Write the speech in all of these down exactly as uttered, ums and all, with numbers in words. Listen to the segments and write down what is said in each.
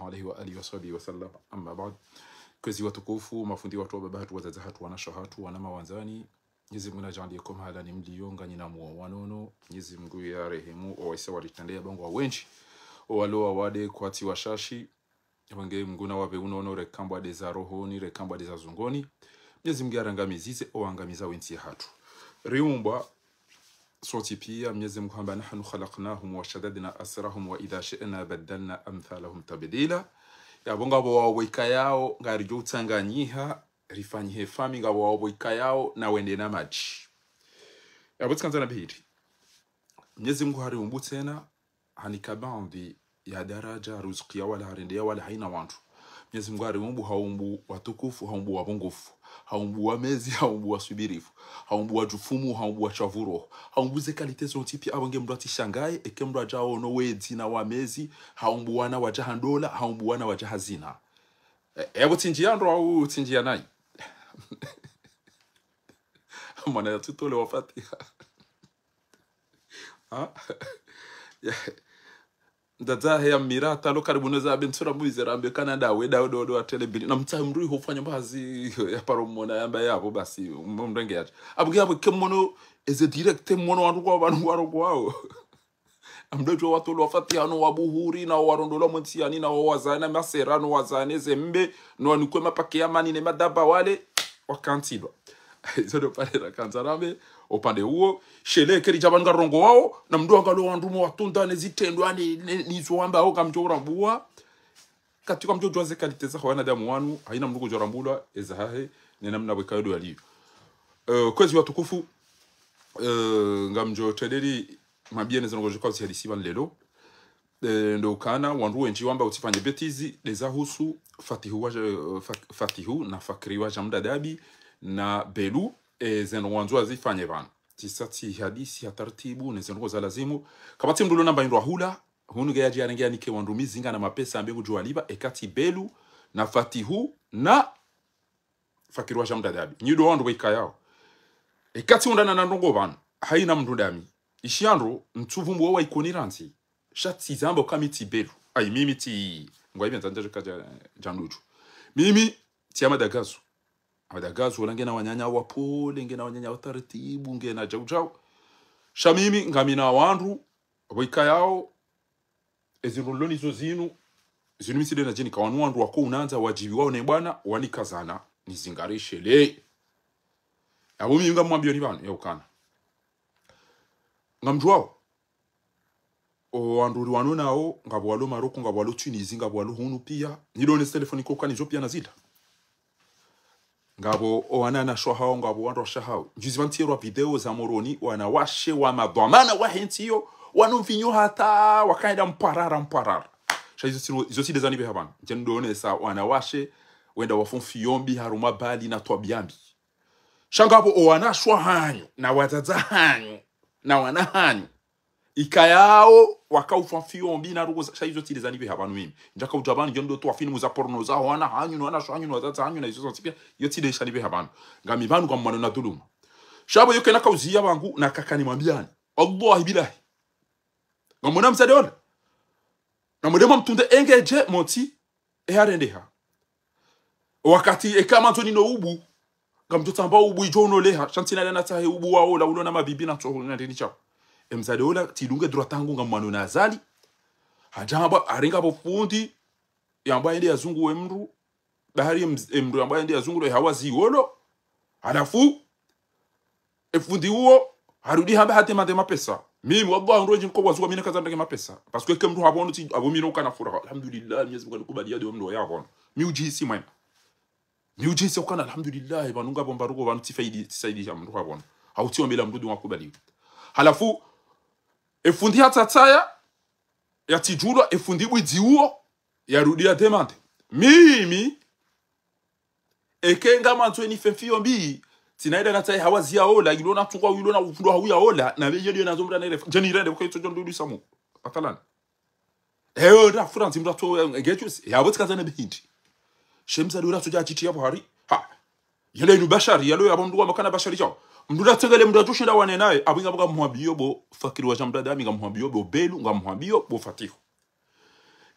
عليه وآله وصحبه وسلم. أما بعد. Kwezi watukufu, mafundi watru, wababa hatru, wadzadze hatru, wanashe hatru, wana mawandzani. Mnyezi Mungu nadjaanliye ko mahalani mliyo, nganyi na mwo wanono. Mnyezi Mungu yarehemu owaisa walitrendeya, ba ngwa wendji. Owalo wawade kwatsi washashi. Ba nge Mungu nawapve unono, reka mbwade za rohoni, reka mbwade za zungoni. Mnyezi Mungu yarangamizize owangamiza wentsi yahatru. Riumbwa sontsi piya, Mnyezi Mungu hamba: نحن خلقناهم وشددنا أسرهم وإذا شئنا بدلنا أمثالهم تبديلا. Yapvo ngapvo wapvo ikayao ngaridjo utsanganyiha, rifanyihe fami, ngapvo wapvo ikayao na wende na madji. Yapvo tsikandza na bihiri. Mnyezi Mungu hariumbu tsena, hanika baadhwi ya daraja, ruzukiya wala harendeya wala haina wantru. Mnyezi Mungu hariumbu, haumbu watukufu, haumbu wapvungufu, haumbu wamezi, haumbu wasubirifu, haumbu wadjufumu, haumbu washavu roho, haumbu ze qualité zontsi piya. Apvo nge mndru atsi shangaye eke mndru adja ono wedzi na wamezi, haumbu wana wadja ha ndola, haumbu wana wadja ha zina. E, yapvo tsi ndjiya ndro au tsi ndjiya nayi? Mwana yatsutole wa Fatiha. Ha? Ya. Ndadza he ya mira, talo karibu neza abe ntsura mwize rambe kana ndawe, ndawe, ndawe, ndawe, atele bili. Na mtsahe mndru iho ufanya mbazi ya paro mona yamba yapvo basi, mrenge yacha. Apvo nge yapvo ke mono, eze direct mono wandru kwa wandru kwa wandru kwao. Amdodjo watolwa Fatiha no wabuhuri, na warondolwa mwentsiyani, na wawazana masera, no wazane zembe, no wanikwe mapake ya mani ne madaba wale, wakantsilwa. Izo ndo pare rakandza rambe, opande uwo, shele keri djabani ngarongo wao, na mndru angalo wandru mo watunda ne zitrendwa, ne, ne, nizo wamba wao ngamdjo urambua. Kati kwa mdjo djuwa ze qualité za wanadamu wanu, haina mndru kudjo rambulwa, eza hahe, ne namna bwe kayo ndo yaliyo. Eh, kwezi watukufu, eh, ngamdjo tendeli mambiyeni zinu ngodjo ka utsihadisi pvanu lelo. Eh, ndo ukana, wandru wendji wamba utsifanye bêtise, ndeza husu, Fatihu wa, eh, Fa-, Fatihu na Fakri wa Jamdadabi na Belu, eh, zinu wandzo wazifanye pvanu. Tsisa tsihadisi ha taratibu, ne zinu za lazimu. Kapvatsi mndru ulo namba indru ahula, hunu nge yadji yarenge yanike wandru mizinga na mapesa ambe ngudjo walipva, ekatsi Belu, na Fatihu, na Fakiri wa Jamdadabi. Nyi ndo wandru waikayao. Ekatsi undana na ndrongo pvanu, haina mndru ndami. Ishiya ndro, ntsuvu mbo wa ikoni randzi. Sha tsi zamba uka mi tsi Belu. Ayi, mimi tsi, ngwa ibe ndzandza djaka dja, dja ndudju. Mimi, tsi Amadagazo. Amadagazo, ola ngena wananya wapole, ngena wananya wa taratibu, ngena djau djau. Sha mimi, ngamina wandru, waikayao, ezindru nilo nizo zinu, zinu mi tsi ndena djeni ka wanu wandru wako unandza wadjibiwao ne bwana, wanikazana, nizingare shele. Yapvo mi ngamwambiyoni pvanu, ya ukana. Ngamdjuwao. O wandru ri wanu nao, ngapvo walo Maroko, ngapvo walo Tunisie, ngapvo walo hunu piya. Nyi ndo ne telefoni koka nizo piya na zila. Ngapvo o wananya washe hao, ngapvo wandru washe hao. Njuzi pvanu tsirwa video za Moroni, wanawashe wa madhwamana wahe ntsi iyo, wanu mvinyo hata, wakaenda mparara, mparara. Sha izo tsi, izo tsi ndeza nipveha pvanu. Ndje ndonesa wanawashe, wenda wafo mfiyo mbi harumwa bali na twabiya mbi. Sha ngapvo o wanashe wahanyu, na wadzadze hanyu, na wana hanyu. Ikayao, waka ufa mfiyo mbi na rugo za, sha izo tsi ndeza nipveha pvanu mimi. Ndjaka udja pvanu, ndjo ndo twafini muza porno za wana hanyu, na wanashe hanyu, na wadzadze hanyu, na izo zontsi piya, iyo tsi ndeza nipveha pvanu. Ngami pvanu ngamwano na dhuluma. Sha pvo iyo kena kauziya pvangu, na kaka nimwambiyani. Wallahi billahi. Ngamwona mdzadze ola. Na mwende mwamtunde engedje, motsi, eharendeha. Wakati eka mandzo nino ubu, ngamdjo tsamba ubu idjo unoleha, sha ntsina lana tsahe ubu wa ola, ulo na mabibi na tsoho na ndeni tshao. Emdzadze ola, tsidunge droit yangu ngamwano na Azali. Hadja hamba, harenga pvo fundi, yamba yende yazunguwe mndru, bahari em-, emndru yamba yende yazunguwe hawazi wolo. Halafu, efundi uwo, harudi hamba hate mande mapesa. Mimi, wallahi, ndro ndji nko wazuwa mi nakazandra ke mapesa. Parce que ke mndru hapvono tsi, apvo mi nokana furaha. Alhamdulillah, Mnyezi Mungu anikubaliya de mndru yapvono. Mi udjihisi mwema. Mi udjihisi ukana, alhamdulillah, pvanu ngapvo mbaruko, pvanu tsifaidi, tsisaidi sha mndru hapvono. Hau tsiombela mndru dua kubaliwa. Halafu, efundi hatsatsaya, yatsidjulwa, efundi bwidzi uwo, yarudi ya demande. Mimi, eke ngamandzo enife mfiyo mbi, tsina ida natsahe hawazi ya ola, ilo na tungwa, ilo na ufundo hau ya ola, na pve iyo ndiyo nazo mndru anairefa. Ndje nirende, buka itso djo ndudu isamu. Matalan. Eyo, nda France, mndru atso, eh, ngejusi. Yapvo tsikazana bihindi. She mdzadze ola tso dja tshiti yapvo hari. Ha. Yele inu bashari, yalo yapvo mndru wa makana bashari tshao. Mndru natsengele mndru atso shinda wane naye, apvo ngamwambiyo bo Fakiri wa Jamdadabi, ngamwambiyo bo Belu, ngamwambiyo bo Fatihu.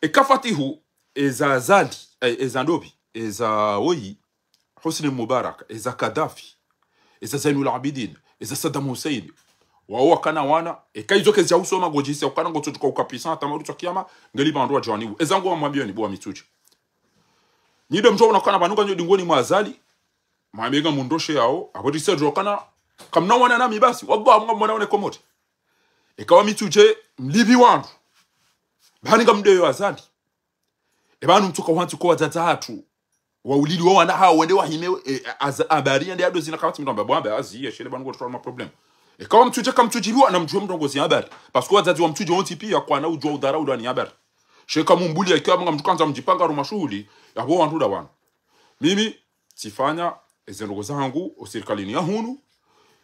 Eka Fatihu, eza Azali, eh, eza ndopvi, eza woyi, Hosni Mubarak, eza Kadhafi, eza Zainul Abidin, eza Saddam Hussein. Wao wakana wana, eka izo kezi ya usoma ngodjisi ya ukana ngotsodjuka ukapvisa, hata mauri tswa kiyama, ngeli pvandru wadjwaniwo. Eza ngo wamwambiyo ni bo wa Mitsudje. Nyi ndo mdjo wona ukana pvanu nganyo dingoni mwa Azali, mwambe ngamundroshe yao, apvo tsi sedjo ukana, kamna wana nami basi, wallah, ngamwana wana Komori. Eka wa Mitsudje, mlipvi wandru. Pvani ngamdeyo Azali. E pvanu mtsuka wantsi ko wadzadze hatru. Waulili wa wana hawo wende wahime, e, aza-, habari yende yado zina kapvatsi mndru amba bwambe azi, ye shele pvanu ngotwa ma problème. Eka wa Mitsudje kamtsudjipviwa, na mdjuwe mndru ngozi habari. Parce que wadzadze wa Mitsudje wontsi piya kwana udjuwa udhara ulwa ni habari. Sheka mumbuli ya ikiwa mnga mdru kandza mdjipanga harumwa shuhuli, yapvo wandru nda wanu. Mimi, tsifanya, eze ndrongo zangu, o sirikalini ya hunu.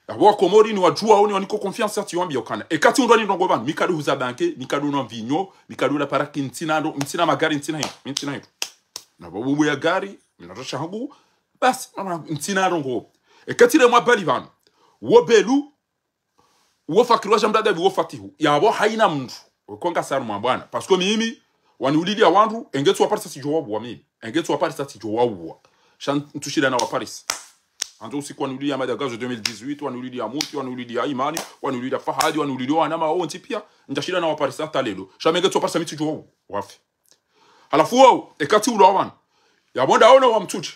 Yapvo wa Komori ni wadjuwa, oni waniko confiance, tsiwambiya ukana. Eka tsi undrwa ni ndrongo pvanu, mi kadu huza banke, mi kadu nwa mvinyo, mi kadu la paraki, ntsina ndo, ntsina magari, ntsina hindru, mi ntsina hindru. Na pvo bubu ya gari, mi na tosha hangu, basi, mama, ntsina ndrongo. Eka tsile mwa bali pvanu. Wo belu, wo fakiri wa Jamdadabi, wo Fatihu. Yapvo hayina mndru. Wekonga saru mwa bwana. Parce que mimi, waniulili ya wandru, enge tsu wa Paris tsidjo wauwa mimi. Enge tsu wa Paris tsidjo wauwa. Sha ntsushila na wa Paris. Andzo usiku waniulili ya Madagazo deux mille dix-huit, waniulili ya Muti, waniulili ya Imani, waniulili ya Fahadi, waniulili ya wanama wontsi piya. Ntsashila na wa Paris hata lelo. Sha mi enge tsu wa Paris mi tsidjo wauwa. Wafe. Halafu wao, eka tsi ulwa wa pvanu. Yapvo nda ona wa Mitsudje.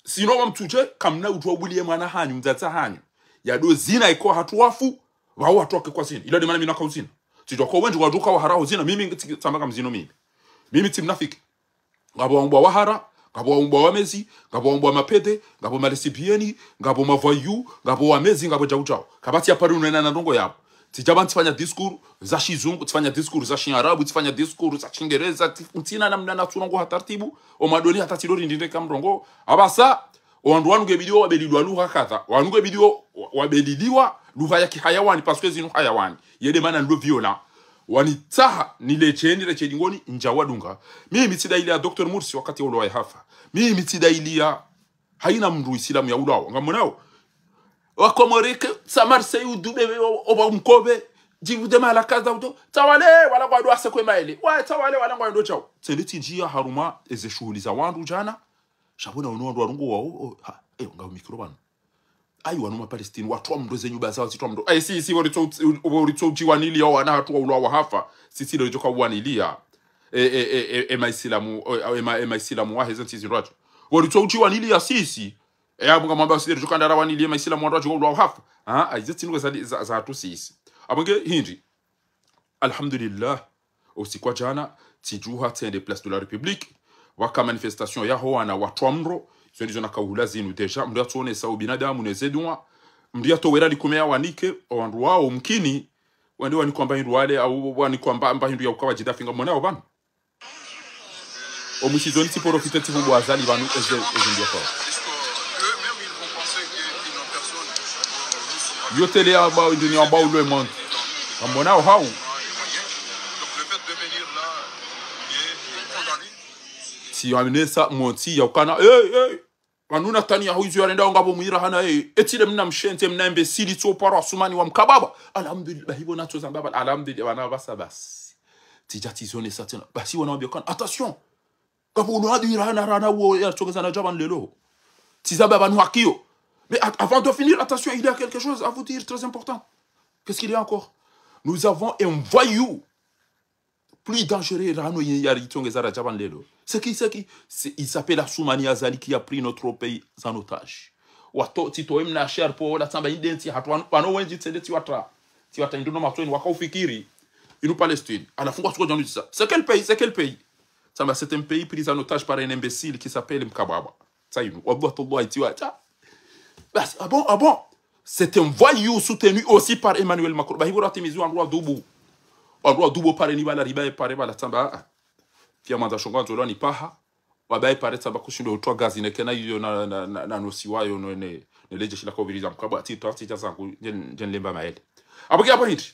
Sino wa Mitsudje, kamna udjuwa ubuliye mwana hanyu, mdzadze hanyu. Yado zina iko hatru wafu, pvao hatru wake kwa zina. Ila de mana mi naka uzina. Tsidjuwa ko wendji wadjuka wahara uzina, mimi tsi-, tsamba ngamzino mimi. Mimi tsi mnafiki. Ngapvo waumbwa wahara, ngapvo waumbwa wamezi, ngapvo waumbwa mapede, ngapvo malesibieni, ngapvo mavoyous, ngapvo wamezi, ngapvo djaudjau. Kapvatsi ya pari unena na ndrongo yapvo. Tsidja pvanu tsifanya discours za shizungu, tsifanya discours za shiarabu, tsifanya discours za shingereza, tsi-, ntsina namna natsu ndrongo ha tartibu, o madoni hata tsidori ndinde ka mndrongo. Apvasa, o wandru wanu ngebidi wabelilwa lugha kadha, wanu ngebidi wa-, wabeliliwa lugha ya kihayawani, parce que zinu hayawani. Yede mana ndo violent. Wanitsaha, niletshe, niletshe dingoni, ndja wadunga. Mimi tsidailiya Docteur Mursi wakati ya ulwa ya hafa. Mimi tsidailiya Hayina mndru Isilamu ya ulawa. Ngamonao. Wakomori ke, sa Marseille, udu bebe, o, oba mkobe, djivu de mala kaza udo. Tawale, wala ngwado ase kwe maele. Wa, tawale, wala ngwado chao. Tsele tsidjiya harumwa, eze shuhuli za wandru djana. Sha pvo na ono wandru warungu wao, o, ha, e, ngao mikro pvanu. Ayi, wanu ma Palestine, watwa mndro ze nyumba zawo, zitwa mndro. Ayi, si, si, woritso, woritso uchiwaniliya wana hatru wa ulawa hafa. Si, si, leo joka waniliya. E, e, e, e, e, ma Isilamu, e, e, ma, e, ma Isilamu wa heze ntsi zindru hatru. Woritso uchiwaniliya, si, si. E, abu ngamwamba sisi, tsuka ndara waniliye ma Isilamu wandru watsuka ulawa hafa. Ha, ayi, ze tsi nuka za, za, za hatru sisi. Abu nge hindri. Alhamdulillah. Usiku wa djana, tsidjuha tsende Place de la République. Waka manifestation yaho wana watwa mndro. Izo ndizo nakahula zinu déjà. Mndru yatsuonesa ubinadamu ne ze duwa. Mndru yatowera likume ya wanike, o wandru wao mkini. Wende wanikwa mba hindru wale, au wanikwa mba, mba hindru ya ukawa djidafi ngamonao pvanu. Omwishizo ni tsiprofite tsivumbua Azali pvanu eze, eze mbio kwa. Yo télé amba, dunia amba, le monde. Ngamonao hau. Tsiwamenesa, mwontsi, ya ukana, hey, hey. Pvanu Netanyahu izo yarendao ngapvo mwira hana, e, etsile mna mshenzi, mna imbécile, tso paro Asumani wa mkababa. Alhamdulillah, hipvo natso zamba, alhamdulillah, wana basa basi. Tsidja tsizonesa tsena. Basi wana wambia kana, attention. Ngapvo ulo adu ira hana rana uwo ya tsongeza na djaba lelo. Tsizamba pvanu hakiyo. Mais at-, avant de finir, attention, il y a quelque chose à vous dire très important. Qu'est-ce qu'il y a encore ? Nous avons un voyou plus dangereux, rano ye yari tsongeza ra djaba lelo. C'est qui, c'est qui ? C'est, il s'appelle Assoumani Azali qui a pris notre pays en otage. Wato, tsitowe mna cher po, la tsamba indentsi, hatu wano, wano wendji tsende tsiwatra. Tsiwatra induno matweni, waka ufikiri. Inu Palestine. Ala fungwa suko djanu tsisa. C'est quel pays ? C'est quel pays ? Tsamba, c'est un pays pris en otage par un imbécile qui s'appelle Mkababa. Tsa inu, wallah, tallah, itiwa, tsa. Basi, ah bon, ah bon. C'est un voyou soutenu aussi par Emmanuel Macron. Ba, hivyo ratimizi wandru wa dubu. Wandru wa dubu pare ni bala riba e pare bala tsamba, ah. Pia mwanza shongo anzolo ni paha. Waba e pare tsamba kushindo utwa gazi ne kena iyo na, na, na, na nosi wayo no ne, ne leje shila koviriza mkabwa. Ati, to, ati, tsa zangu, jen, jen lemba maele. Abuki, abu hindri.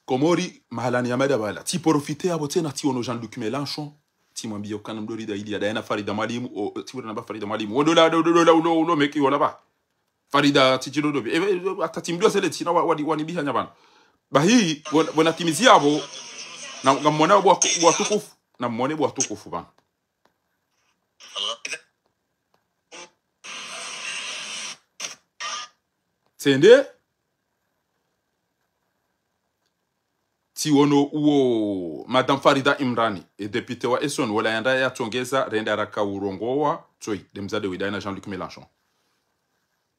Komori, mahalani ya mada bala. Tsiprofite apvo tsena, tsiono Jean-Luc Mélenchon. Tsimwambie ukana mdori da ili ya dayana Farida Mwalimu, o, o, tsiwona namba Farida Mwalimu. Wo dola, dola, dola, ulo, ulo, meki, wola ba. Farida, tsi tsi dodo bi. E, e, e, ata tsimdua sele tsina wa, wani, wani biha nyabana. Bahi, wona, wona timizi apvo, na, ngamwona wa, watukufu. namwone bo watukufu pvanu. Tsende, tsiwono uwo Madame Farida Imrani, e député wa Essonne, wola yanda yatsongeza, renda raka urongowa, tsoyi, nde mzade wida na Jean-Luc Mélenchon.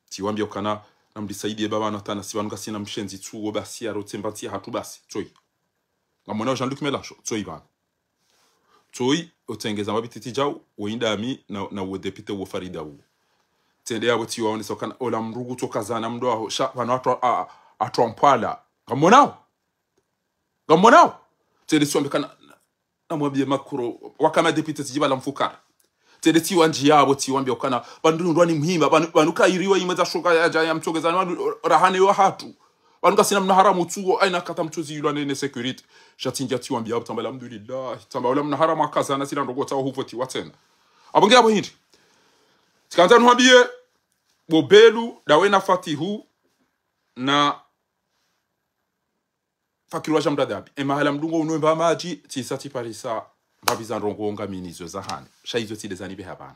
Tsiwambia ukana, namdisaidiye baba na tana, si pvanu ngasina mshenzi tsuwo basi, yaro tsemba ntsi yahatru basi, tsoyi. Ngamwonao Jean-Luc Mélenchon, tsoyi pvanu. Tsoyi, otsengeza mapvi titi djau, woyi ndami na, na uwo député uwo Farida uwo. Tsende yapvo tsiwaonesa ukana, ola mdru ngutsokazana mdru waho, sha, pvanu hatru a, a, hatru ampwala. Ngamwonao? Ngamwonao? Tsende tsiwambe kana, namwambie Macron, wakana député tsidjiba la mfukara. Tsende tsiwandjiya yapvo tsiwambia ukana, pvanu ndrwa ni muhima, pvanu, pvanu kayiriwa imwe za shoka yadja yamtsongezani, pvanu rahane yo hatru. Pvanu ngasina mna haramu tsuwo, ayina kata mtsuzi yulwa ne, ne sécurité. Sha tsindja tsiwambia yapvo tsamba alhamdulillah, tsamba ola mna haramu akazana zila ndrongoo tsawo huvotiwa tsena. Apvo nge yapvo hindri. Tsikandza nuhambie, bo Belu, dawe na Fatihu, na Fakiri wa Shamra Dhahabi. E mahala mdru ngo unomba madji, tsisa tsiparisa, mbapvi za ndrongoo ngamina izo zahane. Sha izo tsi nde zanipveha pvanu.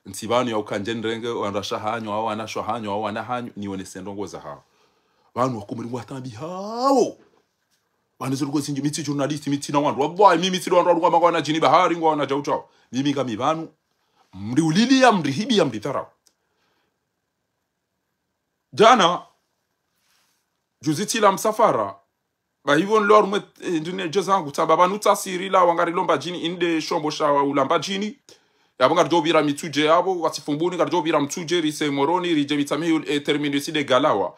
Ntsi pvanu ya ukandje nirenge, wandru washe hanyu, hau wanashe hanyu, hau wana hanyu, nionese ndrongoo zahawo. Pvanu wakomori ngwataabihawo. Pvanu zo ndrongoo zindji, mi tsi journaliste, mi tsina wandru. Wallahi, mimi tsi wandru, wandru ngwamba ngwana djini bahari, ngwana djau djau. Mimi ngami pvanu, mriuliliya, mrihibiya, mridharau. Djana, juzi tsila msafara, ba hivyo nilo harumwa, eh, ndine djo zangu, tsamba pvanu tsasiri la wangari lo Mbadjini, inde shombo sha ula Mbadjini. Yapvo ngaridjo pvira Mitsudje yapvo, wasi Fumbuni, ngaridjo pvira Mitsudje, rise Moroni, ridje Mitsamihuli, eh, terminus de Galawa.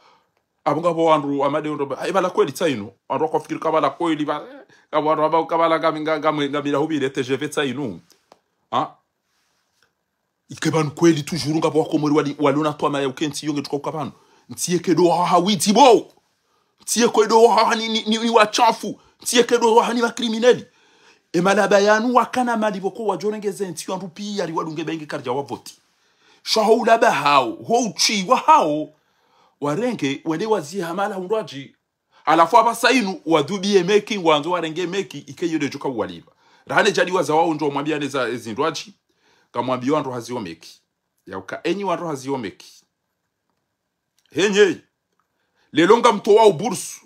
Apvo ngapvo wandru wa made ondro, eh, pvala kweli tsainu. Wandru wakafikiri ka pvala kweli, ba, eh, ngapvo wandru wamba ka pvala ngami, nga-, ngami, ngami la hupvire T G V tsainu. Ha? Ike pvanu kweli toujours ngapvo wakomori wali, wali ona twamaya uke ntsi yo nge tsuka uka pvanu. Ntsi yeke ndo wahaha widzi bo. Ntsi yeke ndo wahaha ni, ni, ni, ni washafu. Ntsi yeke ndo wahaha ni makrimineli. E malaba yanu wakana mali pvoko wadjo renge ze ntsi yo wandru piya ri wadunge benge karidja wavoti. Sha ho ulaba hawo, ho utswi wahawo. Warenge, wende wazihe hamala hundru wadji. Halafu apvasa inu, wadhubiye meki, ngwandzo warenge meki, ike yo nde djuka uwalipva. Rahane djadi waza wawo ndjo mwambiane za ezindru wadji, ngamwambiyo wandru hazi yo meki. Yauka enyi wandru hazi yo meki. Henye, lelo ngamtowao bursu,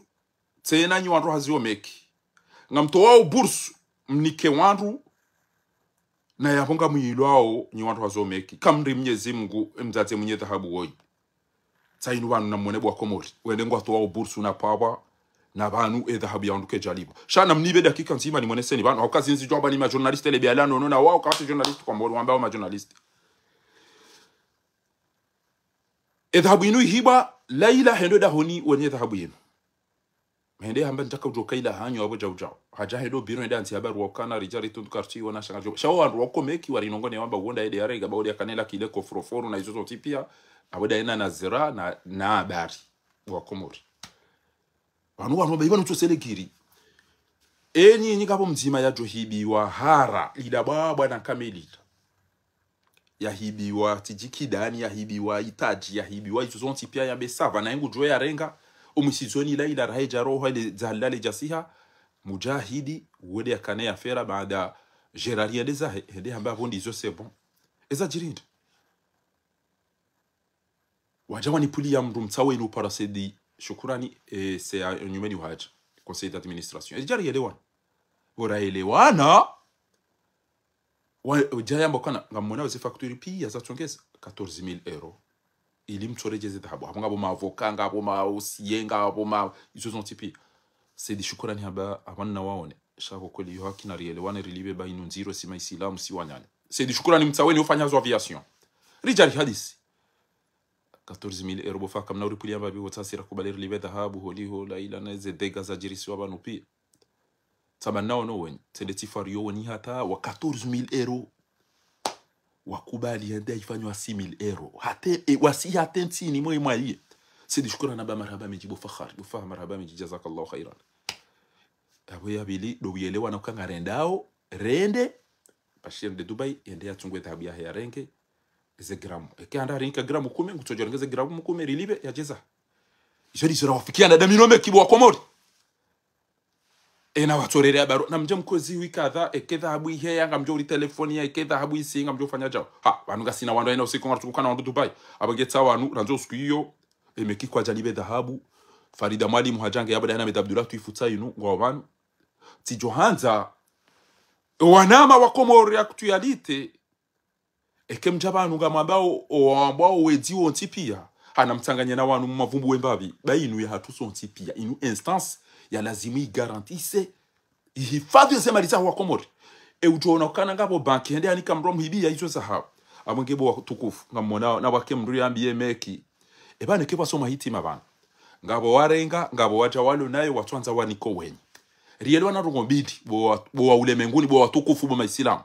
tsena nyi wandru hazi yo meki. Ngamtowao bursu, mnike wandru, na yapvo ngamwilwao nyi wandru hazi yo meki. Kamri Mnyezi Mngu, mdzadze mwenye dhahabu woyi. Tsainu pvanu namwone bo wakomori. Wende ngwatowao bursu na pvapva, na pvanu e dhahabu ya wandru kedjalipvwa. Sha namnipve dakika ndzima nimwoneseni pvanu. Hauka zindzi djwamba ni majournaliste le biala nono na wawo kawatsi journaliste kwa mbori wamba wa majournaliste. E dhahabu inu ihibwa, Laila hendo dahoni wenye dhahabu yinu. Hende hamba ntsaka udjo kaila hanyu apvo djau djau. Hadja hendo biro hende hantsi hamba ruwa ukana ridja ritundu kartsi iwona shanga djo. Sha wo wandru wako meki warinongone wamba uwo nda ede yarega ba ode yakane la kile kofroforo na izo zontsi piya. Apvo nda ena na zera na, na habari. Wakomori. Pvanu wandru wamba ipvanu tso sele kiri. Enyi, enyi ngapvo mdzima yadjo hibiwa hara. Lila bwabwa na kamilila. Yahibiwa tsidjikidani, yahibiwa itadji, yahibiwa izo zontsi piya yambe sava, na yengu djuwe yarenga, umwisizoni ila ila rahe dja roho, ile dza lale dja siha, mudjahidi, wende yakane ya fera, baada Gérard yende zahe, hende hamba apvo ndizo c'est bon. Eza djiri nda. Wadja wanipvuliya mndru mtsawe inu para Said Shukurani, eh, c'est à, nyumeni wadja, conseil d'administration. Edjari yelewana. Bora yelewana. Wa, udja yamba ukana, ngamwona weze facture piya zatsongeza quatorze mille euros. Ili mtsoredjeze dhahabu. Apvo ngapvo ma avocat, ngapvo ma huissier, ngapvo ma, izo zontsi piya. Said Shukurani hamba, apvanu nawaone. Sha ko kweli yo haki na rielewane rilipve ba inu ndziro si maisilamu si wananya. Said Shukurani mtsaweni ufanya zo aviation. Ridja rihadisi. Quatorze mille euros bo faka mna uripvuliya mbapvi wo tsasi rakubali rilipve dhahabu holiho Laila na ze dégâts zadjirisiwa pvanu piya. Tsamba nawo no wenyi, tsende tsifari yo wenyi hata wa quatorze mille euros. Wakubali yende yifanywa six mille euros. Hata, e, wasi hata ntsini mwe mwaliye. Said Shukurani hamba marahaba mendji bo Fakhari, bo Fakhari marahaba mendji, jazakallahu khairan. Apvo ya pvili, ndo uyelewana uka ngarendao, rende, Bashir nde Dubai, yende yatsungue dhahabu yahe yarenge, eze gramu. Eke handa rinka gramu kume, ngutsodjo renge ze gramu kume, rilipve, yadjeza. Izo ndizo rawafikiana nda mi no meki bo wakomori. Ena watsorere ya barua, namdje mkozi wi kadha, eke dhahabu iheya, ngamdjo uri telefoni ya, eke dhahabu isi, ngamdjo ufanya djao. Ha, pvanu ngasina wandru ena usiku ngaritsukukana wandru Dubai. Apvo ngetsa wanu, randzi usiku iyo, emeki kwadja libe dhahabu. Farida Mwalimu hadja nge yapvo dahina Ahmed Abdullah tuifutsa inu, ngwao pvanu. Tsidjo handza, wanama wa Comores Actualité, eke mdja pvanu ngamwambao, owambwao wedzi wontsi pia. Hana mtsanganye na wanu mavumbu wembapvi. Ba inu ya hatru sontsi pia. Inu instance ya lazimu igarantise, ihifadhwi ze mali za wa Komori. E udjo ona ukana ngapvo banki, hende hanika mdru amuhibiya izo zahawo. Apvo nge bo watukufu, ngamwonao, na wake mdru yambiye meki. Eba neke pvasoma hitima pvanu. Ngapvo warenga, ngapvo wadja walo nayo, watsuandza wanike wenyi. Rielewa na ndrongoo mbili, bo wa, bo wa ulemenguni, bo watukufu, bo maisilamu.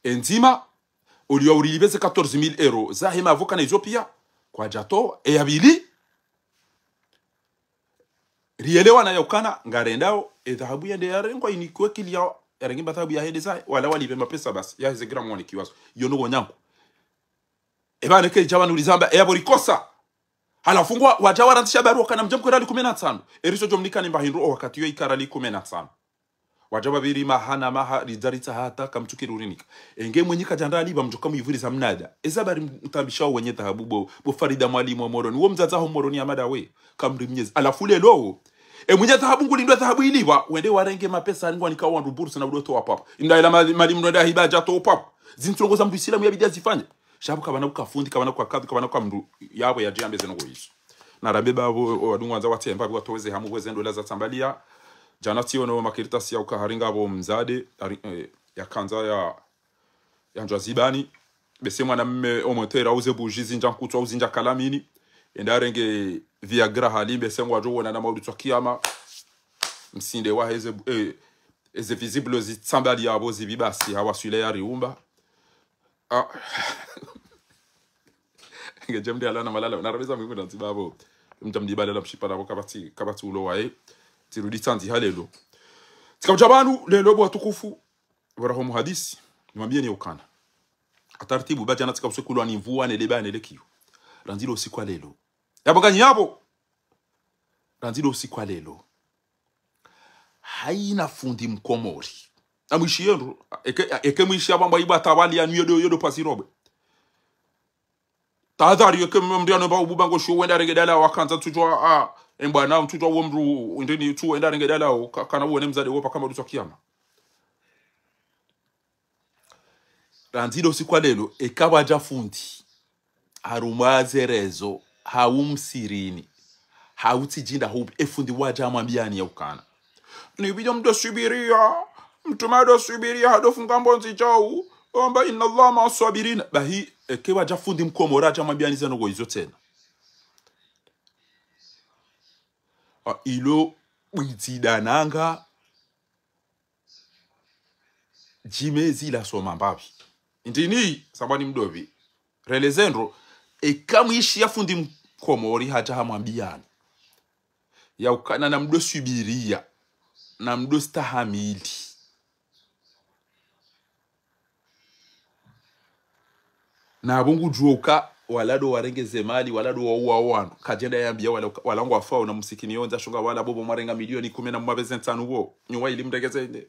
Enzima, oliwa urilipve ze quatorze mille euros zahe mavoka na izo pia, kwadjatowa. Eya pvili, rielewana ya ukana ngarendao, edhahabu yende yarengwa inikiwe kili ya, yarenge mba dhahabu yahende zahe, wala walipve mapesa basi, yaheze gramu wanikiwazo. Iyo ndrongoo nyangu. Eba neke idja pvanu rizamba, eya pvo rikosa. Halafu ngwa, wadja warandzisha barua ukana mdje mkwe riali kume na ntsanu. Eriso djo mnika ni mba hindru o wakati iyo ika riali kume na ntsanu. Wadja pvapviri maha na maha, ridza ritsaha hata kamtsukiri urinika. Enge mwenyi kadjandra liba mdjo kamwivuriza mnada. Eza bari mtambishao wenye dhahabu bo, bo Farida Mwalimu wa Moroni. Wo mdzadze ho Moroni ya mada we. Kamri mnyezi. Halafu lelo wo. E mwenye dhahabu ngulindwa dhahabu ilipva. Wende warenge mapesa, ngwanika wandru bursi na udoto wa papa. Inda ila mali, mali mdru nda hiba djato papa. Zintrongo za mdru isilamu yabidi azifanye. Sha pvo kapvana uka fundi, kapvana uka kadhi, kapvana uka mdru. Yapvo yadjiambe ze ndrongoo izo. Na rabe ba pvo, o wadungu wandza watsemba, pvo watoweze hamu, pvo ze ndola zatsambaliya. Djana tsiono makaratasi ya uka hari ngapvo mdzadze, hari, eh, yakandza ya, ya ndjwa zibani. Bese mwanamme omotera uze buji zindja nkutwa uzindja kalamini. Enda renge Viagra hali, bese ngwadjo wona na maudu tswa kiyama. Msinde waheze, eh, eze visible zitsambaliya pvo zibi basi, hawaswile ya riumba. Ah. Ngedje mdru alana malala, na rabe za mwivu na ntsiba pvo. Mdja mdiba lela mshipa na pvo kapvatsi, kapvatsi ulo waye. Tsirudi tsandzi ha lelo. Tsika mdja pvanu, lelo bo watukufu, pvo raho muhadisi, nimwambiyeni ukana. Atartibu, ba djana tsika usiku lwa ni mvua, ne leba, ne lekiyo. Randzi lo usiku wa lelo. Yapvo nganyi yapvo. Randzi lo usiku wa lelo. Haina fundi mkomori. Amwishi yendro, eke, eke mwishi apvo amba iba tawali ya nyodo, yodo pasi robe. Tahadhari eke mdru yano ba ububa ngo sho wenda renge dala wakandza tsudjwa, ah, embwana tsudjwa wo mdru, indeni tsu wenda renge dala, o, ka-, kana uone mdzadze wo paka maudu tswa kiyama. Randzi lo usiku wa lelo, eka pvwadja fundi. Harumwa ze rezo, hau msirini. Hau tsidjinda hubi, e fundi wadja amwambiyani ya ukana. Ni pvidjo mdo swubiriya, mtrume hado swubiriya, hado funga mbondzi djau, amba inna Allaha ma'a swabirina. Bahi, eke pvwadja fundi mkomori adja amwambiyani ze ndrongoo izo tsena. Ah, ilo, bwidzi dananga, djimezi la soma mbapvi. Ndini, sambwani mdopvi. Releze ndro, eka mwishi ya fundi mkomori hadja hamwambiyani. Ya ukana na mdo swubiriya, na mdo stahamili. Na pvo ngudjuo uka, wala ndo warenge ze mali, wala ndo wauwa wandru. Kadjenda yambiya wala uka, wala ngwafao na msikini yondza shonga wala pvo pvo mwarenga milioni kume na mwapve ze ntsanu pvo. Nyuwa ili mrenge ze nde.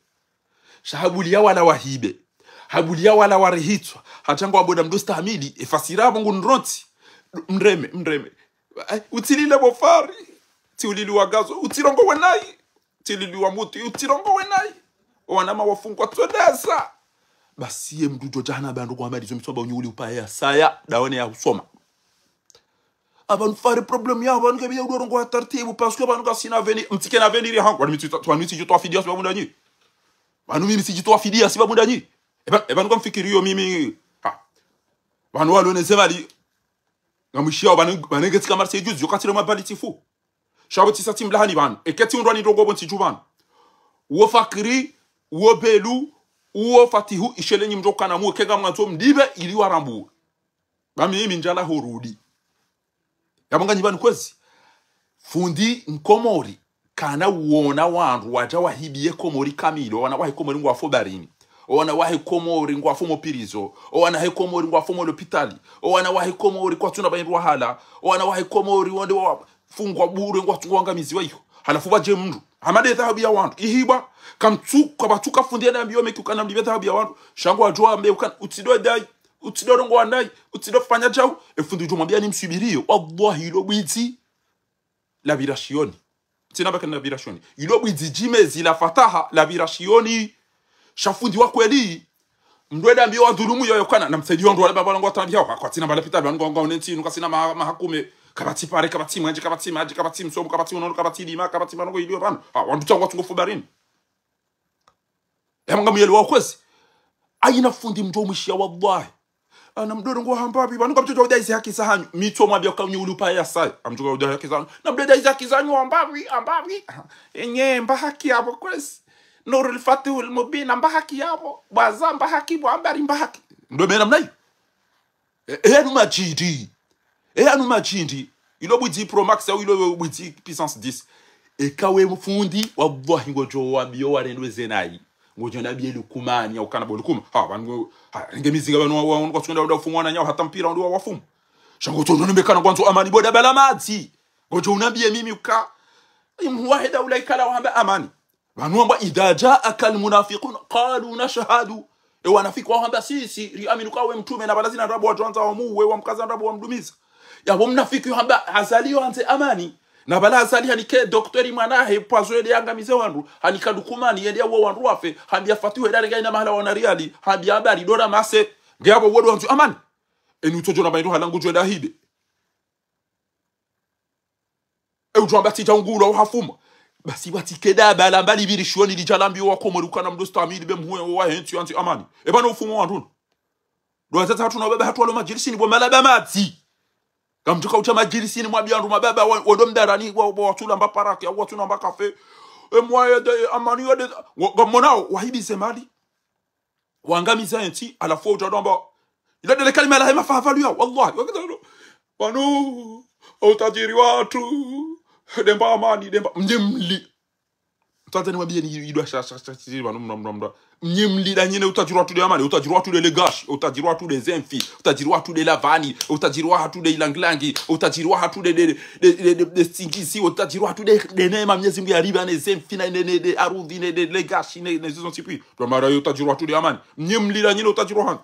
Sha habuliya wala wahibe. Habuliya wala warihitswa. Hadja ngwambo na mdo stahamili, efasira pvo ngu ndrontsi. Mreme, mreme. Ai, utsilile bo fari. Tsi ulili wa gazo. Utsirongowe nayi. Tsilili wa muti, utsirongowe nayi. Owanama wafungwa tsodasa. Basi ye mdru djo djana pvandru kwamba ndizo msomba unyi uli upaya saya, dawone ya usoma. Apvanu fari problème ya, apvanu kebiya udorongowa tartibu, parce que apvanu kasina avenir, mtsike na avenir ya hangu, wani mitsi, wani mitsi djitowa fidiya sibabu ndanyi. Pvanu mimi tsidjitowa fidiya sibabu ndanyi. Eba, eba nuka mfikiriyo mimi, ha. Pvanu walo ne ze mali, ngamwishiyao, pvanu, pvanu nge tsika marse juzi, yo katile mabali tsifu. Sha pvo tsisa tsimlahani pvanu. Eke tsi undrwa ni ndrongoo pvo ntsidju pvanu. Uwo Fakiri, uwo Belu, uwo Fatihu, ishelenyi mdjo kana muwe, kenga mwandzo mdibe, ili warambuwe. Ba mimi ndjala horudi. Yapvo nganyi pvanu kwezi. Fundi mkomori, kana uona wandru, wadja wahibiye Komori kamili, owana wahe Komori ngwafo barini. Owana wahe Komori ngwafo mopirizo. Owana he Komori ngwafo molopitali. Owana wahe Komori kwatsuna pvahindru wahala. Owana wahe Komori wonde wafungwa bure ngwatsungwa wangamiziwa iho. Halafu pvadje mndru. Hama nde dhahabu ya wandru. Ihibwa, kamtsu, kapvatsuka fundi yadambiwa meki ukana mlipve dhahabu ya wandru. Sha ngwadjo wambe ukana, utsido dai, utsido rongowa nayi, utsido fanya djau. E fundi udjo mwambiya nimswubiriyo. Wallahi, ilo bwidzi lapvira shiyoni. Tsina baka lapvira shiyoni. Ilo bwidzi djimezi la fataha lapvira shiyoni. Sha fundi wa kweli. Mndru yadambiwa dhulumu yoyo kana, namsaidiye wandru wale baba wangu watambiya, ha, kwatsina mbala pita, pvanu ngwa, ngwa unentsi, nuka sina ma-, mahakume, kapvatsi pare, kapvatsi mwenje, kapvatsi madji, kapvatsi msomo, kapvatsi unono, kapvatsi lima, kapvatsi manogo iliyo pvanu. Ha, wandru tsangu watsungo fubarini. Yamanga muyeli wa kwezi. Ayina fundi mndjo mwishiya wallahi. Ana mdoro ngo hambapvi, pvanu kamtsodjo uda izi haki zahanyu. Mitso mwambiya kaunyi ulupa ya saya. Amtsodjo uda haki zahanyu. Na mdoro uda izi haki zahanyu, hambapvi, hambapvi. Enye, mba haki yapvo kwezi. Nurul Fatihul Mubin, mba haki yapvo. Bwaza, mba haki, bwa habari, mba haki. Ndo mena mnayi. E, e, anu madjindi. E, anu madjindi. Ilo bwidzi Pro Max, au ilo bwidzi puissance dix. Eka we mfundi, wallahi ngodjo wambiyo warendwe zenayi. Ngodjo nambiye Lukumani, au kana bo Lukuma. Ha, pvanu, ha, renge mizinga pvanu wa, wa, wa, kwatsunda uda ufumu wananyawo, hata mpira uda wa wafumu. Sha ngodjo nonembekana ngwandzo amani bo dabala madzi. Ngodjo unambiye mimi uka. Imhuwa heda ula ikala wahamba amani. Pvanu wamba, إذا جاءك المنافقون قالوا نشهد. E wanafiki wahamba sisi, riamini uka we mtrume, na pvala zina ndrabo wadjwandza wamuwe, wamkaza ndrabo wamdumiza. Yapvo mnafiki yohamba, Azali yo andze amani. Na pvala Azali hanike dokteri mwanahe, pvwazo yende yangamize wandru, hanika Lukumani, yende yauwe wandru wafe, hambiya Fatihu yende yarenge ina mahala wana riyali, hambiya habari, dora mase, nge yapvo wedo wandzo amani. Eni utsodjo na pvahindru halangu djwenda hide. E udjo wamba tsidja ungulwa uhafuma. Basi watsike dabala mbali pviri shiyoni lidja lambiwa wakomori ukana mndru stamili be mhuwe wa hentsi yandzi amani. E pvanu ufumu wandru. Ndo wadzadze hatru na wababa hatru walo madjilisini bo malaba madzi. Kamtsuka uta madjilisini mwambiya wandru mababa wa, wado mdarani wa, wa, watsula mba paraki, au watsula mba kafe. E mwaye de, amani yo de, wa, ngamonao, wahibize mali. Wangamiza entsi, halafu utadwamba. Ila ndele kalima lahe mafaha pvalu ya, wallahi. Wakitano. Pvanu, utajiri watru. Demba amani, demba. Mnye mli. Mtadza nimwambiyeni idwa sha, sha, sha, sha, pvanu, mna, mna, mna. Mnye mli da nyine utajiri watru de amani, utajiri watru de legashi, utajiri watru de zemfi, utajiri watru de lavani, utajiri watru de ilangilangi, utajiri watru de, de, de, de, de, de singisi, utajiri watru de, de neema Mnyezi Mungu yariba ne zemfi, ne, ne, ne, de arudhi, ne, de legashi, ne, ne zizo ntsipi. Ndo mara yo utajiri watru de amani. Mnye mli da nyine utajiri wahanyu.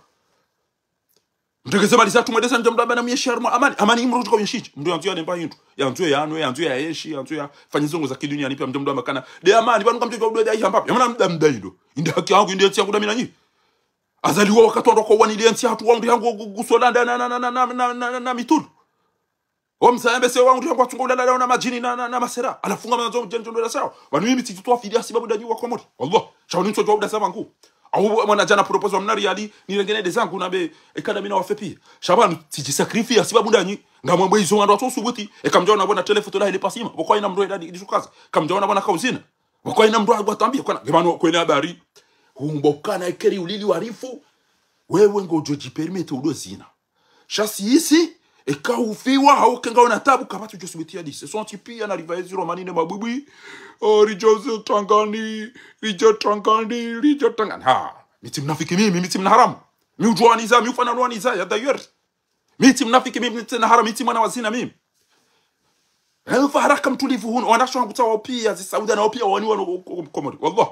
Mtegeze mali zatru mwendesa ndja mdru amba na mye sharma amani. Amani imro tuka yenshidji. Mndru yandzo ya nemba hindru. Yandzo ya anwe, yandzo ya enshi, yandzo ya fanye zongo za kidunia ni piya mndru amba kana. De amani, pvanu kamtsuka udo de ihamba. Yamana mda mda indo. Inde haki yangu, inde entsi yangu da mi na nyi. Azali wo wakati wandru kwa wani ile entsi hatru wandru yangu gu-, gusolanda na, na, na mitulu. Wamsaya mbese wandru yangu watsungo ulala na madjini na, na, na masera. Halafu ngamwandzo mdjeni djondro la sawa. Pvanu mimi tsidjitowa fidi hasibabu ndanyi wakomori. Wallah. Sha pvanu ntsodjuwa uda sababu ngu. Au mwana djana propose wa mna riyali, nirenge nende zangu nambe, eka na mi na wafe piya. Sha pvanu tsidjisacrifier hasibabu ndanyi. Ngamwambo izo wandru watso subuti. Eka mdjaona pvwana tele foto lahe le pasima. Pvoko hayina mndru yenda di, di sukaza. Eka mdjaona pvwana kauzina. Pvoko hayina mndru hagwa tambi. Kwana, ngemano kwena habari. Humbo kana ekeri ulili warifu. Wewe ngodjo djipermettre udo zina. Sha sisi, eka ufiwa, hau kenga una tabu, kapvatsi udjo subuti ya dise. Sonti piya na riva ezi romani ne mabwibwi. Oh, ridjo ze tangani, ridjo tangani, ridjo tangani. Ha, mi tsi mnafiki mimi, mi tsi mna haramu. Mi udjuwa waniza, mi ufana waniza, ya d'ailleurs. Mi tsi mnafiki mimi, mi tsi na haramu, mi tsi mwana wa zina mimi. Efa haraka mtulivu hunu, wanasho wangu tsawa piya, zi Saudia na piya, wani wano ko-, ko-, Komori. Wallah.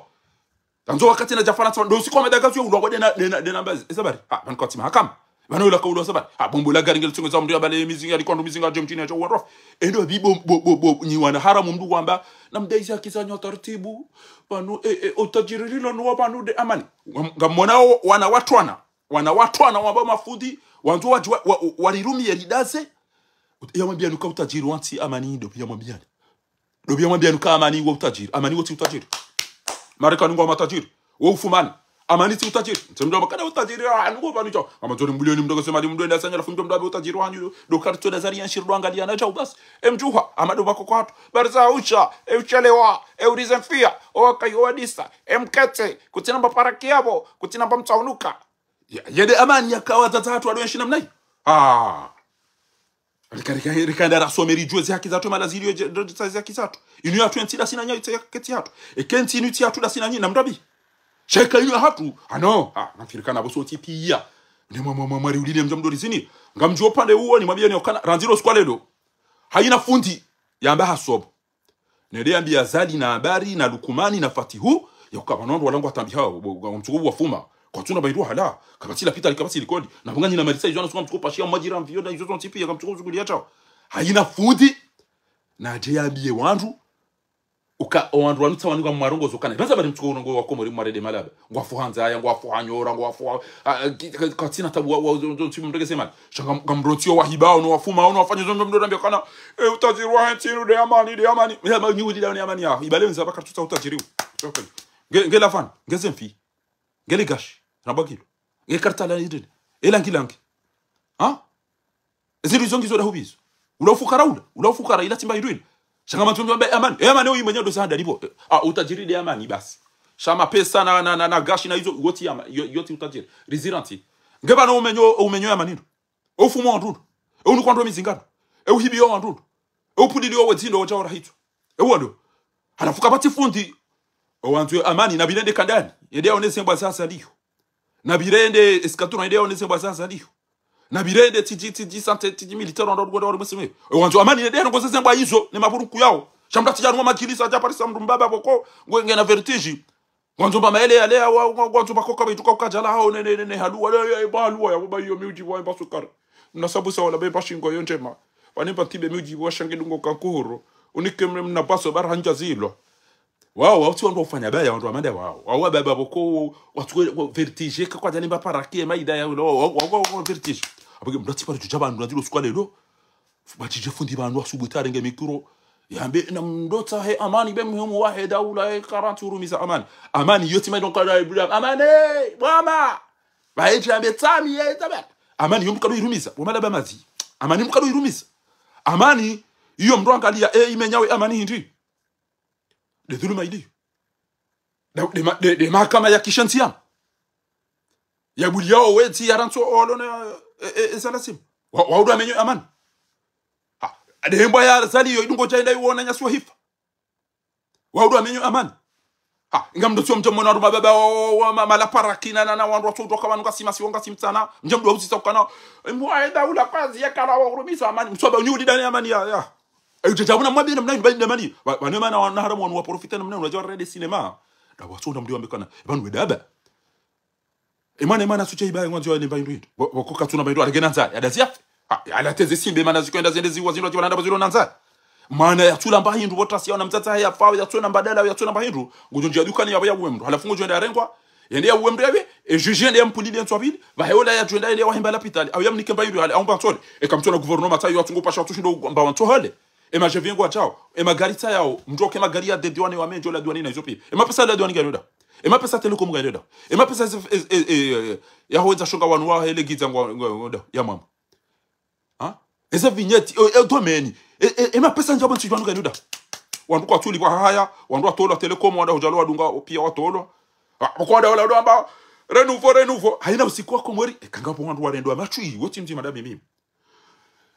Tanzo wakati nadja Farantsa, ndo usiku wa madagazo ya ulwa kwa dena, dena, dena mbazi. Eza bari. Ha, pvanu kwatsi mahakama. Pvanu ula kaulwa sabari. Ha, bombo la gari ngeli tsongo za mndru ya bale mizinga, ya likondo mizinga, jom chini ya cho uwandrofu. Endo bi bo, bo, bo, bo, nyi wana haramu mndru wamba. Na mdaizi haki zanyu taratibu. Pvanu, e, e, utajiri lilo nuwa pvanu de amani. Ngam-, ngamwona o, wana watru wana. Wana watru wana wamba mafundi. Wandzo wadji wa, wa, wa, warirumiye ridaze. Yamwambiya nuka utajiri wantsi amani ndo, yamwambiya ni. Ndo pvia mwambia nuka amani wo utajiri. Amani wo tsi utajiri. Marekani ngwao matajiri. Wo ufumani. Amani tsi utajiri. Ntse mndru amba kana utajiri, ah, nuko pvanu djao. Ama ndzori mbilioni mndru kose mali mndru enda sanya halafu mndru amba utajiri wanyu. Ndo kartsi ndo zari ya nshiri ndo angalia na djao basi. E mdjuha, ama ndo pvako kwatru. Bariza usha, e uchelewa, e urize mfia, o wakayi o wadisa, e mketse, kutsina mba paraki yapvo, kutsina mba mtsaunuka. Ya, yende amani yaka wadzadze hatru walo enshi namna yi. Ah. Rika, rika, rika enda rasome ridjuwe ze haki zatru, mana zilio dje, ndo, ndo, ze haki zatru. Inu yatru entsi ndasi nanyi, itsi ya, ketsi yatru. Eka entsi inu itsi yatru ndasi nanyi, namdrabi. Sha eka inu yahatru, ah non, ah, namfikiri kana pvo sontsi pia. Ne mwa, mwa, mwa, mwari ulile mdja mndru rizini. Ngamdjuo upande uwo, nimwambie ni okana, randzi lo siku wa leo. Hayina fundi, yamba hasobo. Nende yambiye Azali na Habari na Lukumani na Fatihu, ya uka pvanu wandru wala ngwatambihao, bo, bo, mtsuko wafuma. Kwatsuna baidwa hala, kapvatsi lapitali, kapvatsi likoli. Na pvunga nyina marisa izo, na suka mtsuko pashia majira mvio, na izo zontsi pia, kamtsuko uzunguliya tsao. Hayina fundi, nadje yambiye wandru, uka, o wandru wanu tsa wanu ngamwarongozo kana. Pvasa bari mtsuko urongoa Wakomori mwarende malaba. Ngwafuha ndzaya, ngwafuha nyora, ngwafuha, ah, ki-, ka-, katsina tabu wa, wa, zo, zo, ntsi mndrege semana. Sha nga, ngamrontsi yo wahibao, no wafumao, no wafanya zo, mndru nambiya kana, eh, utadjiri wahe ntsi inu nde amani, nde amani. Ya, ma, nyi wulila nde amani ya. Ibale nza baka tsutsa utadjiri wu. Okay. Nge, nge lavani, nge zemfi. Nge legashi, rambwa kilo. Nge kartala idele. E langi langi. Ha? Zindru izo ngizo dahubizo. Ula ufukara ula. Ula ufukara ila tsimba idwila. Sha nga mantsu mbe amani. E amani uyi mwenye ndo sa handa libo. Ah, utadjiri nde amani basi. Sha mapesa na, na, na, na gashi na izo, yotsi ama-, yo-, yotsi utadjiri. Riziranti. Nge pvanu umenyo, umenyo ya amani ndo. E ufumo wandru ndo. E unuko wandru mizingano. E uhibiyo wandru ndo. E upuliliyo wedzindo wodja wara hitswa. E wando. Halafu kapvatsi fundi. O wandzo amani, na pvire nde kandani. Yende yaone zembwa za Azali yo. Na pvire nde eskatron, yende yaone zembwa za Azali yo. Na pvire nde tiji, tiji santé, tiji militaire, wandru wandru wandru mwese mwe. E wandzo amani, yende yaongoze zembwa izo, ne maburuku yao. Sha mndru atsidja nuwa madjilisa, adja parisa mndru mbaba pvoko, ngwe, ngena vertige. Ngwandzo mba maele yale ya wa, wa, ngwandzo mba koka baituka ukadjala hao ne, ne, ne, ne haluwa, ya, ya, ya, ba haluwa, ya, ba iyo miujibu wa mba sukara. Mna sabusa wala be mba shingo yo ndjema. Pvane mba ntibe miujibu wa shange dungo kankuro. Unike mne mna baso bara handja zilo. Wao, wao, tsi wandru wafanya baya, wandru wa manda wao. Wao, wababa pvoko, watsuwe, wa, vertige, ka kwadjale mba paraki, ma idaya, wao, wao, wao, wao, vertige. Apveke mndru atsi pari tujaba, mndru atsi lo suka lelo. Batije fundi pvanu asubuhi ta arenge mikro. Yambe na mndru tsahe amani be muhimu wahe daula e quarante urumiza amani. Amani yotsi maidon kada ibula. Amani, bwama. Baeje yambe tsami ye tsaba. Amani yo mkado irumiza. Bwama laba mazi. Amani mkado irumiza. Amani, iyo mndru angaliya, e, imenyawe amani hindri. Nde dhuluma iliyo. Nde, nde ma-, nde, nde mahakama ya kishantiya. Ya buliyao wetsi ya rantso olo na, e, e, e, salasimu. Wa, waudu amenyo amani. Ha, nde mbwa ya Azali yo idungo dja inda iwona nyasi wa hifa. Waudu amenyo amani. Ha, inga mndru tsiwa mdja mwona wandru mababa wa, wa, wa, ma, malaparaki na, na, na wandru watso utoka wanu ngasi masiwa ngasi mtsana. Mdja mndru wa uzisa ukana. Mbwa enda ula kwazi ya kala wa urumiza amani. Mswaba unyi ulidane amani ya, ya. Ayo, djadja muna mwambe na mna inu, bali na mani. Wa, wa nema na, na haramu wanu wa profite na mna inu, wadja warende cinéma. Na watsonda mndru wambe kana, e pvanu we daba. E mwana, e mwana sutse iba, e mwana ziwa lemba indru indru. Wa, wa koka tsuna mba indru, aregena nza, ya dazi yafe. Ha, ya lateze simbe, mana zikoenda zende ziwa zindru, ziwa nanda bazilo na nza. Mana ya tsula mba hindru, wotasi ya wana mtsatsa ya fawe, ya tsuna mbadala, ya tsuna mba hindru. Ngudjo ndjia dukani ya, ya uwe mndru. Halafu ngudjo enda arengwa, yende ya uwe mndru yawe, e juge yende ya mpulile ntswa pvili, pvahe ola ya djwenda yende ya wahemba lapitali, au ya mnike mba indru hale, au mba ntsole, e kamtsona gouvernement tsayo, watsungu pasha, watsushindo mba wantsole. E majevi ngwadjao, e magari tsayao, mndru oke magari ya de douane wa mendjo la douane na izo pia. E mapesa la douane ngayenda. E mapesa Telecom ngayenda. E mapesa ze, e, e, e, e, ya hwendza shonga wanu wa hele gidza ngwa, ngwa, ngwa, ya mama. Ha? Eze vignette, e, e domaine. E, e, e mapesa ndjabo ntsi djwanu ngayenda. Wandru kwatsuli pvwa haya, wandru watolwa Telecom, wandru hudjalo wadunga, pia watolwa. Ha, kwa wandru wala wandru amba, renouveau, renouveau. Hayina usiku wa Komori, e kanga pvo wandru warendwa matswi, wotsi mdji madame mimi.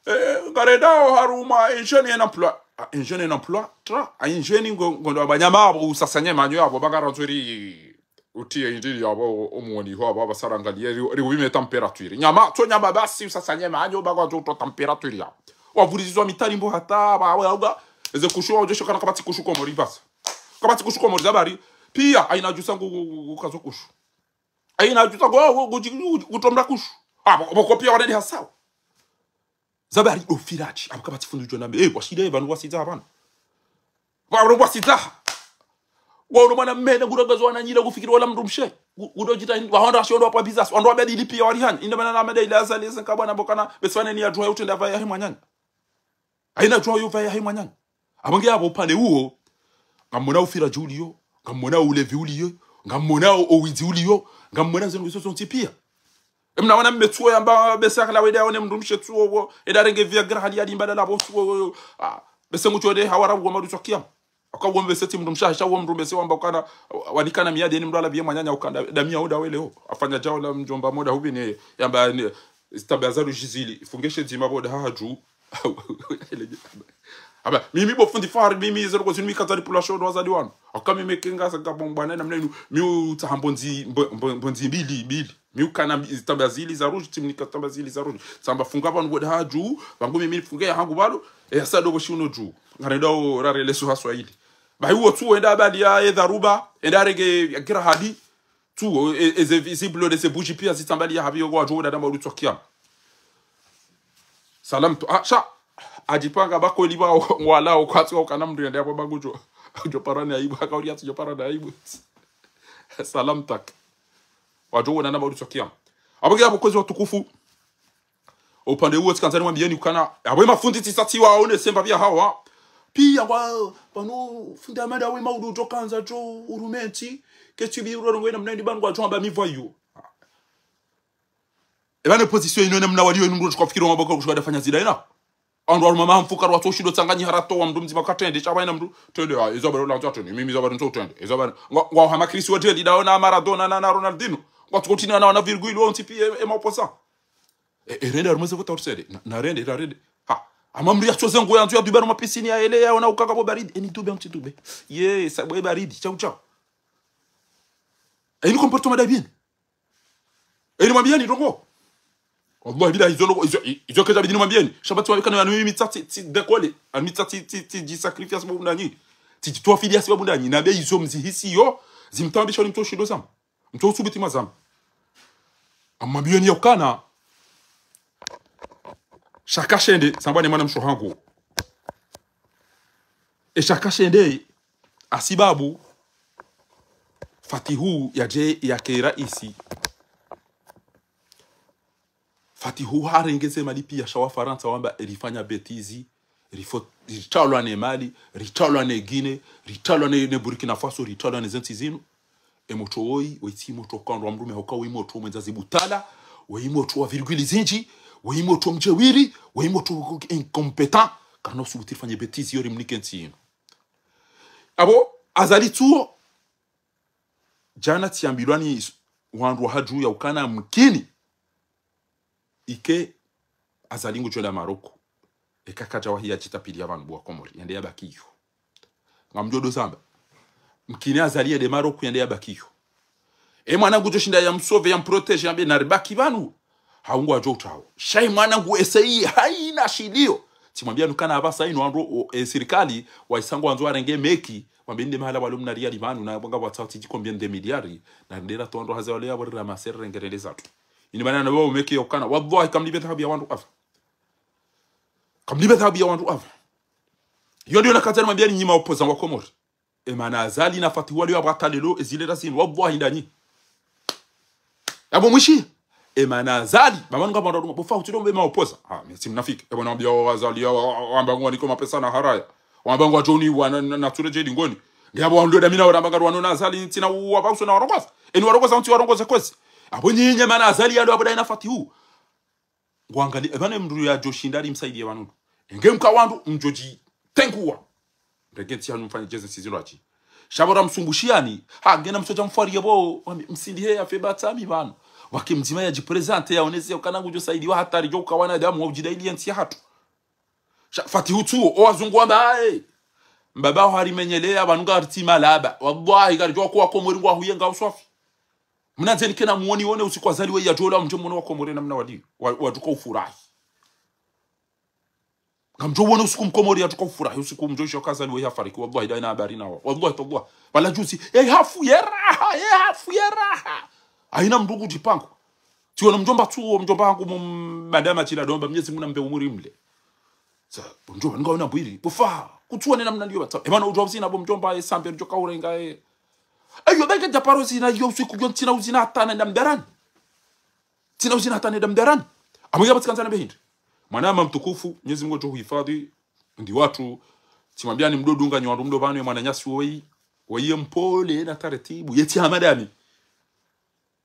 Eh, ngarendao harumwa ingénieur en emploi. Ah, ingénieur en emploi, tra, ah, ingénieur ngo, ngo ndo amba nyama apvo usasanye manyo apvo, banga randzo ri, utie indri apvo, umuoni ho apvo, apvo sarangaliye, ri, ri upime température. Nyama, tso nyama basi usasanye manyo, banga randzo uto température ya. Wavuriziwa mitari mbo hata, ba, wa, wa, eze kushu, wa, ujesho kana kapvatsi kushu Komori basi. Kapvatsi kushu Komori zabari, pia, hayina djusa ngu, ngu, ngu, ngu kazo kushu. Hayina djusa ngu, ngu, ngu, ngu, ngu, ngu tomra kushu. Ah, pvo, pvo kopia wanadi hasao. Zabari do firatsi, apvo kapvatsi fundi udjo nambe, eh, washile, pvanu wasidza, pvanu. Pvanu wasidza. Wa uno mwana mene, nguragazo wana nyila, ngufikiri wala mndru mshe. Ngu, ngudo djita, wahonda, washonda, wapva bizas, wandru wabedi lipi ya warihani. Inda mana na mada ila Azali, ese nkabwa na mbokana, beswane ni ya djuwa ya utrenda pvaya he mwananya. Hayina djuwa yo pvaya he mwananya. Apvo nge apvo upande uwo, ngamwona ufiratsi uliyo, ngamwona ulevi uliyo, ngamwona o, owidzi uliyo, ngamwona zinu izo zontsi pia. Emna wana mmetsuo yamba bese akala wende yaone mndru mshe tsuo wo, enda renge Viagra hali ya limba lala pvo tsuo wo, ah, bese ngutso ende hawara uwa marutswa kiyama. Aka uwa mbese tsi mndru mshe, hasha uwa mndru mbese wamba ukana, wanikana miyadi eni mndru ala biye mwananya ukanda, damia uda wele ho. Afanya djao la mdjomba moda hubi ne, yamba ne, zitaba za lujizili, ifungeshe dzima boda hahadju. Aba, mimi bo fundi Fahari, mimi zero kwa zinu mi katsari pula shodo wazadi wanu. Aka mimi kenga sa kabo mbwana namna inu, mi utsaha mbondzi, mbo-, mbo-, mbondzi mbili, mbili. Mi ukana mbi-, zitamba zili za rouge, tsimnika zitamba zili za rouge. Tsamba funga pvanu kwenda hadju, pvangu mimi nifunge ya hangu bado, e, ya sado boshi uno dju. Ngarenda o rare leso ha Swahili. Bahi uwo tsu wenda abali ya e dharuba, enda arenge ya kira hadi, tsu, e, e, ze visible de ze bougie pia zitsambali ya habi yo kwa djo wenda namba ulutso kiam. Salam tu, ah, sha, adjipanga bako liba o-, wala o kwatsi wa ukana mndru yende ya kwa bangu djo, djo parani aibu, haka uri yatsi djo parani aibu. Salam tak. Wadjo wona namba ulutso kiam. Abo nge abo kwezi watukufu. Upande uwo tsikandza nimwambiyeni ukana, abo e mafundi tsisa tsiwaone semba pia hawa. Pia ngwa, pvanu fundi Amada we maudu djo kandza djo urumenti. Ketsi bi uroro ngwena mnandi pvanu ngwadjo amba mivwa iyo. Eba ne position inu ene mna waliyo inu mndru tsuka fikiri wamba kwa kushukada fanya zida ina. Wandru waruma maha mfuka rwatso shindo tsanganyi harato wa mndru mdzima katrende, sha pvayina mndru, trende, ah, izo bado lanzo trende, mimi izo bado ntso trende, izo bado, ngwa, ngwa hama Chris Waddle, dawo na Maradona, na, na Ronaldinho, ngwa tsuko tina na, na virgule, wontsi pia, e, e maopoza. E, e, rende, harumwa ze vota utsende, na, na rende, na rende. Ha, ama mndru ya tsoze nguo yandzo ya dube harumwa piscine ya ele, ya ona ukaka bo baridi, eni dube, ntsi dube. Ye, sa bo e baridi, chau, chau. Eni comportement da bien. Eni mwambiyeni ndrongo. Wallahi billahi izo ndrongo, izo, izo kedja bidi nimwambiyeni. Sha pvatsi wabikana yanu mimi tsa tsi, tsi décoller. Anu mi tsa tsi, tsi, tsi dji sacrifier sababu ndanyi. Tsi djitowa fidi ya sababu ndanyi. Na be izo mzihisi yo, zimtambisha ni mtso shindo zama. Mtso usubuti mazama. Amwambiyeni ya ukana. Shaka shende, sambwa ne mwana msho hangu. E shaka shende, hasibabu, Fatihu yadje yake raisi. Fatihu harenge ze mali pia sha Wafarantsa wamba rifanya bêtise, rifo-, ritalwa ne Mali, ritalwa ne Guinée, ritalwa ne, ne Burkina Faso, ritalwa ne ze ntsi zinu. E motro woyi, woyi tsi motro kandwa mndrume hauka woyi motro mwendza zibutala, woyi motro wa virgule zindji, woyi motro mdjewiri, woyi motro incompétent, karina usubuti rifanye bêtise yo rimnike ntsi yinu. Abo, Azali tsuwo, djana tsiyambilwa ni wandru wa hadju ya ukana mkini, ike Azali ngudjo enda Maroko. Eka kadja wahi ya djitapili ya pvanu bo wa Komori, yende ya baki yo. Ngamdjo do zamba. Mkini Azali yende Maroko, yende ya baki yo. E mwana ngudjo shinda ya msauver, ya mprotéger, yambe nari baki pvanu. Hau ngwadjo utawo. Sha e mwana ngu essayer, hayina shiliyo. Tsimwambiya nukana apvasa inu wandru, o, e, sirikali, waisa ngwandzo warenge meki, wambe nde mahala walo mna riyali pvanu, na pvanga pvwatsawo tsidji combien de milliards, na ndera to wandru haze wale ya wari ramasser rengerele zatru. Ini mana na wao meki ya ukana. Wallahi, kamlibe dhahabu ya wandru apva. Kamlibe dhahabu ya wandru apva. Yo ndiyo nakadza nimwambiyani nyi ma opposants wa Komori. E mana Azali na Fatihu waliyo apvwa hata lelo, e zile razini. Wallahi ndanyi. Yabo mwishi. E mana Azali. Baba nunga pvandra duma. Bo fa utilo mbe ma opposants. Ha, mi tsi mnafiki. Ebo nambiya wa Azali ya wa, wa, wamba ngwaniko mapesa na haraya. Wamba ngwadjo niwa na, na, na tsure djedi ngoni. Nge abo wandru da mina waramba ngarwano na Azali ntsina uwa pvauso na warongoza. Eni warongoza ntsi warongoza kwezi. Abo nyinyi mana Azali yalo abo da ina Fatihu. Ngwangali, e pvanu e mndru yadjo shinda ri msaidiye pvanu. Enge mka wandru, mdjo djitenguwa. Reke ntsi yanu mfanye djeze ntsi zinu atsi. Sha bo ra msumbushiyani, ha, ngena msodja mfwariye bo, wami, msindihe ya feba tsami pvanu. Wake mdzima ya djiprésenter, ya onese, ya ukana ngudjo saidiwa hata ridjo uka wanadamu wa udjida ili ye ntsi ya hatru. Sha, Fatihu tsuwo, o wazungu wamba, aye. Mbaba ho hari menyeleya, pvanu ngaritsi malaba. Wallahi, karidjo kuwa Komori ngwa huye nga uswafi. Mna ndzeni kena muoni wone usiku Azali we yadjo ola mdjo mwone wa Komori namna wali, wa, wadjuka ufurahi. Ngamdjo wone usiku Mkomori yadjuka ufurahi, usiku mdjo isho ka Azali we yafariki, wallahi, da ina habari nawa. Wallahi, tallahi. Pvala juzi, e hafu ye raha, e hafu ye raha. Hayina mndru ngudjipango. Tsiwona mdjomba tsuwo, mdjomba hangu mu-, madama tshila domba, Mnyezi Mungu nambe umuri mle. Sa, bo mdjomba, nunga wena mbwiri. Bo fa, kutsuwone namna ndiyo batsa. E mana udjuwa uzina, bo mdjomba, e sambe, ndjoka urenga, e. Eyo, beke djaparo zina, yo usiku, yo ntsina uzina hata nenda mdarani. Ntsina uzina hata nenda mdarani. Amwe yaba tsikandzana be hindri. Mwanama mtukufu, Mnyezi Mungu ngudjo huhifadhi, ndi watru, tsimwambiyani mdo dunga nyi wandru mdo pvanu ye mwananyasi woyi, woyi ye mpole na taratibu, ye tsi hamadami.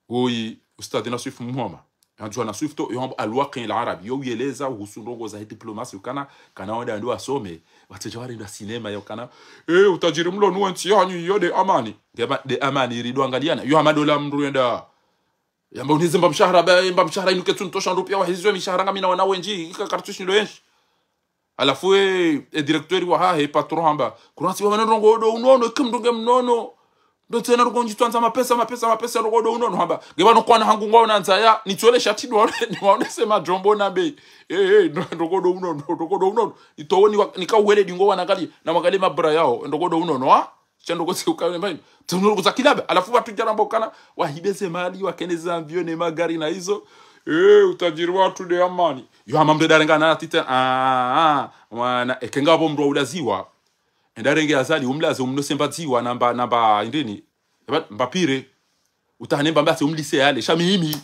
Woyi, Ustadhi Naswif Mhoma. Yandzwa Naswif to, yo hambo Al-Waqi' Al-Arabi. Yo uyeleza uhusu ndrongo za diplomasi ukana, kana wandru ndo wasome, watsodja warenda sinema ya ukana. E, utadjiri mlo nuwe ntsi yanyu yo de amani. Ngema de amani irido angaliana. Yo hamadola mndru yenda. Yamba uneze mba mshahara, ba, mba mshahara inu ketsu ntosha ndru piya wahizwe mishahara ngamina wana wendji, ika kartushi ndo yenshi. Halafu e, e directeur wahahe, patron hamba: "Kuransi pvanu ndrongoo ndo unono, eka mndru nge mnono. Ndo tsena ndrongoo ndjitwandza mapesa, mapesa, mapesa, ndrongoo ndo unono." Hamba: "Nge pvanu kwana hangu ngwaona ndzaya, nitwele shati niwaone, niwaonese madjombo na be. Eh, eh, ndo, ndrongoo ndo unono, ndrongoo ndo unono. Nitowe ni wa-, nikauwele dingo wanangalie, na wangalie mabra yao, ndrongoo ndo unono, ha?" Sha ndrongoo tsi ukaya mbaini. Tsi ndrongoo za kilaba. Halafu wandru djana mbokana, wahibe ze mali, wakene ze avion ne magari na izo. Eh, utajiri wahatru nde amani. Yo hama mndru ndarengana na tite, ah, ah, mwana, eka ngapvo mndru wa ulaziwa. Enda renge Azali, umlaze, umnose mba dziwa, namba, namba, indrini. Eba, mba pire. Utahane mba mbase, umlise yale. Sha mimi.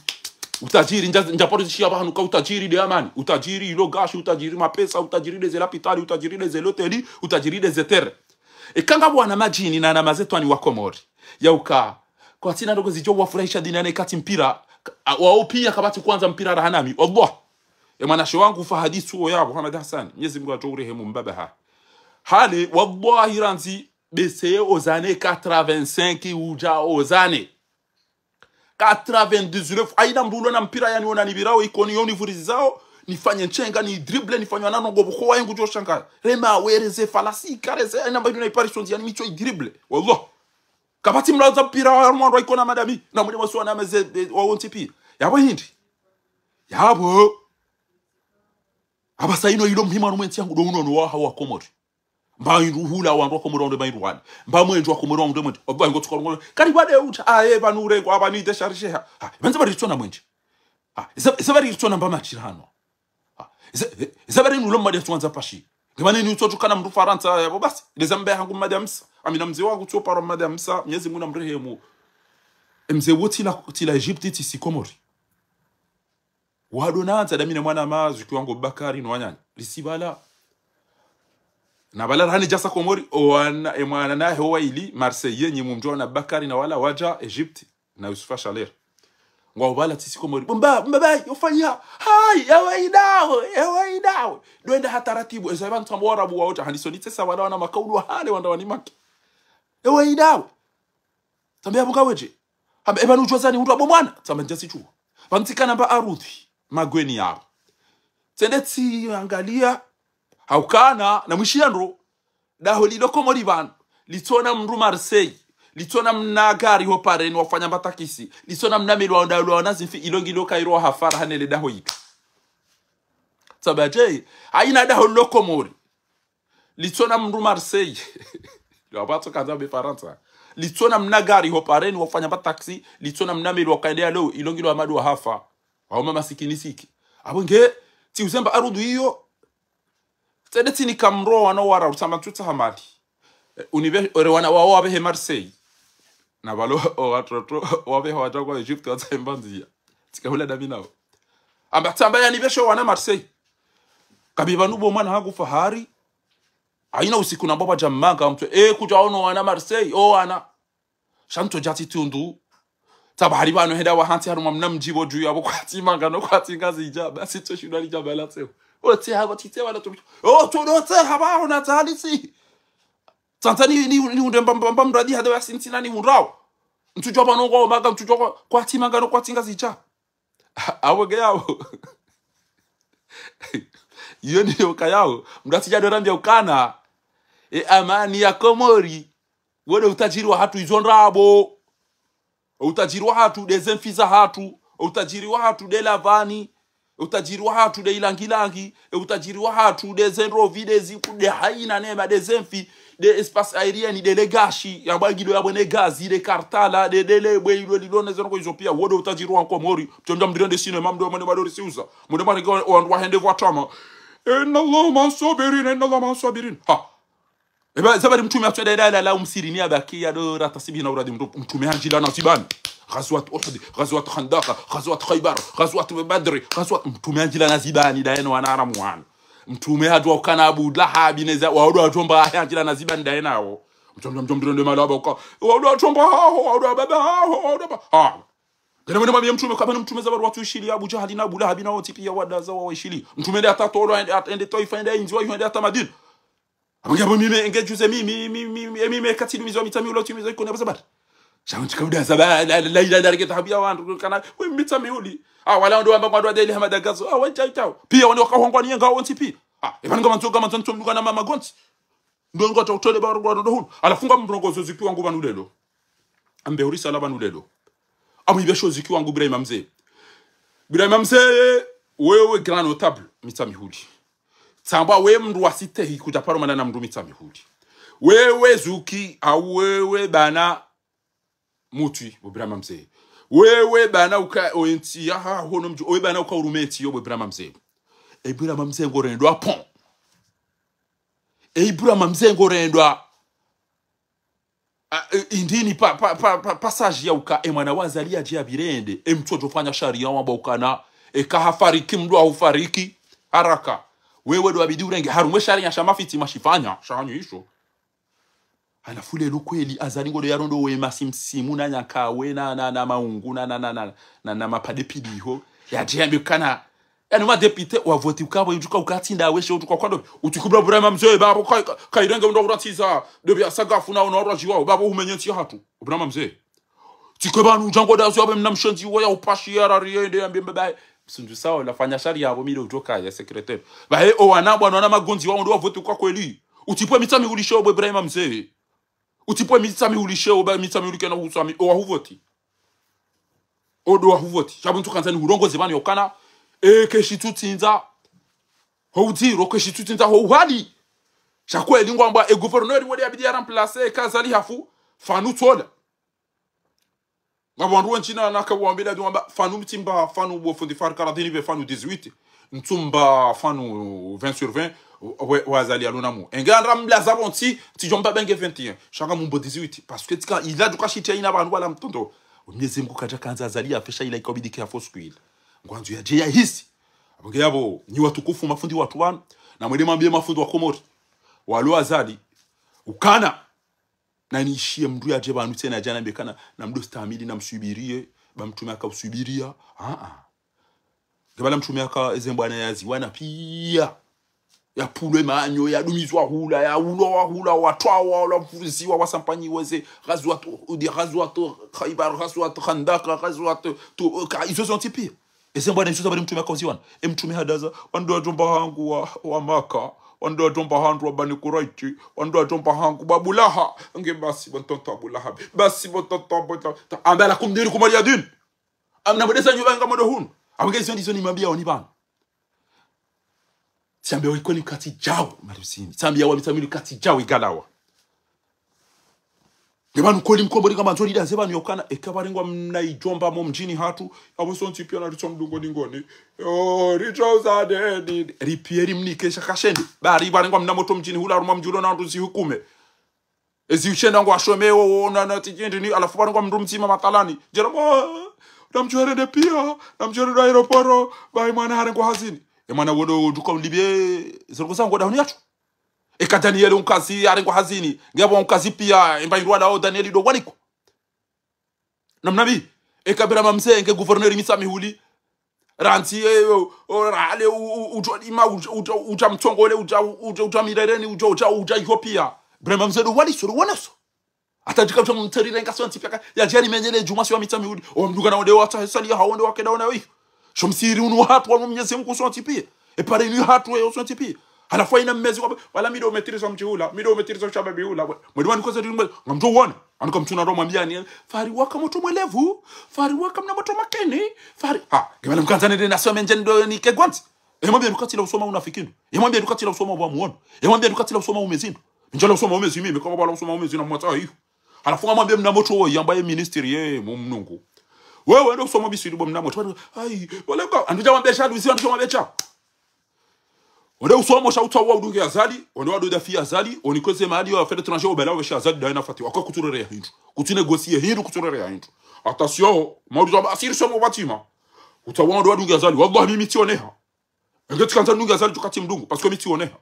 Utajiri, ndja, ndjaparo zishiya pvahanu ka utajiri nde amani. Utajiri, ilo gashi, utajiri mapesa, utajiri nde ze lapitali, utajiri nde ze loteli, utajiri nde ze terre. Eka ngapvo wana madjini na wana mazetwani wa Komori. Yauka. Kwatsina ndrongoo zidjo wafurahisha duniani katsi mpira. Ka-, a-, wao pia kapvatsi kwandza mpira raha nami. Wallah. E mwanashe wangu Fahadi Suo yapvo, Hamad Hassan. Mnyezi Mngu atso urehemu mbaba ha. Hale, wallahi randzi, bese aux années quatre-vingt-cinq udja aux années quatre-vingt-dix-neuf. Haina mndru ulo na mpira yani ona nipvirao ikoni yo nivurizao, nifanye nchenga, ni dribble, nifanye wana ndrongoo pvoko wa yengu djo shanga. Rema, wereze, falasi, kareze, haina mba inu na ipariso ndziani mitso i dribble. Wallah. Kapvatsi mlaza mpira wa mwandru ikona madami. Na mwende mwasi wana meze, e, wa wontsi pia. Yapvo hindri. Yapvo. Apvasa inu ilo muhimu anu mwentsi yangu ndo unono waha wa Komori. Mba indru hula wandru wa Komori wandru mba indru wali. Mba mwendje wa Komori wandru mwendje. Oba ingo tsuka ngolo. Kari wade uta, ah, eh, pvanu urengwa, apvanu ite sharisheha. Ah, pvandze pvali ritsona mwendje. Ah, iza, iza pvali ritsona mba mashirano. Ah, iza, iza pvali nulo mmadi ya tsuandza pashi. Ngemane ni utso tsukana mndru Farantsa, yapvo basi. Ndeza mbe hangu Mmadi Amsa. Amina mze wangu tso paro Mmadi Amsa. Mnyezi Mngu na mrehemu. Mze wo tsila, tsila Egypte tsi si Komori. Wado nandza damina mwana mazwi kiwango Bakari no wananya. Lisi pvala. Na pvala rahani djasa Komori, o wana, e mwana nahe o waili, Marseille, nyi mumdjo na Bakari na wala wadja Egypte, na Youssoufa Chalère. Ngwao pvala tsi si Komori. Bumba, bumba bai, ufanya. Hai, ewe idawe, ewe idawe. Ndo enda ha taratibu, eza pvanu tsambo Warabu wa udja, handiso nitse sa wala wana makaulu wa hale wanda wanimaki. Ewe idawe. Tsamba yapvo ngawedje. Hamba, eba nudjuwa zani hundru apvo mwana. Tsamba ndjasi djuwa. Pvamtsikana mba arudhi. Magweni yapvo. Tsende tsiangalia. Haukana, na mwishiya ndro. Daho lilo Komori pvanu. Litsona mndru Marseille. Litsona mna gari ho pareni wafanya mba takisi. Litsona mna meli wa nda, wa na zimfi ilo ngilo Kairo wa hafara hanele daho itu. Tsamba dje, haina daho lilo Komori. Litsona mndru Marseille. Lo apvatso kandza be Farantsa. Litsona mna gari ho pareni wafanya mba taxi. Litsona mna meli wakaendea leo. Ilo ngilo Amadu wa hafa. Wao mama sikini siki. Apvo nge, tsi uzemba arudhu iyo. Tsende tsini kamro wana wara utsamba tsutsa hamadi. Eh, unibe, ore wana wao wabehe Marseille. Na pvalo, o watoto, wabehe wadja kwa Egypte, watsahe mba ndzia. Tsika hula dami nao. Amba tsamba yanibeshe wana Marseille. Kabi pvanu bo mwana hangu Fahari. Haina usiku na baba djamanga mtwe. Eh, kudja ono wana Marseille, o wana. Sha ntso djatsi tundu. Tsamba hari pvanu henda wahantsi harumwa mna mdji pvo dju yapvo kwatsi manga no kwatsi Ngazidja. Basi tso shindwa lidja pvala tseo. O tse hapvo tsi tse pvala tso. O tso do tse hapvo ho na tsa halisi. Tsandza ni, ni, nihundre mba, mba, mba mradi hade wa sintsina nihundrao. Ntsudjuwa pvanu ngwao manga, ntsudjuwa kwa, kwatsi manga no kwatsi Ngazidja. Apvo nge yapvo. Iyo ndiyo kayao. Mndru atsidja ndo rambia ukana. E amani ya Komori. Wo nde utajiri wahatru izo ndrabo. Utajiri wahatru nde ze mfi zahatru. Utajiri wahatru nde lavani. Utajiri wahatru nde ilangilangi. Utajiri wahatru nde ze ndrovi, nde ziku, nde haina neema, nde ze mfi, nde espace aérien, nde le gashi, ya bwa ngido ya bwene gazi, nde kartala, nde, nde le bwe ilo lilo ne ze ndrongoo izo pia, wo nde utajiri wa Komori. Mtso ndja mdire nde cinéma, mdo mwende madori siuza. Mdo mwende wa, wa, wahende vwa tama. Inna Allah ma'a sabirin, inna Allah ma'a sabirin. Ha. Eba, zabari mtrume atsweda ila la, la umsirini abaki ya do rata sibi na uradi mtru-, mtrume handjila na zibani. Ghazwat Uhud, Ghazwat Khandaq, Ghazwat Khaybar, Ghazwat Badri, Ghazwat, mtrume handjila na zibani, daye no wana haramu wanu. Mtrume hadjuwa ukana Abu Lahabi neza, waodo watromba handjila na zibani daye nawo. Mtrume, mtrume, mtrume, nde malaba uka, waodo watromba haho, waodo wababa haho, waodo ba-, ha. Gana mwene mwambiye mtrume, kaba ni mtrume zabari watsu ishili, Abu Jahali na Abu Lahabi na wontsi pia wadaza wa waishili. Mtrume nde hata tolo, ende, ende Twaifa, ende inziwa, ende hata Madina. Apvo nge apvo mimi, nge juze mimi, mimi, mimi, mimi, katsi lumizo wa Mitsamihuli, wa timizo ikoni apvo zabari. Sha ntsi kauda zaba, la, la, la, la, la, reke tahabu ya wandru, kana, we Mitsamihuli. Ah, wala ndo wamba kwa ndo adeli hama dagazo. Ah, wendja itao. Pia wende wakahongwa ni yenga wontsi pia. Ah, epvanu ngamandzo, ngamandzo ntso mdunga na mama gontsi. Ndo ngo tsa utole baro ndo hunu. Halafu ngamrongozo Ziki wangu pvanu lelo. Ambe urisala pvanu lelo. Amwibesho Ziki wangu Ibrahima Mze. Ibrahima Mze, wewe grand notable, Mitsamihuli. Tsamba we mndru wa sitehi kudja paro mana na mndru Mitsamihuli. Wewe Zuki, au wewe bana Mutwi, bo Ibrahima Mze. Wewe bana uka o entsi ya ha hono mdji, wewe bana uka urume entsi yo, bo Ibrahima Mze. E Ibrahima Mze ngorendwa pont. E Ibrahima Mze ngorendwa. Ah, eh, indrini pa, pa, pa, pa, passage ya uka, e mwana wa Azali yadje yapvire yende, e mtsodjo fanya sharia wamba ukana, eka hafariki mndru ahufariki, haraka. Wewe ndo wabidi urenge, harumwa e sharia sha mafiti mashifanya, sha hanyu isho. Halafu lelo kweli, Azali ngolo yarondo we masimsimu na nyakawe na, na, na maungu na, na, na, na, na, na mapade piliho. Yadje yambe ukana, yanu madepite wavoti ukapvo, yudjuka ukatsinda weshe, udjuka kwando. Utsikubla Ibrahima Mze, babo, ka, ka, kairenge undro uratsiza, dobi ya sagafu na uno urajiwa, babo umenye ntsi ya hatru. Ibrahima Mze. Tsikwe pvanu udjango dazo yabe mna mshenzi wo ya upashi ya rari yende yambe mbabaye. Msundju sawa, lafanya sharia yapvo mile udjoka ya secrétaire. Baye o wana bwana wana magondzi wao ndo wavoti kwa kweli. Utsipve Mitsamihuli she bo Ibrahima Mze. Utsipve Mitsamihuli she, o ba Mitsamihuli kena usami, o wahuvoti. O ndo wahuvoti. Sha bo ntsu kandza nihurongoze pvanu yokana, e, keshi tutsindza. Ho udziro, keshi tutsindza, ho uhali. Sha kweli ngwamba, e gouverneur wale yabidi ya remplacer, eka Azali hafu, pvanu tsola. Ngapvo wandru wendji na naka wambila ndi wamba pvanu mtsimba pvanu bo fundi Farka radhini be pvanu dix-huit. Mtsumba pvanu vingt sur vingt, we, wa Azali aluna mu. Enge andra mlaza pvontsi, tsidjomba benge vingt et un. Sha ngamumbo dix-huit. Parce que tsika, ila duka shiti ya ina pvanu wala mtondo. Mnyezi Mngu kadja kandza Azali ya fesha ila ikabidi ke ya fo siku ila. Ngwandzo yadje yahisi. Apvo nge yapvo, nyi watukufu mafundi watru pvanu. Na mwende mwambie mafundi wa Komori. Walo Azali. Ukana. Na nishiye mndru yadje pvanu tsena yadje yanambe kana, na mdo stahamili na mswubiriye, ba mtrume haka uswubiriya. Ah, ah. Nge pvala mtrume haka eze mbwana yaziwana piya. Yapvulwe manyo, yadumizwa hula, yaulwa wahula, watwawa, wala vuziwa, wasampanyiwa ze, ghazwat Uhudi, ghazwat Khaybar, ghazwat Khandaka, ghazwat tu, ka, izo zontsi piya. Eze mbwana izo zabari mtrume haka uziwana. E mtrume hadaza, wandru wadjomba hangu wa, wa Maka, wandru wadjomba hangu wa Bani Kuraishi, wandru wadjomba hangu wa Abu Lahab. Nge basi bo ntonto Abu Lahab. Basi bo ntonto Abu Lahab. Amba lakum dinukum waliya din. Amna mwendeza nyumba nga modo hunu. Amba nge izo ndizo nimwambia wani pvanu. Tsiambia wa Ikoni kati djawu, Marusini. Tsiambia wa Mitsamihuli kati djawu Igalawa. Nge pvanu kweli mkombo ringa mandzo ridaze pvanu yokana, eka pvarengwa mna idjomba mo mdjini hatru, apvo sontsi piya na ritso mdungo ningoni. Yo, ritso uzade, ni, ripiye rimnike sha kashende. Bari pvarengwa mna motro mdjini hula harumwa mdji ulo na wandru zihukume. Ezi ushenda ngwashome wo, wo, na, na, tijindi ni, halafu pvarengwa mndru mdzima mathalani. Djera mwa, na mdji harende piya, na mdji harende aeroporo, bayi mwana harengwa hazini. E mwana wodo duka ulibie, zeroko zangu dahoni yatru. Eka Daniel unkazi harengwa hazini. Nge yapvo unkazi piya, emba indru wala o Daniel ndo waliko. Namna bi, eka Ibrahima Mze nge gouverneur Mitsamihuli. Randzi, e, o, o, rale, u, u, udjo lima, udjo, udjo, udja Mtsongole, udja, udja, udja Mirereni, udja, udja, udja Ethiopia. Ibrahima Mze ndo waliso, ndo wanaso. Hata djika udja mtseri renga sontsi piya ka, yadje yari menyele djumwa si wa Mitsamihuli. O mdru kana wonde wa tsahe sali ya hawonde wakeda wona wiyo. Sho msiri unu hatru wanu Mnyezi Mngu sontsi piya. E pare inu hatru yo sontsi piya. Halafu hayina mmezi kwa, wala mi ndo maîtrise mdji hula, mi ndo maîtrise shababi hula. Mwedi wani koze dinu mwezi, ngamdjo wona. Anu kamtsuna ndo mwambiani, fari waka motro mwelevu, fari waka mna motro makini, fari. Ha, nge pvala mkandza nende nasome ndje ndo nike gwantsi. E mwambie ndo katsi la usoma unafiki ndo. E mwambie ndo katsi la usoma wa muono. E mwambie ndo katsi la usoma umezi ndo. Ndjala usoma umezi mimi, kwa pvala usoma umezi na mwatsa hiyo. Halafu ngamwambie mna motro wo, yamba ye ministre ye, mu mnungu. Wewe ndo usoma biswidi bo mna motro. Ayi, wale ka, andu dja mwambie sha, ndo usi andu dja mwambie sha. Wende usoma sha utsawa udunge Azali, wende wado dafi Azali, wende kweze mali wa affaires étrangères, obela weshe Azali, dawe na Fati, waka kutsurere ya hindru. Kutsu négocier hindru, kutsurere ya hindru. Attention, maudu zaba asiri somo batima. Utsawa wende wadunge Azali, wallahi mimi tsioneha. Enge tsikandza ndunge Azali djo katsi mdungu, parce que mi tsioneha.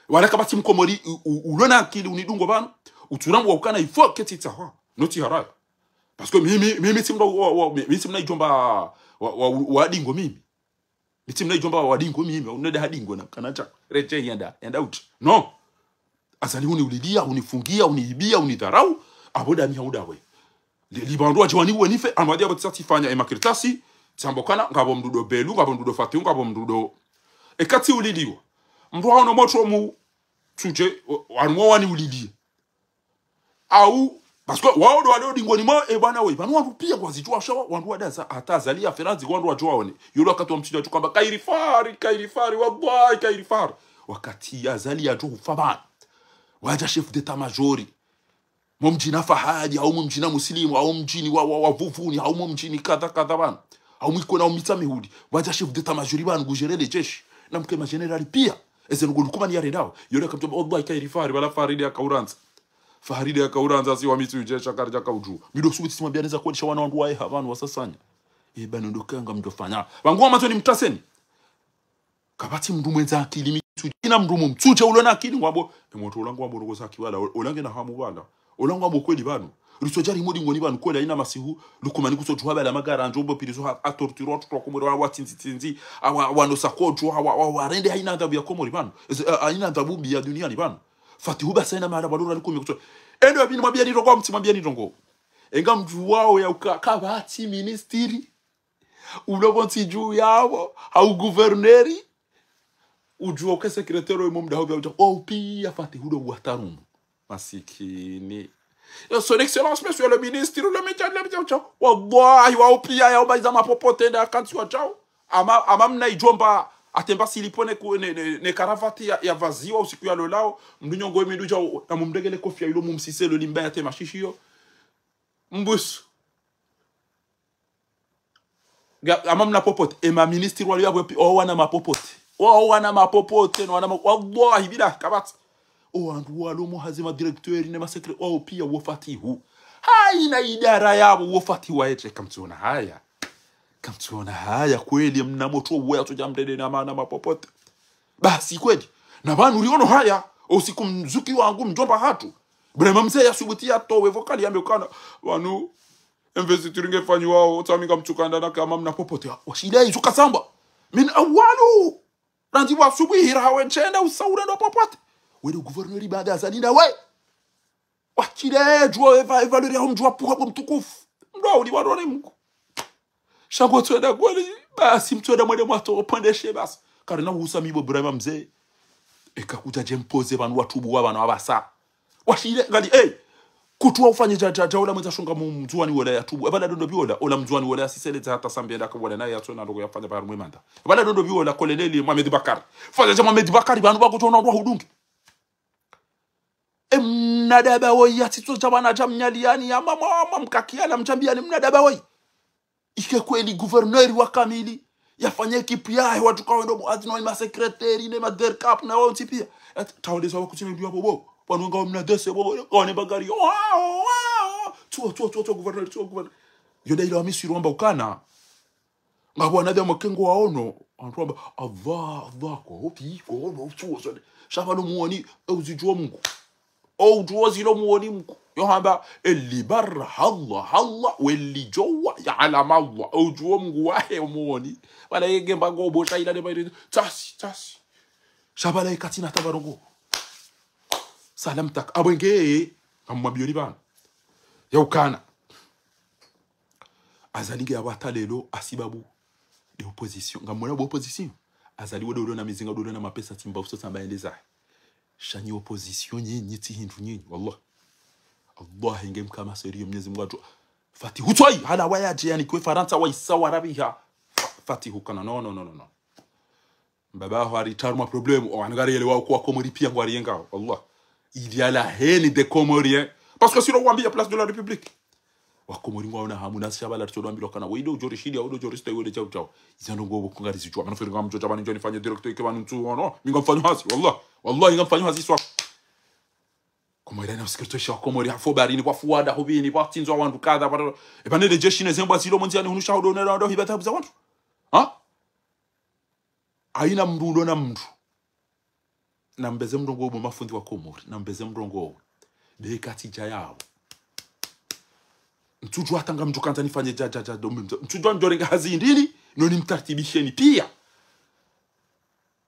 Wala kapvatsi mkomori, u, u, ulona akili unidungo pvanu, utsurambu wa ukana il faut ketsi tsawa. Notsi haraya. Parce que mimi, mimi tsi mna, wa, wa, mimi tsi mna idjomba wa, wa, wa dingo mimi. Mi tsi mna idjomba wa dingo mimi, uneda ha dingo na, kana cha, reche yenda, yenda uti. Non. Azali uniulilia, unifungia, uniibia, unidharau, apvo dami haudawe. Li, li pvandru wadje waniwe nife, anu wadja apvo tsisa tsifanya e makartasi, tsambo kana, ngapvo mndru ndo Belu, ngapvo mndru ndo Fatihu, ngapvo mndru ndo. Eka tsiuliliwa. Mndru haono motro mu, tsudje, wa-, wanu wawani ulilie. Au, parce que wao ndo wale odingoni mwa, e bwana we, pvanu wandru pia ngwazidjuwa sha, wandru wadaza, hata Azali ya Feranzi, wandru wadjuwa one. Yolo wakati wa Mtsudje wadjo hamba, kairifari, kairifari, wallahi, kairifari. Wakati Azali yadjo hufa pvanu. Wadja chef d'état-major. Mo mdjini Fahadi, au mo mdjini Muslimu, au mdjini wa, wa, wa Vuvuni, au mo mdjini kadha, kadha pvanu. Au mwiko na umitsa mihudi. Wadja chef d'état-major pvanu, ngudjerele jeshi. Na mke ma général pia. Eze nungu Lukumani yarendao. Yole kamtso, wallahi, kairifari, wala Faridi ya Kauranza. Faridi ya Kauranza, si wa Mitsudje, shakari ya Kaudju. Mi ndo subuti tsimwambia neza kweli sha wana wandru waye ha pvanu wasasanya. E bwana ndo kanga mdjofanya. Wangu wa matsoni mtaseni. Kapvatsi mndru mwendza akili Mitsudje. Ina mndru mu Mtsudje ulo na akili ngwambo. E motro ulangu wambo noko zaki wala. Ulange na hamu wala. Ulangu wambo kweli pvanu. Ritsodja rimudi ngoni pvanu kweli haina masihu. Lukumani kutsodjuha pvala magara ndjombo pirizo ha, atortiro watoto wa Komori wa, wa tsinzi tsinzi. Awa, wanosa kodjo, awa, wa, warende haina adhabu ya Komori pvanu. Eze, a, haina adhabu mbi ya duniani pvanu. Fatihu basi haina mahala pvalo rali kumi kutso. Endo ya pvini mwambia ni ndrongo, mtsi mwambia ni ndrongo. Enga mdjuwao ya uka, kapvatsi ministiri. Ulo pvontsi dju yapvo, hau guverneri, udjuwa uke sekretero imo mdaho pia udja, o pia Fatihu ndo watarumu. Masikini. Yo, son excellence, monsieur le ministre, le média, le média, udja. Wallahi, wao pia, yao mba iza mapopote nda kantsi wadjao. Ama, ama mna idjomba, atemba silipo ne ku, ne, ne, ne karavati ya, ya vaziwa usiku ya lolao. Mndru nyongo emi ndo udjao, na mumdegele kofia ilo mumsise lo limba ya tema shishiyo. Mbusu. Ga-, ama mna popote. E ma ministre walo yapvo pi-, o wana mapopote. O wana mapopote, no wana ma-, wallahi billahi, kapvatsi. O wandru walo mo hazi ma directeur ne ma secré-, o pia wo Fatihu. Haina idara yapvo wo Fatihu wa etre, kamtsiona haya. Kamtsiona haya, kweli mna motro wo yatsodja mdede na mana mapopote. Basi kweli. Na pvanu riono haya, o usiku mzuki wangu mdjomba hatru. Ibrahima Mze ya subuti ya towe vocal yambe ukana. Pvanu, investiture nge fanyiwao, tsami ngamtsukanda na kama mna popote. Washile izo kasamba. Min awalu. Randzi wa subuhi hira hawe ntsenda usaure ndo popote. Wele gouverneur baada Azali nda we. Washile djuwa eva, eva lori ya humdjuwa puha bo mtukufu. Mndru uli warone Mungu. Sha ngo tswenda kweli, basi mtswenda mwende mwatso pvendeshe basi. Karina husa mi bo Ibrahima Mze. Eka kudja dje mpoze pvanu watubu wa pvanu wapvasa. Washile, ngali, eh, kutsuwa ufanye dja, dja, dja, ola mwendza shonga mu-, Mndzuwani wola yatubu. Epvala ndo ndo pvi ola, ola Mndzuwani wola yasiseledza hata Sambi enda kawola naye yatsona ndrongo yafanya pvanu mwe manda. Epvala ndo ndo pvi ola, koleleli Mohamed Bakari. Fanya dja Mohamed Bakari, pvanu pvako tsona ndrwa hudungi. E mnadaba woyi yatsitso dja pvana dja mnyaliyani, ya mama, mama mkakiya na mdjambiyani mnadaba woyi. Ike kweli gouverneur wa kamili, yafanya ekipu yahe, watru kawendo muadzi no ma secrétaire, ne ma derkap na wontsi pia. Yat-, tawonesa wakutsi ne nduwa bobo, pvanu nga wamna dese bobo, wane bagari, oa, oa, oa. Tsuo, tsuo, tsuo, tsuo, gouverneur, tsuo, gouverneur. Yo nda ila wa Misri wamba ukana. Ngapvo wanadamu wake ngwaono, wantru wamba, Allah, Allah, ko, opi, ko, ono, tsuo, sone. Sha pvanu muwoni, e uzidjuwa Mungu. O utsuo zilo muwoni Mungu. Yo hamba, eli barra, Allah, Allah, weli djowa, ya alama Allah. O utsuo Mungu wahe muwoni. Wala yenge mbango obosha ila ne bayiri, tsasi, tsasi. Sha pvala yekatsi na tabarongo. Salam tak. Abwenge, ngamwambiyo ni pvanu. Ya ukana. Azali nge apvata lelo, hasibabu de opposition. Ngamwona bo opposition. Azali wo dolo na mizinga, dolo na mapesa, tsimba uso tsamba yende zahe. Sha nyi opposition nyinyi, tsi hindru nyinyi, wallah. Allah, nge mkama sérieux, Mnyezi Mungu atsu. Fatihu tswayi, hala wayadje, yani kwe Farantsa, wayisa, warabiha. Fa-, Fatihu kana, no, no, no, no, no. Mbaba aho hari taru ma problème, o wanu ngari yelewa uko wa Komori pia ngwari yengao, wallah. Il y a la haine des Comoriens. Parce que si lo wambiya place de la République. Wa Komori ngwaona hamu nasi sha pvala ritso lo wambilwa kana, wewe ndo udjo rishindiya, wewe ndo udjo riste, wewe ndo djau djau. Iza ndrongo obo ko ngari zidjuwa. Mana feri ngamdjo dja pvanu ndjo nifanye directeur ike pvanu ntsu ono. Mi ngamfanyo hazi, wallah. Wallahi ngamfanyo hazi swa. Komori na secrétaire wa Komori, hafo barini, kwa fuwada, hubini, kwa tsindzwa wandru kadha, pvwa. Epvanu nde jeshi ne zembwa zilo mondziani hunu sha hudo ne ndo hibata buza wandru. Ha? Haina mndru ulo na mndru. Nambeze mrongo wo bo mafundi wa Komori. Nambeze mrongo wo. Be katsi dja yawo. Ntsudjuwa hata ngamdjo kandza nifanye dja, dja, dja, do mimzo. Ntsudjuwa ndjo renga hazi ndini, no nimtartibisheni pia.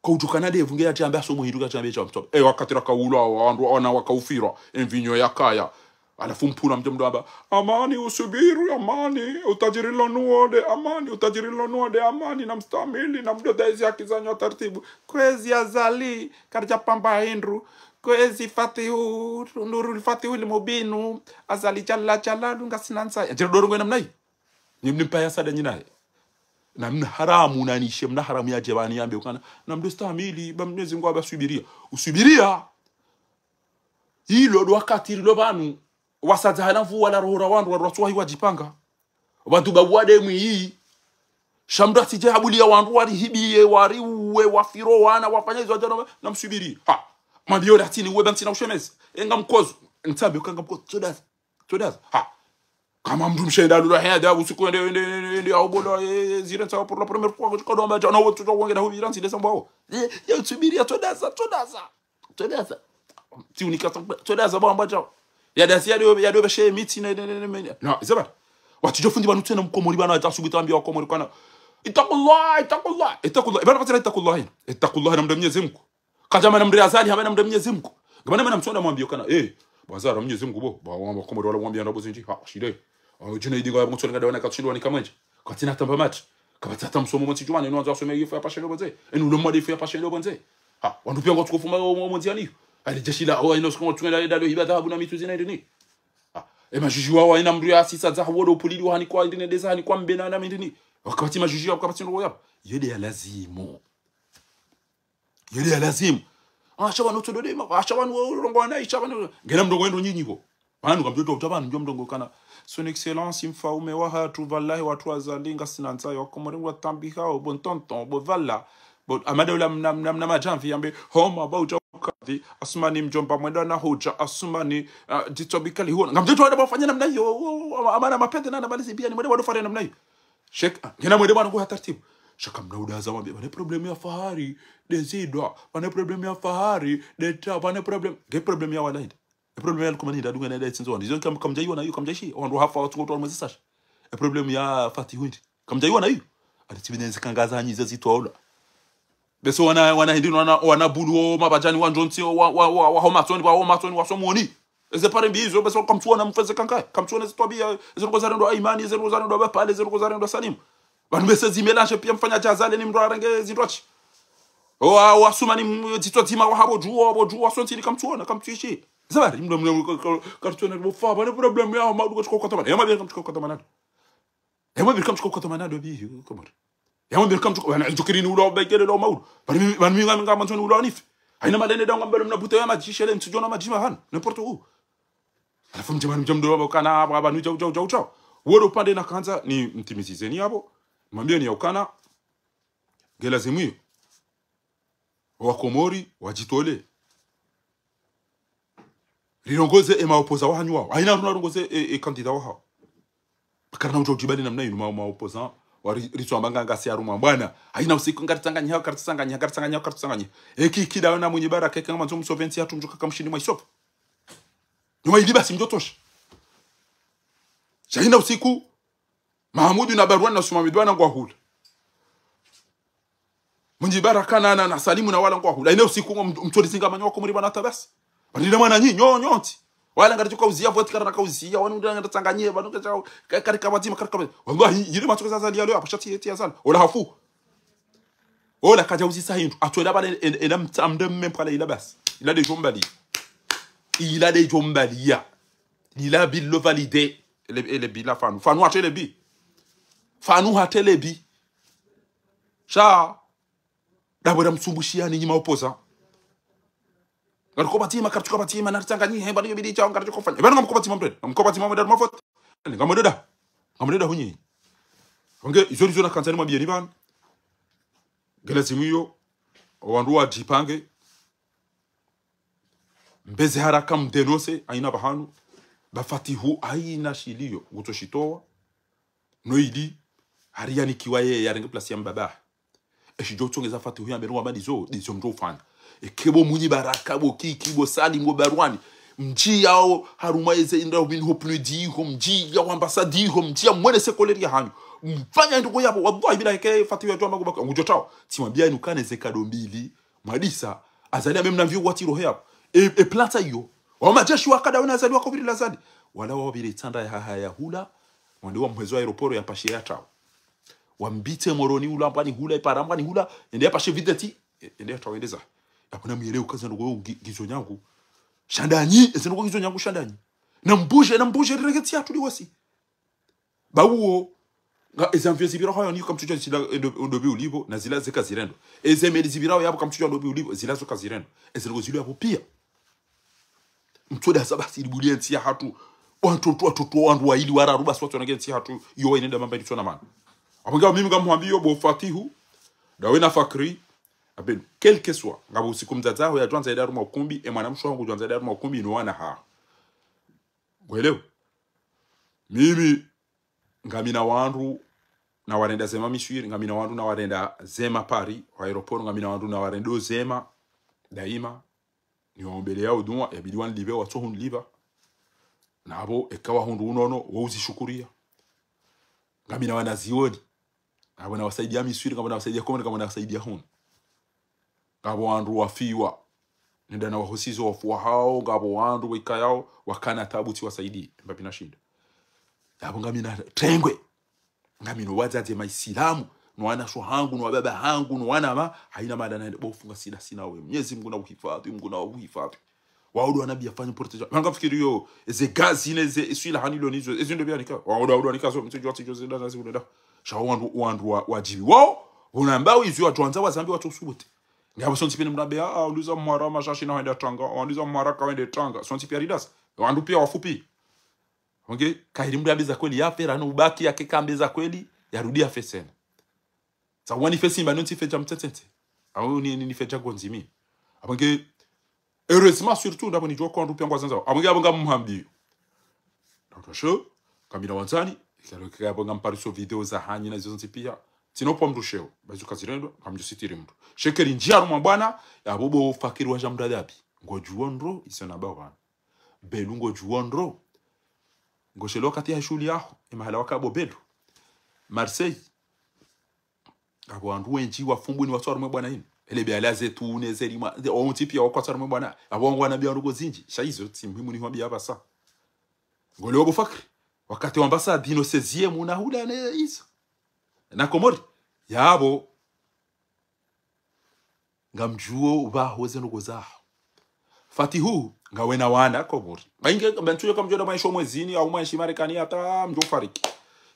Ko udjo kana ndevu nge yadjambe asomo hindru kadjambe dja mtso. E, wakati rakaulwa, wandru wana wakaufirwa, e mvinyo yakaya. Halafu mpvula mdje mdru amba, amani, usubiri, amani, utajiri lo nuwo nde amani, utajiri lo nuwo nde amani, na mstamili, na mdodezi haki zanyu ha taratibu. Kwezi Azali, karidja pamba hindru. Kwezi Fatihu, Nurul Fatihu li mubinu. Azali jalla jalalu ngasina nsa. Yadjiri dorongo namna yi. Nyi mnimpa ya sada nyinaye. Na mna haramu na nishe, mna haramu yadje pvanu yambe ukana, na mdostamili, ba Mwenyezi Mungu amba subiria. Usubiria. Ilo ndo wakati rilo pvanu. Wasadza halafu wala roho ra wandru, wandru watsuwahi wadjipanga. Wandru ba wade mwi. Sha mdru atsidje habuliya wandru warihibiye, wariuwe, wafiro wana, wafanya izo adjana, na msubiri. Ha. Mwambiye ola tini uwe ba ntsina ushemezi. Enga mkozo. Ntsambe ukanga mkozo. Tsodaza. Tsodaza. Ha. Kama mdru mshe nda lula heda usiku ende, ende, ende, ende, au bola, eh, zire ntsa pour la première fois, kwa ndo amba djana, wo, tsodaza, wangena hubira, ntsi lesa mbao. Eh, ya, tsubiri, ya, tsodaza, tsodaza. Tsodaza. Tsi unika, tsodaza, bo amba djao. Ya dasi, ya dio, ya dio, beshe, miti, ne, ne, ne, ne, ne. No, zeba. Watsidjo fundi pvanu tsena mkomori pvanu, hata subutu ambia wakomori kana. Ittaqullah, ittaqullah, ittaqullah. Ibana patira ittaqullah. Ittaqullah, na mdru Mwenyezi Mungu. Kadja mana mdru Azali, hama na mdru Mwenyezi Mungu. Ngamana mana mtsonda mwambie kana, eh, bo Azali, Mwenyezi Mungu bo, ba, wa, wakomori wala mwambia ndrabo zindji, ha, shile. Ah, djina idinga ya mtsonda ngada wana katsushindwa ni kamwenje. Katsina tamba mati. Kapvatsi hata msomo mwa ntsi djumani, enu wandzo wasome ifu ya pashe ndo pvondze. Enu ulo mwade ifu ya pashe ndo pvondze. Ha, wandru piya ngwatsuko fuma o, o, mwenzi yani. Ali jeshi la, o, ino suko ngwatsuko nda, nda, lo, hiba dhahabu na mitsuzi na indini. Ha, e majuji wa, wa, ina mdru ya sisa za, wodo upulili wa hanikwa, indini, deza hanikwa mbena na mindini. Wakapvatsi majuji wa, wakapvatsi ndo ya. Yede ya lazimu. Yele ya lazimu. Ah, sha pvanu tsodo de, ma, ah, sha pvanu wo, rongo wana, sha pvanu. Ngena mrongo wendo nyinyi ho. Pvanu kamdjo uta pvanu, ndjo mrongo kana. Son Excellence, mfaume wahatru, wallahi watru Azali, ngasina ntsa yo, wakomori ngwatambiha, o, bon tonton, bon vala. Bon, amade ula mna, mna, mna madjamvi, yambe, homa, ba uja ukadhi, Asumani mdjomba mwenda na huja, Asumani, ah, jitsobikali huona. Ngamdjo uta wada bafanya namna iyo, o, o, amana mapende na, na malizi pia, ni mwende wado fare namna iyo. Sheikh, ah, ngena mwende mwana nguha taratibu. Sheikh, mna udaza wambe, pvane problème ya Fahari, Dezidwa, pvane problème ya Fahari, Deta, pvane problème. Nge problème ya wala hindri. E problème ya Lukumani hindri, adunga na ida itsinzo wandru. Izo kam-, kamdjayiona iyo, kamdjayishi. Wandru hafa, watsungo twa mwezi sasha. E problème ya Fatihu hindri. Kamdjayiona iyo. Ati tsi pvine nzi kangaza hanyi izo zitwaula. Beso wana, wana hindri, wana, wana bulu, o mabadjani, wa ndjontsi, wa, wa, wa, wa homatsoni, wa homatsoni, wa somoni. Eze pare mbi izo, beso kamtsuona mfeze kankaye. Kamtsuona eze twabiya, eze ndrongo zarendwa Aymani, eze ndrongo zarendwa Bapale, eze ndrongo zarendwa Salimu. Pvanu bese zi mélange piya mfanya djazale ni mdru arenge zindrotsi. O, wa, wa Asumani, m-, zitwa dzima, wa habo dju, wa habo dju, wa sontsi ni kamtsuona, kamtsuishi. Zabari, mdru, mdru, ka-, ka-, kartsuona, bo fa, pvane problème ya, ma, duka tsuko kwa tamana. Ya, ma, bien, kamtsuko kwa tamana. Emwe biri kamtsuka ukata mana ndo bi, Komori. Emwe biri kamtsuka, wana, ndjukiri ni ula wa baikele ula wa maulu. Pvanu mi, pvanu mi nga, nga manzoni ula wa nifi. Haina malene da ngambelo mna buta ya madji, shele mtsidjona madji mahanu. N'importe où. Halafu mdje pvanu mdje mdo wa ukana, aba, aba, nu djau, djau, djau, djau. Wodo upande nakandza, ni mtimizizeni yabo. Mwambieni ya ukana. Nge lazimu iyo. Wakomori, wadjitole. Rirongoze e maopposant wahanyu wao. Haina runa rongoze e, e candidat wahao. Karina udjo udjibali namna inu ma, maopposant. Wari, ritsuamba nga ngasi harumwa bwana. Haina usiku ngaritsanganyiha, karitsanganyiha, karitsanganyiha, karitsanganyiha. Eki kida wana Mwinyi Baraka, eka ngamandzo msopve ntsi hatru mdjuka kamshindi mwa isopo. Nyuma ili basi mdjotosha. Sha haina usiku, Mahamudu na Barwani na Sumami Dwana ngwahula. Mwinyi Baraka na, na, na Salimu na wala ngwahula. Haina usiku ngo mtoli zinga manyo wakomori bwana tabasi. Pvanu ile mwana nyi, nyo, nyo ntsi. Wala ngari tsuka uziya, voti karina kauziya, wanu ndanga tsanganye, pvanu ka, ka, karika wadzima, karika wadzima. Wallahi, ile matsuka za Azali ya leo, hapvo shati yeti ya Azali. Ola hafu. Ola kadja uzisa hindru. Atwela pvale, en, en, en, am, am, de, mem, pvale ila basi. Ila de djombali. Ila de djombali ya. Ila bilo validé. Ele, ele bi la fanu. Fanu hatele bi. Fanu hatele bi. Sha. Dabwera msumbushiyani nyi maopposant. Ngariko pvadzima, karitsuka pvadzima, naritsanganyihe, pvanu yo bidi chao, ngaritsuka ufanya. Pvanu ngamko pvadzima mdrede. Ngamko pvadzima mdrede mavote. Ngamdreda. Ngamdreda hunyi. Wange, izo ndizo nakandza nimwambiyeni pvanu. Nge lazimu iyo. Wandru wadjipange. Mbeze haraka mdénoncer, haina pvahanu. Ba Fatihu, haina shiliyo, ngutso shitowa. No ili, hari yanikiwa ye, yarenge place ya mbaba. Eshidjo utsongeza Fatihu yambe no wamadi zo, ndizo mdjo ufanya. Eke bo Mwinyi Baraka, bo Kiki, bo Salim, bo Barwani. Mdjiya o, harumwa eze indra ubini ho pneu diho, mdjiya o ambassade diho, mdjiya mwene sekoleri ya hanyu. Mfanya ndoko yapvo, wallahi bila eke Fatihu yadjuwa maguba, ngudjo tawa. Tsimwambiya inu kane ze kado mbili, mwadisa, Azali ya mem na mvio wati rohe yapvo. E, e planta iyo. Wa majeshi wa kada wena Azali wako viri la Azali. Wala wapvire itsanda ya haha ya hula, wande wamhweze aéroport yapashe yatrao. Wambitse Moroni hula, mbwani hula, ipara, mbwani hula, ende yapashe videti, e-, ende yatrao, ende za. Yapvo namuyelewe uka zendrongoo ngi-, ngizo nyangu. Sha ndanyi, ezendrongoo ngizo nyangu sha ndanyi. Nambuje, nambuje, rirenge ntsi yahatru liwasi. Ba uwo, nga, eze avion zipvirao hayo ni kamtsudjuwa zila, ndo, ndo pvi ulipvo, na zila zeka zirendo. Eze meli zipvirao yapvo kamtsudjuwa ndo pvi ulipvo, zila zoka zirendo. Ezendrongoo zilo yapvo pia. Mtsoda sa basi libulie ntsi yahatru. Wantru, wantru, wantru, wantru waili wararu basi watsona nge ntsi yahatru. Iyo wainenda mamba ilitsona mana. Apvo nge mimi ngamhwambiyo bo Fatihu. Ndawe na Fakri. Apvenu, quel que soit. Ngapvo usiku mdzadze haho yadjwandza yende harumwa ukumbi, e mwanamshe waho ngudjwandza yende harumwa ukumbi, no wana haho. Ngwelewe. Mimi, ngamina wandru nawarenda zema Miswiri, ngamina wandru nawarenda zema Paris, wa aéroport, ngamina wandru nawarenda zema, daima, niwaombeleyao dua, yabidi wanilipve, watsohunilipva. Napvo, eka wahundru unono, wo uzishukuriya. Ngamina wanazioni. Ngapvo nawasaidiya Miswiri, ngapvo nawasaidiya Komori, ngapvo nawasaidiya hunu. Ngapvo wandru wafiwa. Nenda nawahosizo wafu wahao, ngapvo wandru wekayao, wakana tabu tsiwasaidiye. Mbapvi nashinda. Yapvo ngamina tengwe. Ngamina wadzadze maisilamu, no wanasho hangu, no wababa hangu, no wanama, haina mada naende bo funga sida sina we. Mnyezi Mungu nauhifadhwi, Mungu nauhifadhwi. Wao ndo wanambia fanya protection. Manga fikiri yo, eze gazi ne ze, eswila hani lo nizo, ezi ndo pvia nika. Wao ndo, wao ndo nika zo, mtsidjuwa tsidjo zenda nazi unenda. Sha wandru, wandru wa, wadjibu. Wao, wonambao izo wadjwandza wazambe watsosubuti. Ngapvo sontsi pia mnambia, ah, uliza mhara mashashi na wende Tanga, uliza mhara ka wende Tanga. Sontsi pia ridasa. Wandru pia wafupi. Onge, kahiri mndru yambe za kweli yafe, rano ubaki yake kambe za kweli, yarudi yafe sena. Sa wani fe simba, no ntsi fe dja mtsetsetse. Au ni, ni, ni fe dja gondzi mi. Apvo nge, heureusement surtout, ndapvo nidjuwa ko wandru pia ngwazandzao. Apvo nge, apvo ngamhwambiyo. Ndatosho, ngamina wandzani, ikalo ke apvo ngampariso video za hanyu na izo zontsi pia. Tsino pvo mndru sheo, ba izo kazirendwa, ngamdjo sitiri mndru. Sheke lindjiya harumwa bwana, yapvo bo Fakiri wadja mndru adhabi. Ngodjuwo ndro, iso na ba wana. Belu ngodjuwo ndro. Ngoshelewa wakati ya shuhuli yaho, emahala waka bo Belu. Marseille. Apvo wandru wendji wafumbuni watsu harumwe bwana inu. Ele be ala zetu ne ze limwa, ze, wontsi pia wako watsu harumwe bwana. Apvo wangu wanambia ndrongoo zindji. Sha izo, tsi muhimu nihwambiye apvasa. Ngolewo bo Fakri. Wakati wamba sa dino seizième na hula ne izo. Na Komori. Yapvo. Ngamdjuwo upvaho zendrongoo zaho. Fatihu, ngawena wana Komori. Mainge, bantsu yo kamdjo enda mwaenshi Mwezini, au mwaenshi Marekani, hata mdjo fariki.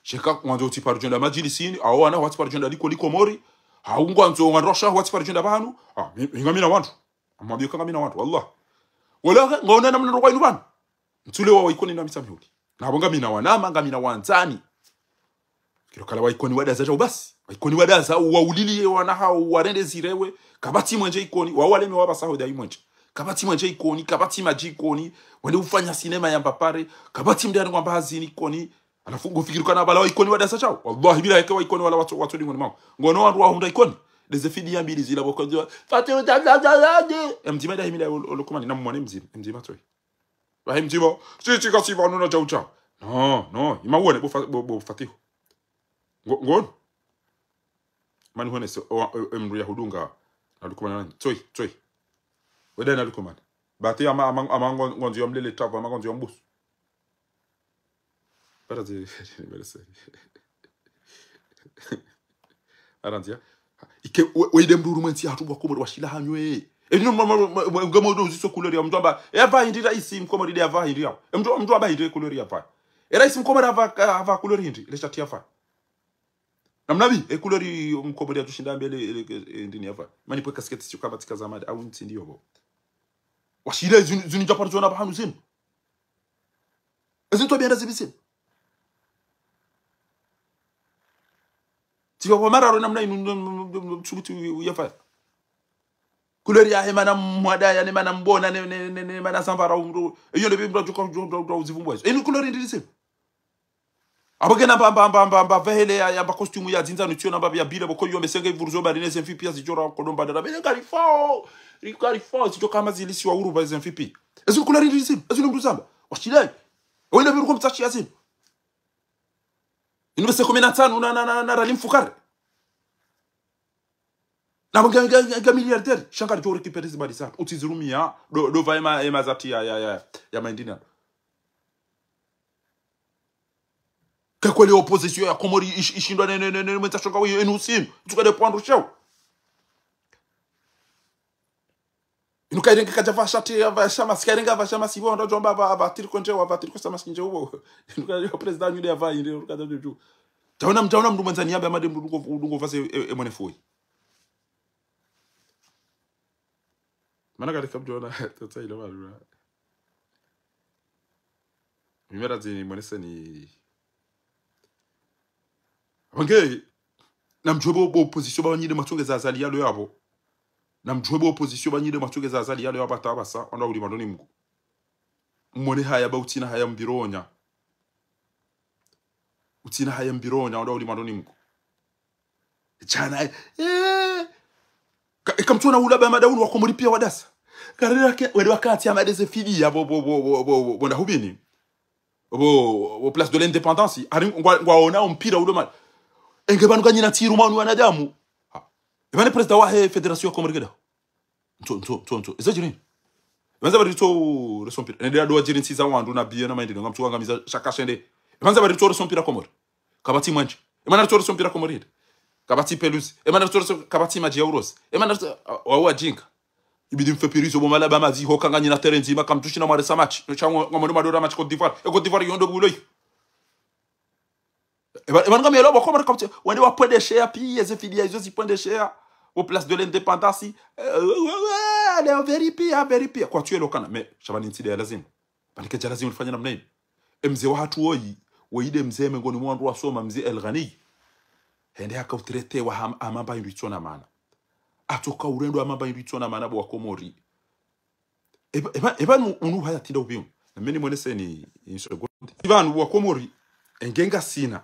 Sheka, ngwandzo utsi paro djo enda madjilisini, au wana watsi paro djo enda likoli Komori, au ngwandzo wandrosha watsi paro djo enda pvanu. Ah, mi, mi ngamina wandru. Amwambiyo ka ngamina wandru, wallah. Wala, ngaona namna ndrongoo inu pvanu. Ntsule wa waIkoni na misa mihuli. Napvo ngamina wanama, ngamina wandzani. Kilo kala waIkoni wadaza djau basi. WaIkoni wadaza, waulili ye wana hao, warende zirewe. Kapvatsi mwendje Ikoni, wao waleme wapvasa ho dayi mwendje. Kapvatsi mwendje Ikoni, kapvatsi madji Ikoni, wende ufanya sinema ya mbapare, kapvatsi mndru yanu ngwamba hazini Ikoni. Halafu ngofikiri kana pvala waIkoni wadaza djau. Wallahi bila yeke waIkoni wala watso, watso dingoni mao. Ngono wandru wahundra Ikoni. Ndeze fidiya mbili zila pvoko ndziwa. Fatu, da, da, da, da, da. Emdzima ida himila olo, olo kumani, na mwane mdzima, emdzima toi. Wahe mdzima, si, si, kasi pvanu na djau djau. No, no, ima uone bo Fa-, bo, bo Fatihu. Ngo-, ngono. Mani huone se, o, o, o, mndru ya hudunga, na lukumana nani? Tsoi, tsoi. Weda na lukumana. Bati ama, ama, ama ngo-, ngonzi ya mlele tavu, ama ngonzi ya mbusu. Para zi, Arandzia. Ike, we, we ide mndru urumwe ntsi yahatru bo wakomori washila hanyu, e. E, nino ma, ma, ma, ma, ngamo ndo uziso couleur ya mndru amba, e, apvaha hindri raisi mkomori de apvaha hindri yao. E, mndru, mndru amba hindri couleur ya apvaha. E, raisi mkomori apvaha, apvaha couleur hindri, ile shati ya apvaha. Namna pvi, e, couleur mkomori ya tushinda ambe ele, ele, e, ndini ya apvaha. Mani pwe casquette sio kama tsika zamani, au ntsi ndiyo bo. Washile zinu, zinu djaparo zona pvahanu zinu. Ezintsu bienda zibisini. Tsiwa kwa mararo namna inu, subuti uyafanya. Couleur yahe mana mwada, ya ne mana mbona, ne, ne, ne, ne mana zambarau mndru. Eyo nde mndru adjuka, adjuka, adjuka, uzivumbua izo. Inu couleur ndiri zinu. Apvo kena mba, mba, mba, mba, mba, vehele ya, ya mba costume ya dzindza nutsio na mba ya bila pvoko yo mesenge ivuruzo bari ne zemfi pia zidjora kodo mba dada. Bene kalifao, kalifao, zidjo kama zilisiwa uru ba zemfi pia. Ezinu couleur ndiri zinu, ezinu mndru zamba. Washilai. Wende biru kwa mtsashi ya zinu. Inu bese kumi na tano na, na, na, na rali mfukare. Na nga, nga, nga, nga milliardaire, sha ngadjo récupérer zibadi sa. Utsi zirumia, do, do va ema, ema zati ya, ya, ya, ya maindina. Ke kweli opposition ya Komori ish-, ishindwa ne, ne, ne, ne, mwendza shonga we, enu usinu. Tsuka de pwandu shau. Inu kairenge kadja pva shati ya pva shamasi, kairenge pva shamasi, pvo ndo djomba pva, pva tiri konje, pva tiri ko shamasi nje ubo. Inu kairenge président nyude ya pva, inde, inu kadja dju. Djaona, djaona mndru mwendza niyabe amade mndru dungo, dungo pvase e, e, e mwene fui. Mana kari kabdjona, tata ilo malula. Mimera zini mwenese ni. Wange, namdjuwe bo, bo opposition ba nyide matsonge za Azali yalo yabo. Namdjuwe bo opposition ba nyide matsonge za Azali yalo yabo ata basa, wanda uli mandoni mgu. Mwone haya ba utsina haya mbironya. Utsina haya mbironya, wanda uli mandoni mgu. Djana, eh. Ka, eka mtsona ula ba madaunu wa Komori pia wadasa. Karera ke, wede wakati ya madeze fidi ya bo, bo, bo, bo, bo, bo, bo, nda hubini. Bo, bo, Place de l'Indépendance. Hari ngwa, ngwaona mpira udo mal. Enge pvanu kanyina tiru manu wanadamu. Ha. Epvane président wahe fédération ya Komori keda. Ntso, ntso, ntso, ntso. Eza djiri. Epvandza bari tso resompira. Nende ado wadjiri ntsiza wandru na biye na maendeleo. Ngamtsu wangamiza shaka shende. Epvandza bari tso resompira Komori. Kapvatsi mwendje. Emana tso resompira Komori hede. Kapvatsi pelouse. Emana tso reso-, kapvatsi madji ya urosi. Emana tso, wa, wa, wadjinga. Ibidi mfe pirizo bo mala ba mazi ho kanganyina terrain ndzima kamtsushina mwaresa match. No sha ngo, ngamwone madora match Côte d'Ivoire. E Côte d'Ivoire yondo bulo iyo. Epva, epva ngamelo bo Komori kapvatsi. Wende wa pwendeshea piya, ze fidi ya izo zi pwendeshea. Bo Place de l'Indépendance. Eh, eh, eh, eh, le very piya, very piya. Kwa tuye lo kana. Mais, shabani ntsi de ya lazima. Pvani kedja lazimu rifanye namna inu. E mze wahatru woyi, woyi de mze mengoni mwa wandru wasoma, mze El Ghani. Hende haka utrete wa ham-, amamba indru itsona mana. Atsoka urendo amamba indru itsona mana bo wa Komori. Epva, epva, epva nu, unu haya tinda upvimu. Na meni mwene seni inso gondi. Epva nu wa Komori, engenga sina.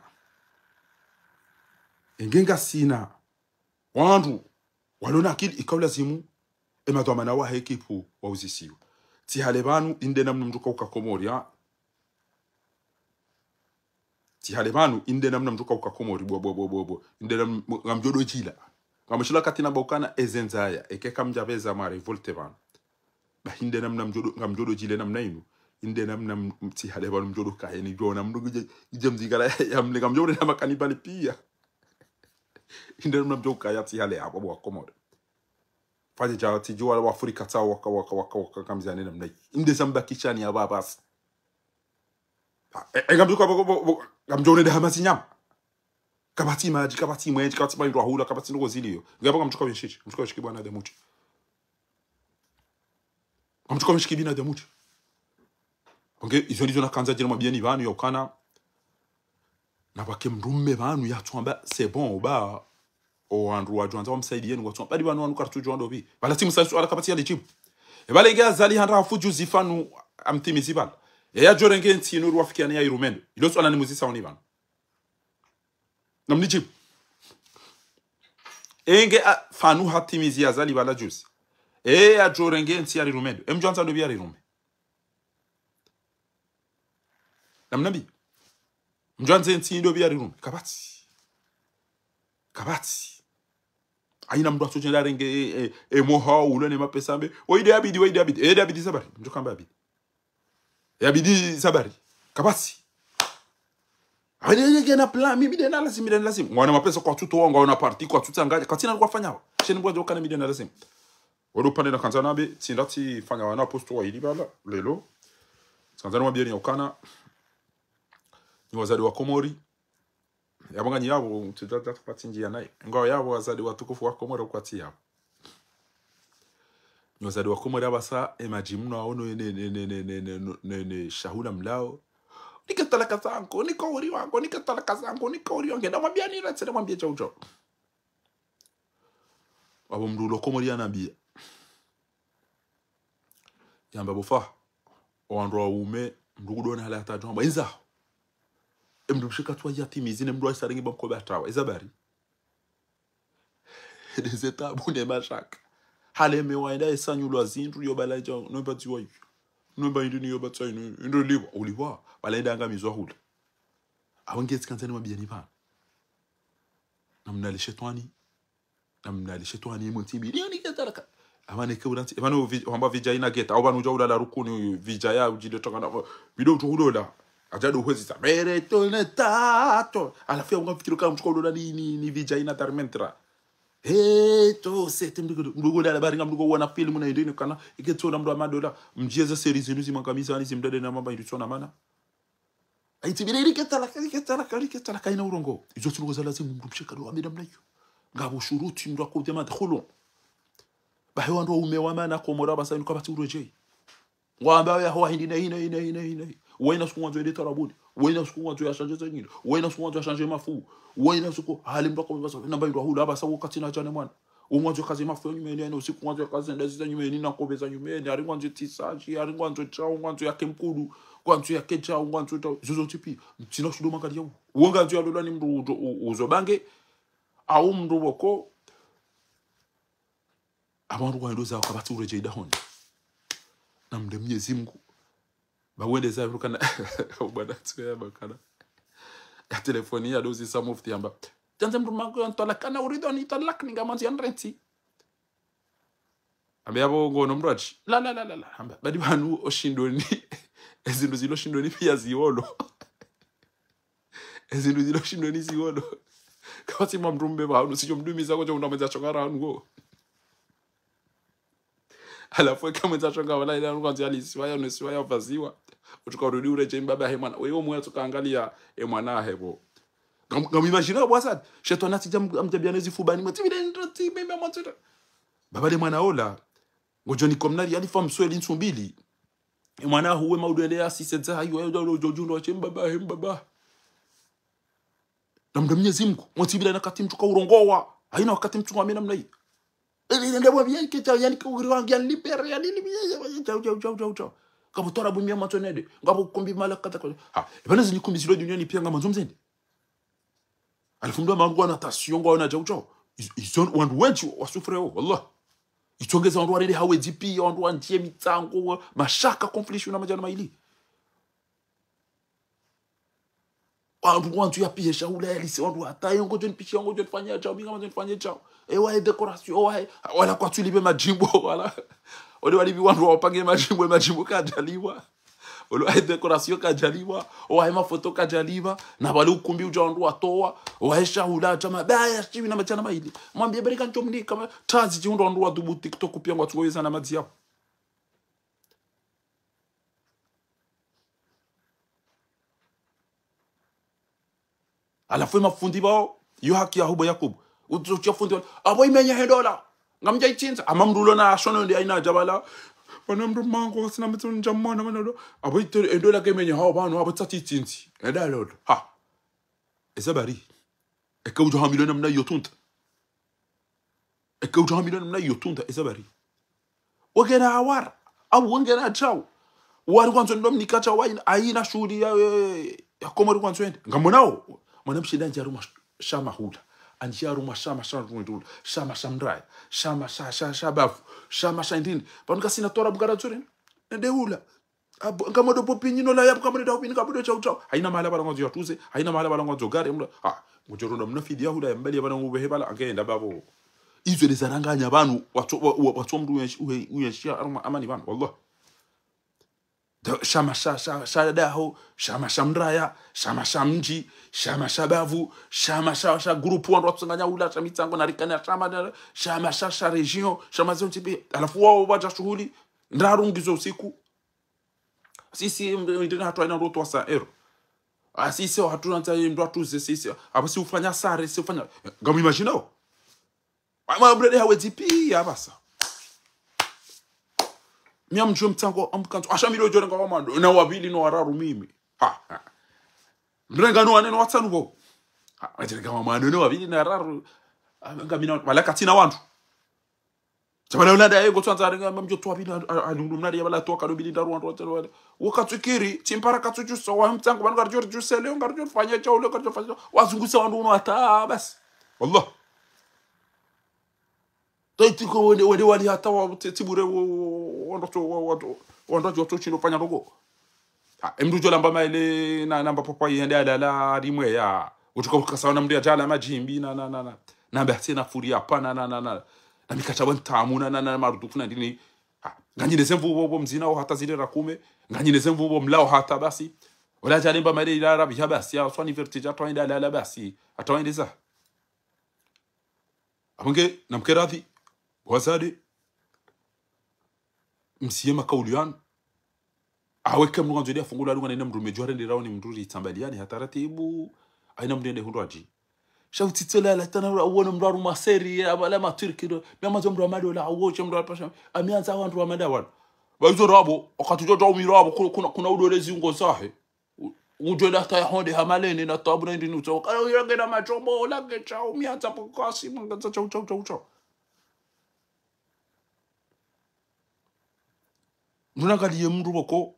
Engenga sina. Wandru, walona akili ikao lazimu, emadhwamana wahe ekipu wauzisiwa. Tsihale pvanu, inde namna mndru kauka Komori, ha? Tsihale pvanu, inde namna mndru kauka Komori, bo, bo, bo, bo, bo. Inde namna, ngamdjo do djila. Ngamshila kati na baukana, eze ndzaya, eke kamdja pveza ma révolte pvanu. Ba inde namna mdjo do, ngamdjo do djile namna inu. Inde namna m-, m-, tsihale pvanu mdjo do kaye ni djona mndru gije, gije mzingala ya mle ngamdjo do na makanibali piya. Inde namna mdjo kaya tsihale hapvo bo wa Komori. Fadje dja tsidjo wala wa Afrika tsa waka, waka, waka, waka, kamizane namna yi. Inde zambakishani ya babas. Ha, e, e, ngamdjo ka bo, bo, bo, ngamdjo nende hama zinyama. Kapvatsi madji, kapvatsi mwendje, kapvatsi pvahindru wa hula, kapvatsi ndoko ziliyo. Ngapvo ngamtsuka wenshitshi, ngamtsuka wenshitshi bwana de muti. Ngamtsuka wenshitshi bina de muti. Onge, izo ndizo nakandza djele mwambiyeni pvanu ya ukana. Na pvwake mndru mme pvanu ya tswamba, c'est bon, oba, o wandru wadjo wandza wamsaidiyeni, watswamba, badi pvanu wanu kartu djo wando pvi. Pvala simu sa suala kapvatsi ya lidjibu. E pvale nge Azali handa hafu djuzi pvanu amtimizi pvala. E ya djo renge ntsi inu ruwafikiane ya irumendo. Ilo suala nimuzisa oni pvanu. Namnidjibu. Enge a, pvanu hatimizi ya Azali pvala djuzi. E ya djo renge ntsi ya rirumendo. E mdjo andza ndo pvi ya rirume. Namnambi. Mdjo andze ntsi ndo pvi ya rirume. Kapvatsi. Kapvatsi. Hayina mndru atso djenda renge, e, e, e, moha, ulo ne mapesa mbe. Woyi de abidi, woyi de abidi. E, de abidi zabari. Mdjo kamba abidi. E, abidi zabari. Kapvatsi. Abidi yeke na plan, mi, mi de na lazimu, mi de na lazimu. Ngwana mapesa kwatsu towa, ngwana parti kwatsu tsanganya. Katsina kwafanya. Sheni mbwa djo kana mi de na lazimu. Wado pvande nakandza nambe, tsi nda tsifanya wana posto wa hili pvala, lelo. Tsikandza namwambiyeni ya ukana. Nyi wazade wa Komori. Yapvo nganyi yapvo, mtsidza, dza, dza, kwatsi ndjiya nayi. Ngwao yapvo wazade watukufu wa Komori kwatsi yapvo. Nyi wazade wa Komori apvasa, e madji mno aono, ne, ne, shahula mlao. Nike talaka zangu, nike uri wangu, nike talaka zangu, nike uri wangu. Namwambiyeni ila tsena mwambiye djau djau. Apvo mndru ulo Komori yanambiya. Yamba bo fa. O wandru waume, mndru kudona hala hata djwamba. Inza. E mndru mshika twa yatimizi ne mndru wa isaringi ba mkoba atawa. Iza bari. Deze tabu ne mashaka. Hale me waenda esanyulwa zindru yo bala dja, no mba dziwa yo. No mba indri ni yo ba tswa inu, indri liwa, uliwa. Bala enda angamizwa hule. Awange tsikandzani mwambiyeni pvanu. Namnali shetwani. Namnali shetwani imo tsimbi. Niyo ni geta laka. Amane ke ulanti. Emano vi-, hamba vidja ina geta. Au pvanu udja ulala rukuni vidja ya udjile tongana. Bido udjo ulola. Hadja ndo hwezi sa, "Mere to ne tato." Halafu ya unga mfikiri kama mtsuko ulola ni, ni, ni vidja ina tarmentra. He, to, sete mdugo, mdugo la habari nga mdugo wana filmu na indini kana, ike tsona mdru wa madola, mdjieza seri zinu zimwangamiza, ni zimdade na mamba indru tsona mana. Aitsi bile rike talaka, rike talaka, rike talaka ina urongo. Izo tsi ndrongo za lazimu mdru msheka ndo ambe namna iyo. Ngapvo shuruti mdru akote madkhulu. Bahi wandru waume wa mana Komori apvasa inu kapvatsi uredjei. Ngwamba ya ho hindri na hindri, hindri, hindri, hindri. Waina suku ngwandzo yende tarabuni. Waina suku ngwandzo ya shanje zengine. Waina suku ngwandzo ya shanje mafu. Waina suku hali mdru akobe apvasa. Namba indru hula apvasa wakati na djane mwana. Ngwandzo kaze mafu ya nyumeni, yaani usiku ngwandzo kaze ndazi za nyumeni, na kobe za nyumeni. Hari ngwandzo tisaji, hari ngwandzo tshao, ngwandzo yake mkudu. Ngwandzo yake tshao, ngwandzo tshao. Zozo tipi. Tsina ushindo mangalia u. Wo ngwandzo ya lola ni mdru uzo, u-, uzo bange. Au mdru woko. Apvo wandru kwahendo zao kapvatsi uredjei dahoni. Namnde Mnyezi Mngu. Ba wende zao kana, bwana tsuya bakana. Ya telefoni ya dozi sa mufti amba. Tsandze mdru mangu ya ntwala kana uridu an yutalakani nga manzi ya nrenti. Ambe apvo ngono mdru atsi. La, la, la, la, la. Amba, badi pvanu oshindoni. Ezindru zilo shindoni pia ziolo. Ezindru zilo shindoni ziolo. Kapvatsi mwa mdru mbe pvanu, sisho mdru misa kotso mdru amwendza shonga ranu ngo. Halafu eka mwendza shonga wala ila ngwandzo ya lisiwa ya nesiwa ya pvaziwa. Utsuka urudi uredjei mbaba he mwana. Wewe mwe tsuka angalia e mwana he pvo. Ngam-, ngam imagine bwasat. Shetwani atsidja m-, amdjabia nezi fubani. Mwe tibile ndo ti mimi mwa tsuta. Baba le mwana ola. Ngodjo ni komnari alifa msweli ntsu mbili. E mwana huwe maudu ende ya sise dza hayo, ya ujo, ujo, ujo, ujo, mbaba, he mbaba. Namnde Mnyezi Mngu, mwatsi bila na wakati mtsuka urongowa. Haina wakati mtsuka amena mna hii. Ele, ele, ndewa biya ke tshao, yani ke uri wangu, yani libere, yani libere, tshao, tshao, tshao, tshao, tshao. Ngapvo twarabu mia matso nende, ngapvo kumbi mala kata kwa. Ha, epvana zini kumbi zilo duniani pia ngamandzo mzende. Halafu mdru mangu wana tension, ngwaona tshao, tshao. Izo, izo wandru wendji wasufreo, wallah. Itsongeza wandru warere hawedzi pia, wandru wandjie mitsango, wa-, mashaka, conflit, shuna madjana maili. Wandru ngwandzo ya pia shahula ya lise, wandru hata yo ngodjo nipisha, ngodjo nifanya tshao, mi ngamandzo nifanye tshao. Ewa e décoration, owa e, wala kwatsu lipve madjimbo, wala. Ole walipvi wandru wapange madjimbo, e madjimbo kadjaliwa. Ole wahe décoration kadjaliwa, owahe mafoto kadjaliwa, na pvale ukumbi udja wandru watowa, owahe shahula dja mabaya, shiwi na madjana maili. Mwambie bari kantsho mnika ma, tazi djihundra wandru wadhubu TikTok pia ngwatsungo yeza na madzi yapvo. Halafu e mafundi pvao, yo haki ya hubo Yakubu. Utso tsia fundi wala, apvo imenye he ndola. Ngamdja itsindza. Ama mdru ulo na ashono nde aina djabala. Pvanu mdru mangu, kasina mdru ndja mwana, pvanu ndo. Apvo ite, e ndola ke imenye hao, pvanu, apvo tsatsi itsindzi. E nda lolo. Ha. Eza bari. Eka udjo hamilio namna iyo tunda. Eka udjo hamilio namna iyo tunda, eza bari. Wengena awara, au wengena tshao. Wari kwandzo ndo mnika tshao, haina, haina shuhuli ya, ya Komori kwandzo ende. Ngamonao, mwana mshe nda ndjia harumwa sh-, shama hula. Andjia harumwa shama sha ndrundrula. Shama sha mdraya. Shama sha, sha, sha bavu. Shama sha ndini. Pvanu kasina twarabu ngara tsure. Nde hula. Apvo, ngamodo popinyi no la yapvo, ngamodo da upinyi, ngamodo tshao tshao. Haina mahala pvala ngwandzo yatuze, haina mahala pvala ngwandzo gare, mla. Ha, ngudjo ronda mna fidi ya hula ya mbali ya pvanu ngupvehe pvala, ange enda pvapvo. Izo nde zaranganya pvanu, watso, wa, wa, watso mdru uyenshi, uhe-, uyenshi harumwa amani pvanu, wallah. Da, shama sha, sha, sha daho, shama sha mdraya, shama sha mdji, shama sha bavu, shama sha, sha grupu, wandru watsanganya hula, sha mitsango, na rikana, shama da, shama sha, sha région, shama zontsi pia. Halafu wao wadja shuhuli, ndraru ngizo usiku. Sisi, m-, ndina hatru haina ndo trois cents euros. Ah, sisi, hatru nantsa ndo hatru ze, sisi. Apvo si ufanya sare, si ufanya. Ngamu imagineo. Wa, ma brede hawedzi pia, apvasa. Mia mdjuwe mtsango, amkanzo. Asha milo djore nga wamando. Na wapvili no wararu mimi. Ha, ha. Mrenga no wane no watsanu pvo. Ha, wadjire nga wamando no wapvili na wararu. Ah, ngamina, wala katsina wandru. Tsabala ulanda ye ngotso andza arenga mamdjo towa bila, a, a, lungu mnari ya bala towa kado bili ndaru wandru watsanu wale. Wakatsu kiri, tsimpara katsu djusa, wa mtsango, pvanu ngaridjo djusa, leo ngaridjo fanya tshao, leo ngaridjo fanya tshao. Wazungusa wandru uno hata, basi. Wallah. Taiti ko wende, wende wali hata wa, tsi, tsi bure, wo, wo, wandru tso, wa, wa, wandru tso, tso, tshino fanya ndoko. Ha, emdru djo lamba maele na, namba papa yende alala rimwe ya. Utsuka ukasa wana mdru ya djala madjimbi na, na, na, na. Namba tse na furi ya pa na, na, na, na. Na mikatsa wa ntamu na, na, na, marudufu na ndini. Ha, nganyine ze mvu bo, bo mzina o hata zile rakume. Nganyine ze mvu bo mlao hata basi. Ola djalemba mare ila rabi ha basi, ya uswani vertige, hata wende alala basi, hata wende za. Amwenge, namkeradhi, wazade, msiye makauli yanu. Awe ke mndru kandzo ende afungula lunga na ina mndru medjware ndirao ni mndru ritsambaliane ha taratibu. Haina mndru yende hundru hadji. Sha utsitsola la tana ula uone mndru haruma seri, abala maturki ndo. Miamadzo mndru wa mado la awoche mndru wa pasha. Amianza wandru wa mada wala. Ba izo rabo, wakati udjo dja umira rabo, kuna, kuna, kuna udole ziungo zahe. U-, udjo enda hata ya honde ha malene na tabu na indi nutso. Kala uyange na machobo, ulange chao, mianza pokasi, mwangaza chao, chao, chao, chao. Nduna kaliye mndru pvoko.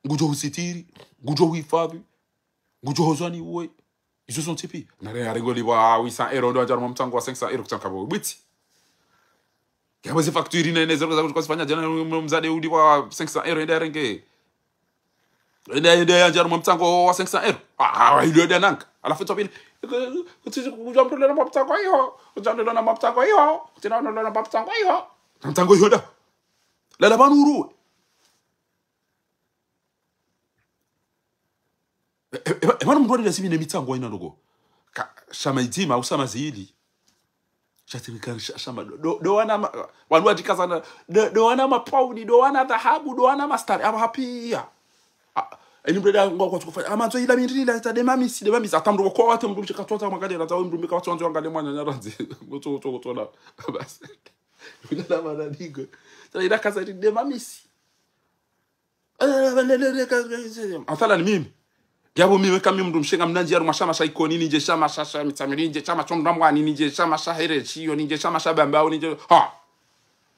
Ngudjo husitiri, ngudjo huhifadhi, ngudjo hozwani uwe. Izo zontsi pia. Nare arenge ulipvwa huit cents euros ndo yadja harumwa mtsango wa cinq cents euros kutsanka pvo. Bwitsi. Yapvo ze facture nene zero za kuzifanya djana mzade ulipvwa cinq cents euros ende arenge. Ende, ende yadja harumwa mtsango wa cinq cents euros. Ah, ah, ilo ende nanka. Halafu topini. Kutsi kudja mtolera mwa mtsango iyo. Kudja mtolera mwa mtsango iyo. Kutsi na mtolera mwa mtsango iyo. Na mtsango iyo nda. Lala pvanu uruwe. E, e, e, e, pvanu mndru alila simi ne mitsango haina ndoko. Ka, shama idzima, usama zili. Shatiri ka, sha-, shama, do, do, do wana ma-, wanu wadjikaza na, do, do wana mapauni, do wana dhahabu, do wana mastari, aba hapia. Ah, eni mndru eda ngwa kwa tukufanya. Amandzo ila mindri ila ita de mamisi, de mamisi. Hata mndru kwa wate mndru mshika tuwata mwangalie, hata mndru mika watu wandzo wangalie mwananya randzi. Ngoto, ngoto, ngoto na. Basi. Ila na mana ningo. Sasa ila kaza de mamisi. Mathalan mimi. Yapvo mimi kami mndru mshe ngamnandzi harumwa shama sha Ikoni, nindje shama sha, sha Mitsamihuli, nindje shama sha Mndramwani, nindje shama sha Heretshiyo, nindje shama sha Bambao, nindje, ha.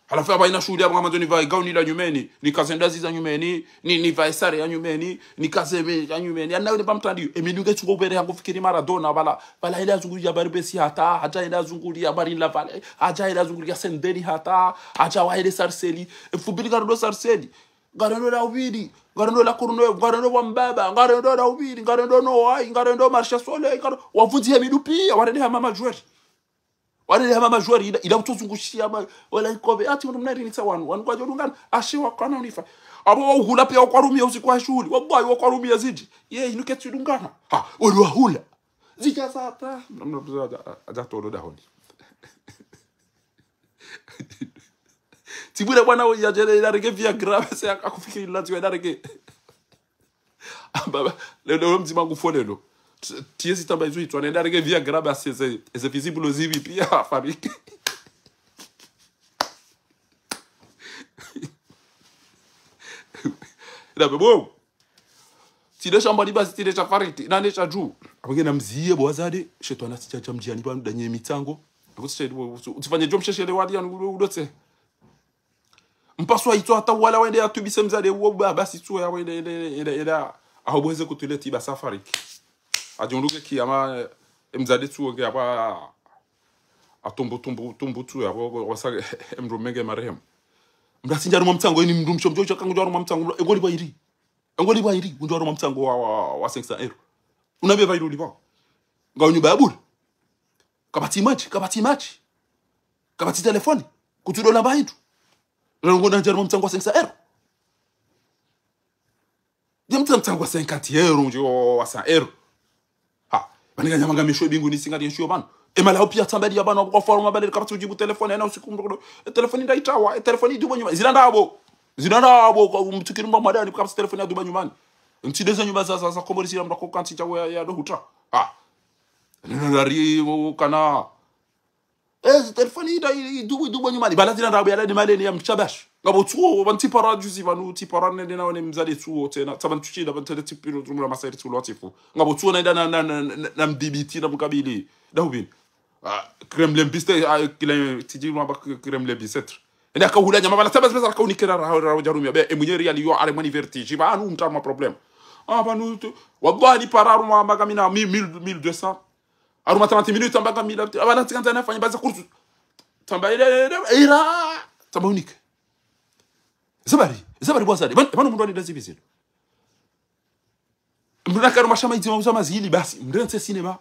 Halafu yapvo haina shuhuli yapvo ngamandzo nipvae gauni la nyumeni, nikaze ndazi za nyumeni, ni, nipvae sare ya nyumeni, nikaze me ya nyumeni. Yana wene pva mtrandio, emi nunge tsungo upvere hangu fikiri Maradona, pvala, pvala hende azunguliya bari besi hata, hadja hende azunguliya bari la pvale, hadja hende azunguliya sendeni hata, hadja wahende Sarcelles, e mfumbili karendo Sarcelles. Ngarendo la upvili, ngarendo la Courneuve, ngarendo wa Mbaba, ngarendo la upvili, ngarendo no wai, ngarendo Marché Soleil, ngarendo wavundzi he midu pia, warende hama majweri. Warende hama majweri, ila, ila utsozungushiya ma, wala ikove, ati mndru mna iri nitsa wanu, wanu kwadjo dungana, ashe wakana unifa. Apvo wahula pia wakwarumiya usiku wa shuhuli, wallahi wakwarumiya zidji. Ye, inu ketsi dungana. Ha, wali wahula. Zidja zata. Mna, mna, mna, adja, adja tolo dahoni. Tibwira bwana uya djele, ila reke Viagra, se akufikiri la tiwa ila reke. Baba, leo, leo mdzima ngufolelo. Tiye zitamba izo itwa, nenda reke Viagra, basi eze, eze visible zivi pia, fariki. Ila bebo. Tile shamba liba, tile sha fariti, nane sha dju. Apvo ngena mziye bo wazade, shetwani asitsaha mdjiyani pvanu danye mitsango. Akuti shetwani, utsifanye djo msheshele wali yanu udotse. Mpaswa itso hata wala wende yatubise mzade uwo ba, basi tso ya wende, ende, ende, ende, aho bweze kutuleti ba safariki. Adjunduke kiyama, e mzade tso nge apva, atumbu, tumbu, tumbu tso ya, apvo, apvo, wasa, e mndru menge marehemu. Mndru asindja harumwa mtsango, ini mndru msho mdjo, shaka ngudjo harumwa mtsango, e ngolipvwa iri. E ngolipvwa iri, undjo harumwa mtsango wa, wa, wa cinq cents euros. Unambe pva iri ulipvwa. Ngawe nyumba ya bure. Kapvatsi madji, kapvatsi madji. Kapvatsi telefoni. Kutsu dola mba hindru. Leo ngodjo ndja harumwa mtsango wa cinq cents euros. Ye mtsango wa cinquante euros, undji wa, wa cent euros. Ha, pvanu nganyama ngamisho bingu nisinga lienshiyo pvanu. E mala upia tsambali ya pvanu, kwa faru mabale kapvatsi udjibu telefoni, haina usiku mndru kodo. E telefoni nda itawa, e telefoni iduba nyuma. Zila ndrabo. Zila ndrabo, kwa mtukiri mba mwadani, kapvatsi telefoni ya duba nyumani. Ntsi deza nyumba za, za, za Komori zila mndru kwa kantsi cha ya, ya dohuta. Ha. Nina nari, kana. E, telefoni ida, i, idubu, idubu nyumani. Bala zina ndabu yala ni maleni ya mshabash. Ngapvo tsuo, pvanu tsipara juzi, pvanu tsipara nende na wane mzade tsuo tsena. Tsapvanu tsushida, pvanu tsele tsipiro, tsumula masairi tsulo watifu. Ngapvo tsuo na ida na, na, na, na, na mdhibiti, na mkabili. Dahubini. Ah, Kremlin biste, ah, kile, tiji mwa ba Kremlin bisetre. Ende akahula nyama bala, tsaba, tsaba, tsaba, kaunikera ra, ra, jarumia. Be, e mwenye riali yo, ale mwani vertige. Pvanu mtama problème. Ah, pvanu tu, wallahi, ni para harumwa, mbaga mina, mille, mille, mille deux cents. Harumwa trente minutes, amba kamila, aba na tsikandza nafanya baza kursu. Tsamba ile, ile, ile, ira. Tsamba unike. Zabari, zabari bo wazade. Pvanu, pvanu mndru anida zivi zinu. Mndru naka harumwa shama idzima uza mazili basi. Mndru nse cinéma.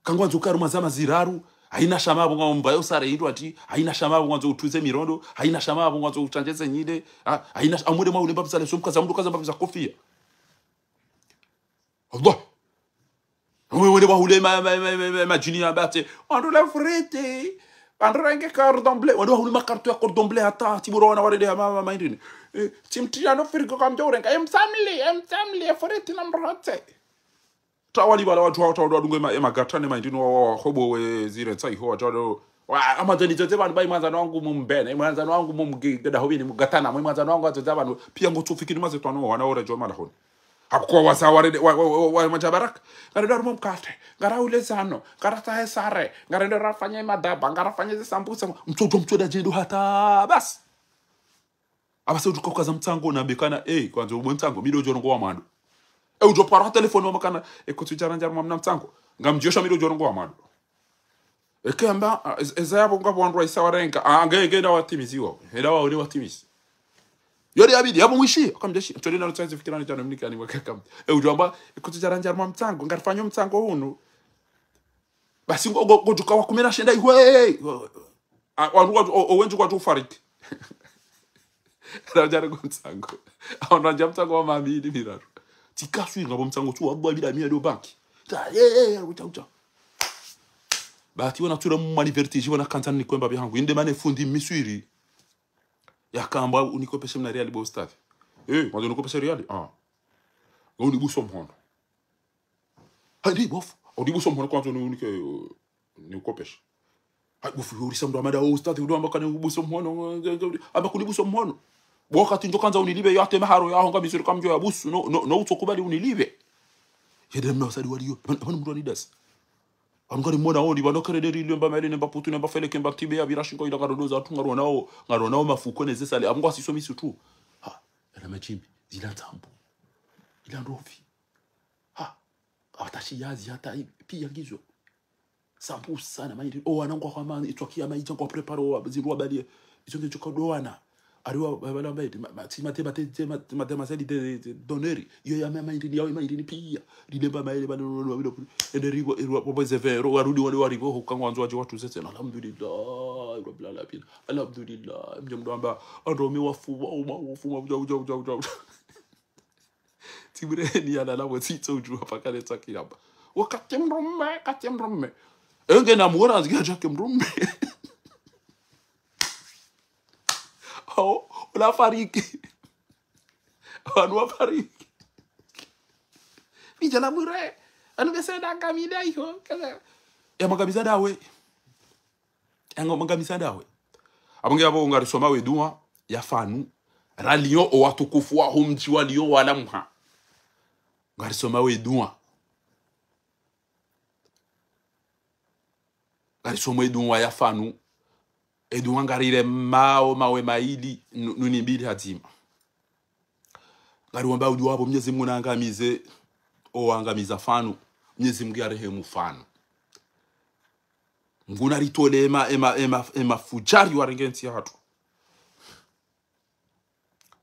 Kangwandzo ka harumwa zama ziraru. Haina shama apvo ngwa mbayo sare hindru ati, haina shama apvo ngwandzo utuze mirondo, haina shama apvo ngwandzo utsandjeze nyile, ha, haina sh-, amwende mwa ulemba pvisa leso mkaza mndru kaza mba pvisa kofia. Allah. Amwe wende wahule ma, ma, ma, ma, ma, madjini ya bate. Wandru la frite. Wandru range cordon bleu. Wandru wahule ma carton ya cordon bleu hata. Tibura wana warende ya ma, ma, ma, indini. Eh, timtria no frigo kamdjo urenga. Em samli, em samli, e frite na mrote. Tawali bala wandru wa, tawali wadunge ma, ema gata ne ma indini wa, wa, wa, hobo we zire tsa iho, wa, tawali, wa, ama zeni zote pvanu, ba imwandzani wangu mumbene, imwandzani wangu mumgi-, gada hobini, mugatana, imwandzani wangu azoza pvanu, pia ngo tsufikiri maze twano, wana ora joma la honi. Hakuwa wasa warende, wa, wa, wa, wa, wa, madjabaraka. Ngarendo harumwa mkate, ngara ule zano, ngara tahe sare, ngarendo rafanye madaba, ngara fanye ze sambusa, mtsojo mtsoda jendo hata, basi. Apvasa udjo ukaza mtsango na bekana, eh, kwandzo ubwe mtsango, mi ndo djo rongowa mwando. Eh, udjo paro ha telefoni wa makana, eh, kutsu djara ndjara mwa mna mtsango. Ngamdjosha mi ndo djo rongowa mwando. Eke amba, ah, ez-, eza yapvo ngapvo wandru wa isa warenga, ah, nge, nge na watimizi wao. Hela wao ni watimizi. Yodi abidi, yapvo mwishi, akamdjeshi. Ntoli na lutsanzi fikira ni djana mnika ni wakaka. Eh, udjo amba, eh, kutsu djara ndjara mwa mtsango, ngarifanyo mtsango unu. Basi ngo, ngo, ngo djuka wa kume na shenda ihwe. Ah, wandru wa, o, o wendji kwatsu ufariki. Radjare kwa mtsango. Awo ndo wandja mtsango wa mamili miraru. Tsikaswi ngapvo mtsango tu, wabwa bila mia do banki. Ta, eh, eh, eh, uta, uta. Bahati wana tsura mwani vertige, wana kantsa nikwemba bihangu. Inde mane fundi miswiri. Yakamba unikopeshe mna riali bo ustadhi. Eh, mwandzo unikopeshe riali? Ah. Ngo unibuso mhono. Hayi, ndi bofu. Unibuso mhono kwandzo ni unike, eh, nikopeshe. Hayi, bofu, yo urisa mndru amada, o ustadhi, udo amba kani ubuso mhono, amba kunibuso mhono. Bo wakati ndjo kandza unilibe, yo ate maharo, yo ahonga mizuri kamdjo ya busu, no, no, no utsokubali unilibe. Yede mna wasadi waliyo, pvanu, pvanu mndru anidasi. Pvanu ngari mona oni, pvanu kerede ri lemba mele, nemba putu, nemba fele, kemba tibe, ya birashi ngo ila ngarodo za tu, ngarona o, ngarona o mafuko ne zesale, amu ngwa siso misu tu. Ha, yana majimbi, zila ntambu. Ila ndovi. Ha, hata shiyazi, hata i-, pia ngizo. Sambusa na mairi. O wana ngwa kwa mani, itwa kia maija ngwa prepare wa, zindru wa balie. Izo nge chuka do wana. Ariwa, bala mairi, ma, ma, ti, ma, te, ma, te, te, ma, ma, te, ma, sali de, de, doneri. Iyo ya ma, mairi ni, yawe mairi ni pia. Rilemba mairi, bala, lo, lo, lo, lo. Ende rigo, rigo, popo ze vero, warudi wale warigo, huka ngwandzo waje watu zese. Alhamdulillah, Rabbil Alamin. Alhamdulillah. Mje mdo amba, ando mi wafu, wa, wa, wafu, wa, uja, uja, uja, uja, uja. Tsimureni ya lala, wo tsitso udjuwa paka le tsakiramba. Wakati mrume, wakati mrume. Enge na muona nzike djake mrume. Awo, ula fariki. Wanu wafariki. Vijana mure. Anu bese na ngamida iho. Kaza. Ya mangamiza dawe. Yango mangamiza dawe. Apvo nge apvo ngarisoma we dua ya fanu. Ra Lyon o watukufu wa humdji wa Lyon wala mha. Ngarisoma we dua. Ngarisoma e dua ya fanu. E dua ngarirema o mawe maili nu-, nuni mbili hadzima. Ngariwamba udjo wapvo Mnyezi Mungu naangamize, o waangamiza fanu. Mnyezi Mungu yarehemu fanu. Mungu naritole ema, ema, ema, ema fujari warenge ntsi yahatru.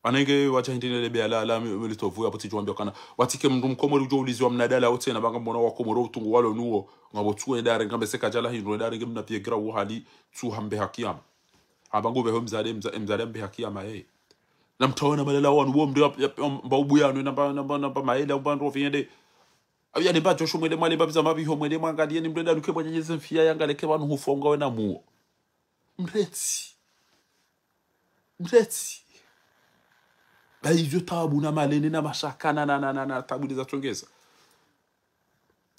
Wanenge wacha hindri ne lebe ala, ala, mi, mi litovu ya poti djwambi wakana. Watike mndru mkomori udjo uliziwa mnadala wote na banga mbona wakomori utungu walo nuwo. Ngapvo tsuwe dare, ngambe seka djala hindru, dare nge mna pie gira uhali, tsu hambe hakiyama. Amba ngu beho mzade, mza-, mzade mbe hakiyama, eh. Na mtaona malala wanu, wo mndru ya, ya, ya, mba ubu yanu, namba, namba, namba maele, mba ndro fiende. Awi ya nemba Joshua mwende, mwalemba biza mabiho mwende, mwangalie ni mndru enda nuke mwenye nyeze mfiya, yangaleke wanu hufonga wena muo. Mretsi. Mretsi. Ba izo tabu na malene na mashaka na, na, na, na, na tabu ndiza tsongeza.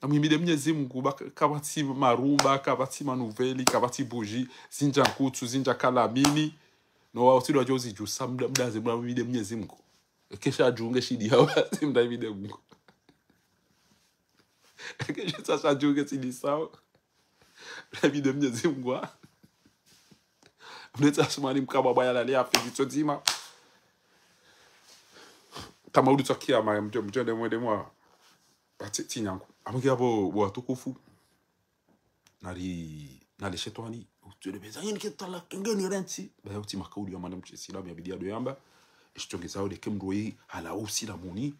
Namwimide Mnyezi Mungu, ba ka-, kapvatsi marumba, kapvatsi manuveli, kapvatsi buji, zindja nkutsu, zindja kalamini. No wa usidwa djo zidjusa, mda, mda ze mda mwimide Mnyezi Mungu. Kesha djunge shidi hawa, si mda mwimide Mungu. Kesha sasha djunge shidi sawa. Mda mwimide Mnyezi Mungu, ha. Mnetsa Asumani mkabwa bwaya lale ya fiji tso ndzima. Tama uli tsa kiyama, mdjo, mdjo nde mwende mwa. Ati, tsi nyangu. Amuki abo, bo watukufu. Nari, nari shetwani. Utswele beza, yini ke tala, ngeni rentsi. Baya uti makauli ya mwana mshe silamu ya bidi ya doyamba. Ishitongeza ule ke mndru yi, hala usilamuni.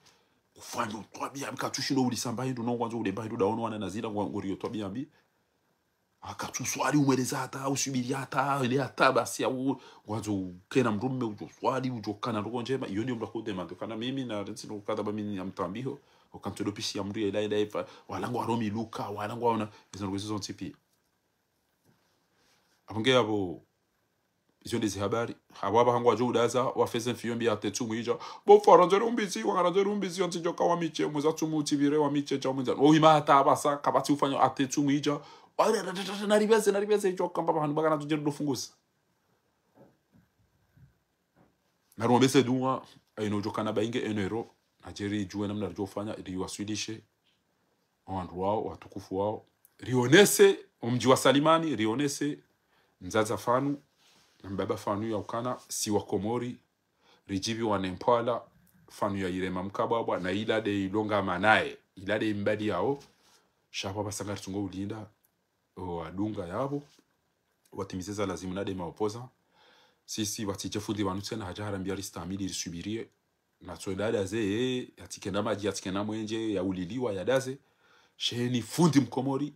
Kufanya utwabia, mka tsushi no ulisamba hindu, no ngwandzo ulemba hindu, daono wana nazira, ngwa-, ngori yo twabia mbi. Akatsuswali umweleza hata, usubiri hata, ile hata basi ya u-, ngwandzo ukena mdrume udjoswali, udjokana ndrongoo ndjema, iyo ndiyo mdru akudemande. Kana mimi na rentsi no kadha ba mimi namtambiho, ukantsodo pishi ya mdru ya ila ila ifa, wala ngwaro miluka, wala ngwaona, izo ndrongoo izo zontsi pia. Apvo nge apvo, izo ndezi habari. Apvo apvaha ngwadjo udaza, wafeze mfiyo mbi ate tsumu idja. Bo fara nzeri umbizi, wangara nzeri umbizi, yontsi djoka wa miche, mweza tsumu utsivire wa miche, dja mwinza. Wo hima hata apvasa, kapvatsi ufanya ate tsumu idja. Wale, ra, ra, ra, ra, naribeze, naribeze, djoka mbapva hanu bakana tudjeri dofungusa. Naruombese dua, aino djokana bainge enero, nadjeri djuwe namna ridjofanya, riwaswilishe, owandru wao, watukufu wao. Rionese, omdji wa Salimani, rionese, mdzadze Fanu, na mbaba Fanu ya ukana, si wa Komori, ridjiviwa ne mpwala, Fanu ya irema mkabwabwa, na ila de ilonga manaye, ila de imbali yao, sha apvo apvasa ngaritsungo ulinda, o wadunga yapvo, watimize za lazimu na de maopoza. Sisi watsidje fundi pvanu tsena hadja harambia ristamili, risubirie. Na tso dada ze, yatsikena madji, yatsikena mwenje, yauliliwa, yadaze. Sheni fundi Mkomori,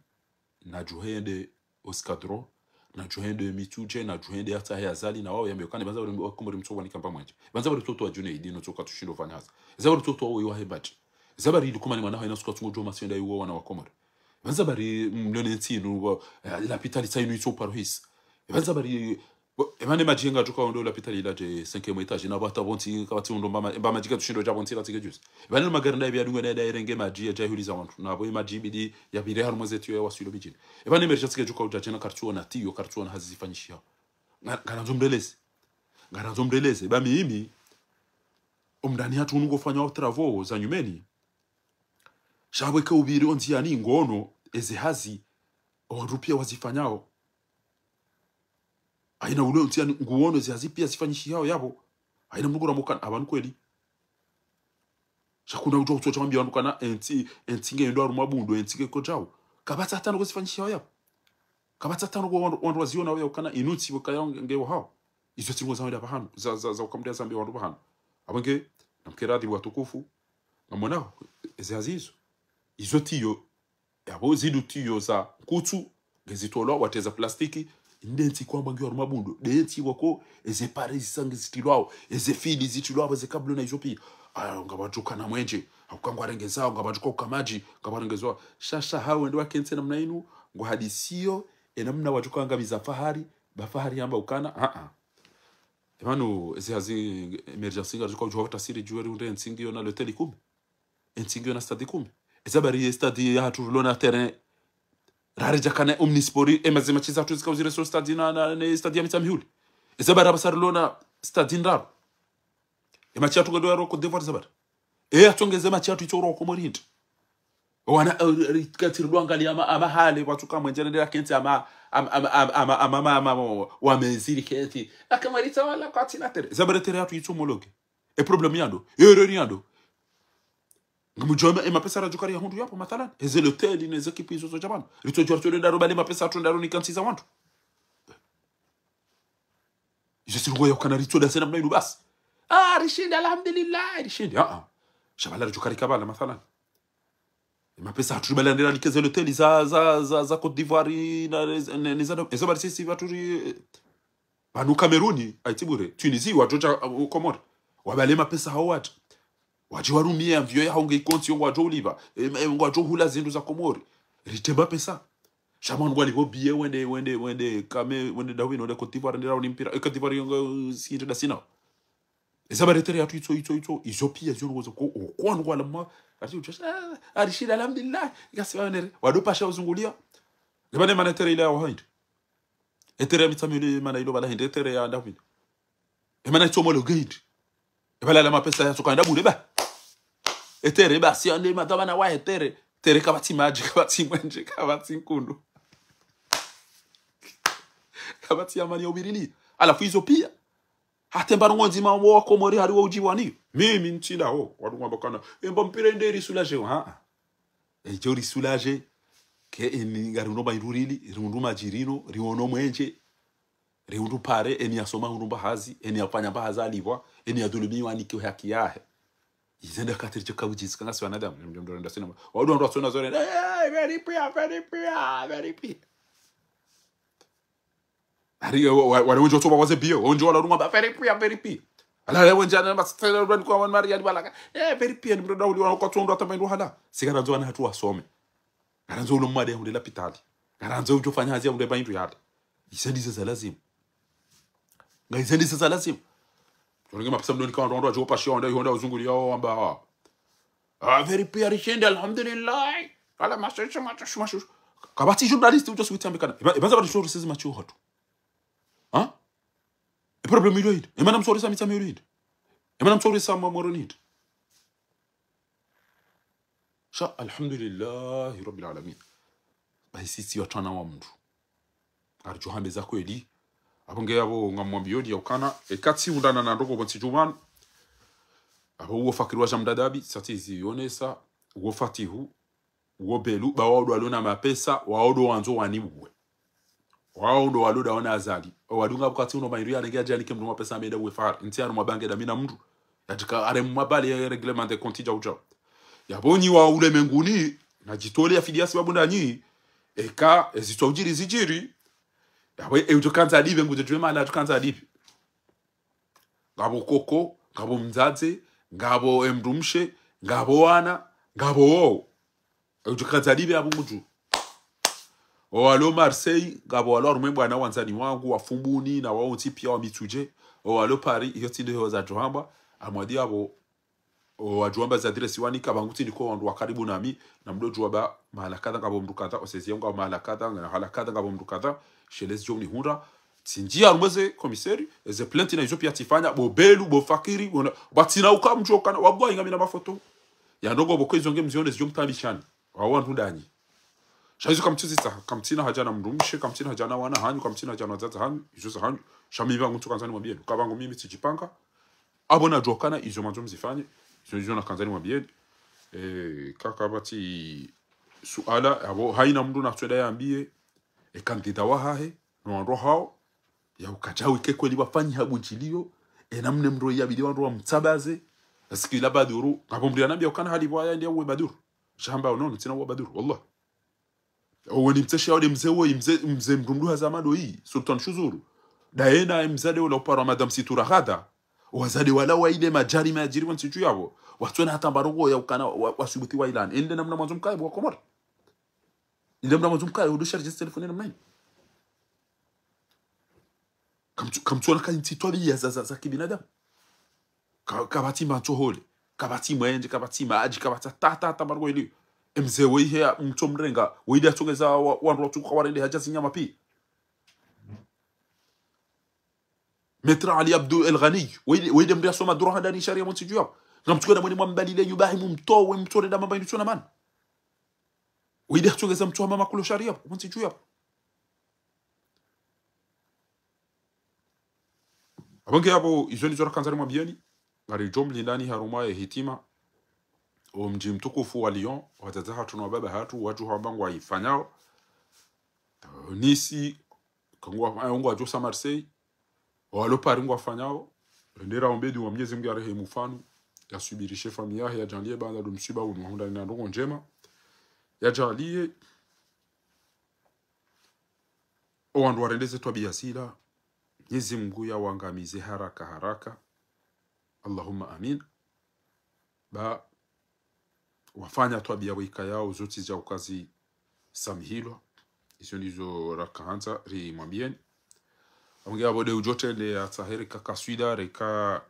nadjuhende Oscadron, nadjuhende Mitsudje, nadjuhende yatsahe Azali, na wao yambe ukana, pvandza bari Wakomori mtsowa nikamba mwenje. Pvandza bari mtoto wa Junaidi, no tsoka tushindo fanya hazi. Pvandza bari mtoto wa uyo wa Hembaji. Pvandza bari ilikumani mwana haina suka tsungo djoma senda yuwa wana wa Komori. Pvandza bari mlone ntsi inu, wa, eh, lapitali tsa inu itso paro hisi. Pvandza bari, bo, emane madji nga tuka ondo lapitali ila dje cinquième étage, na bata pvontsi, kapvatsi undo mba ma-, mba madji ka tushindo dja pvontsi la tsike juzi. Pvane magari ndaye pia dunga ndaye, ndaye renge madji ya djahuliza wandru. Na pvo madji bidi ya pvire harumwa ze tiyo ya waswilo midjini. Pvane merja tsike djuka udja djena karitsuona tiyo, karitsuona hazi zifanyishiha. Nga-, ngarandzo mreleze. Ngarandzo mreleze. Ba mimi, omndani hatru unu ngofanya wa travaux za nyumeni. Sha apvo eka upviri ondziani ngono, eze hazi, owandru pia wazifanyao. Haina ule ondziani nguono eze hazi pia zifanyishihao yapvo. Haina mdru ngurambo ukana, apvanu kweli. Sha kuna udjo kutsotsha wambia wandru kana, entsi, entsi nge ndo harumwa bundo, entsi nge kodjao. Kapvatsi hata ndrongoo zifanyishihao yapvo. Kapvatsi hata ndrongoo wandru, wandru waziona wao ukana, inu ntsi weka yao nge, nge wahao. Izo tsi ndrongoo za wenda pvahanu, za, za, za ukamdia zambi wandru pvahanu. Apvo nge, namkera adhibu watukufu, ngamonao, eze hazi izo. Izo tiyo, yapvo zidu tiyo za nkutsu, ngezitolwa, watreza plastiki, inde ntsi kwamba ngiyo harumwa bundo, de ntsi wako, eze pare zisa ngezitilwao, eze fili zitilwao, eze kablo na izo pia. Ah, ngapvadjokana mwenje, hauka ngwarengezao, ngapvadjoka uka madji, ngapvarengezao. Sha, sha, hao wende wakentsi namna inu, ngohadisiyo, enamna wadjoka wangamiza Fahari, ba Fahari yamba ukana, ah, ah. Emanu, ezi hazi emergency ngaridjo ka udjuwa tafsiri djuwe ri unde entsi ngiyo na loteli kume. Entsi ngiyo na stade kume. Eza bari ye stade yahatru rilo na terrain. Raredja kana Omnisport, ema ze match zahatru zika uzire so stade na, na, ne stade ya Mitsamihuli. Eza bari apvasa rilo na stade ndraru. Ematch yahatru ngado ya Côte d'Ivoire eza bari. E, yatsongeze match yahatru itso ro Komori hindri. Wana, eh, ri-, kati rilwangaliya ama, ama hale, watsuka mwenje nende la kentsi ama, ama, ama, wameziri kentsi. Aka maritsa wala kwatsina terrain. Eza bari terrain yahatru itso homologué. E problème yando. E erreur yando. Ngamdjuwa ema, emapesa radjo kari ya hundru yapvo, mathalan. Eze loteli, neze kipi izo zo djabana. Ritsodjuwa ritsodenda ro bale mapesa yahatru ndaro ni kantsi za wandru. Izo tsi ndrongoo ya ukana ritsoda sena mna inu basi. Ah, rishindi, alhamdulillah, rishindi. Ah, ah. Sha bala ridjo kari kabala, mathalan. Emapesa yahatru bala ndera like ze loteli za, za, za, za Côte d'Ivoire na, ne, ne, ne za, eza bari sisi pvatsu ri, pvanu Cameroun, aitsi bure. Tunisie, wadjo dja, uh, Komori. Wabale mapesa hao wadje. Wadje warumie avion yahao nge ikontsi yo ngwadjo ulipva. Em, em, ngwadjo hula zindru za Komori. Rite mapesa. Sha mwana ngwali pvo biye wende, wende, wende, kame, wende Darwin, wende Côte d'Ivoire, wende rauni mpira. E Côte d'Ivoire yongo sinte dasina. Eza bari terrain yahatru itso, itso, itso. Izo pia zio ngozo ko, o, kwanu ngwala mwa. Ati udjo, ah, arishida, alhamdulillah. Ikasi wanere. Wado pasha uzunguliya. Eba ne mana terrain ile ya wahindi. E terrain ya Mitsamihuli mana ilo bala hindri, e terrain ya Darwin. Emana itso homologué hindri. Ebala la mapesa yatsoka yenda bure ba. E terrain basi yande madhwamana wa e terrain. Terrain kapvatsi madji, kapvatsi mwenje, kapvatsi nkundu. Kapvatsi amani ya ubirili. Halafu izo pia. Hata mbaro ngondzi ma wa Komori hari wa udjiwani. Mimi ntsinda ho. Wandru ngwamba kana. Emba mpira inde ri soulagé. Ha, ha. Edjo ri soulagé. Ke eni ngari uno ba irurili, ri undru madji rino, ri ono mwenje. Ri undru pare, eni yasoma undru mba hazi, eni yafanya mba hazi alipvwa, eni yadhulumiwa anikiwe haki yahe. Ize nda katiri tsoka udjisi ka ngasi wanadamu, mdru mdru nda sina. Wandru wandru watsona zore, eh, very pia, very pia, very pia. Ari, wa, wa, wale wendji watsoba waze biyo, wendji wala rumwa ba, very pia, very pia. Ala, wendji ana masitela, rwani kwa wan mari, yani balaka. Eh, very pia, ni mrenda uli wana kwa tsondo hata maindu hala. Sika randzo wana hatru wasome. Ngarandzo ulo mwade hunde lapitali. Ngarandzo udjo fanya hazi ya hunde maindu yale. Izo ndizo za lazimu. Nga izo ndizo za lazimu. Tsorenge mapesa mdoni kwa wandru wadjo pashiya, wandru yonda uzunguli yao wamba. Ah, very pia rishende, alhamdulillah. Ala, mashushu, mashushu, mashushu. Kapvatsi journaliste udjo suwiti ambekana. Iba, iba za bari shuru sizi macho hatu. Ha? E problème ilo hindri. E mana msori sa mitsa milo hindri. E mana msori sa ma moro hindri. Sha, alhamdulillahi rabbil alamin. Bahi sisi watsana wa mndru. Ngaridjo hamba za kweli. Apvo nge apvo ngamwambiyo ndi ya ukana. Eka tsi undana na ndrongo pvo ntsi djumanu. Apvo uwo fakiri wa sha mdadabi, sati zionesa, uwo fatihu, uwo belu, ba wao ndo walo na mapesa, wao ndo wandzo waniuwe. Wao ndo walo ndaona azali. O wadunga pvwakati uno mairi ya lenge ya djani ke mndru mapesa amenda uwe fahari. Ntsi yanu mwabange da mina mndru. Yadjika are mwabali ya règlement de compte djau djau. Yapvo nyi wa ulemenguni, na djitole ya fidiya sibabu nda nyi. Eka, ezitswa udjiri zidjiri. Yapvo, e udjo kandza dibe, ngudjo djuwe mahala udjo kandza dibe. Ngapvo koko, ngapvo mdzadze, ngapvo emndru mshe, ngapvo wana, ngapvo wowo. Udjo kandza dibe apvo ngudjo. O walo Marseille, ngapvo walo harumwa bwana wandzani wangu, wa Fumbuni, na wao ntsi pia wa Mitsudje. O walo Paris, iyo tsi nde ho zadjo hamba, amwadi apvo, o wadjo hamba za adresse wani, kapvangu tsi ndiko wandru wa karibu nami, na mdo djuwa ba, mahala kadha ngapvo mndru kadha, o sezi yangu ngapvo mahala kadha, na hala kadha ngapvo mndru kadha, shelezi djo mnihundra, tsi ndjia harumwa ze komiseri, eze plainte na izo pia tsifanya, bo belu, bo fakiri, bona, ba tsina uka mdjo kana, wabwa inga mina mafoto. Ya ndrongo pvoko izo nge mzione zidjo mtabishani. Wa wandru ndanyi. Sha izo kamtsizitsaha, kamtsina haja na mndru mshe, kamtsina haja na wana hanyu, kamtsina haja na wadzadze hanyu, izo za hanyu. Sha mi pvangu ntsu kandza nimwambiyeni. Kapvangu mimi tsidjipanga. Apvo nadjo kana izo mandzo mzifanye. Izo, izo nakandza nimwambiyeni. Eh, kaka pvatsi suala, apvo haina mndru natswenda yambiye. E kandida wahahe, no wandru hao. Ya ukadja wike kweli wafanyi ha budjiliyo. E namna mndru yabidi wandru wamtsabaze. Asikila Baduru. Ngapvo mndru yanambiya ukana hali pvwaya ndiya uwe Baduru. Sha hamba unono, tsina uwa Baduru, wallah. Owe ni mtseshi yao de mze woyi, mze, mze mndru mndru ha zamado yi, Sultan Shuzuru. Daye na mzade wola uparwa Madame Situra Ghada. Wazade wala wa ile madjari madjiri wa ntsi dju yapvo. Watswena hata mbarongo ya ukana wa, wasubuti wa ilani. Ende namna mwandzo mkaye bo wa Komori. Ende namna mwandzo mkaye, udo sharje telefoni namna ini. Kamtsu-, kamtsuona ka ntsi twabiya za, za, za kibinadamu. Ka, kapvatsi mantso hole. Kapvatsi mwenje, kapvatsi madji, kapvatsi ta, ta, ta, mbarongo ili. Emze weihe ya mtso mrenga. Weide atsongeza wa, wandru watsu kwa warende haja zinyama pi. Maître Ali Abdou El Ghani. Weide, weide mri asoma droit handani sharia mwa ntsi dju yapvo. Ngamtsukwenda mweni mwambalile nyumba hi mumtowe mtore da mamba inu tsona man. Weide atsongeza mtso wa mama kulo sharia mwa ntsi dju yapvo. Apvo nge apvo, izo ndizo rakandza nimwambiyeni, ngaridjo mlindani harumwa ye hitima, o mdji mtukufu wa Lyon, wadzadze hatru no wababa hatru, wadjo hamba ngwaifanyao. Nice, kangwa, ngwadjo sa Marseille, walo Paris ngwafanyao, rendera ombedi wa Mnyezi Mngu yarehemu fanu, yasubirishe famiyi yahe, yadjaliye baanda do msiba unu, wahundra na ndrongo ndjema, yadjaliye, o wandru warende ze twabiya zila, Mnyezi Mngu yawangamize haraka haraka. Allahumma amin. Ba wafanya twabiya weka yao zontsi za ukazi samihilwa. Izo ndizo rakahandza rimwambiyeni. Apvo nge apvo de udjo tende ya tsahe reka kaswida reka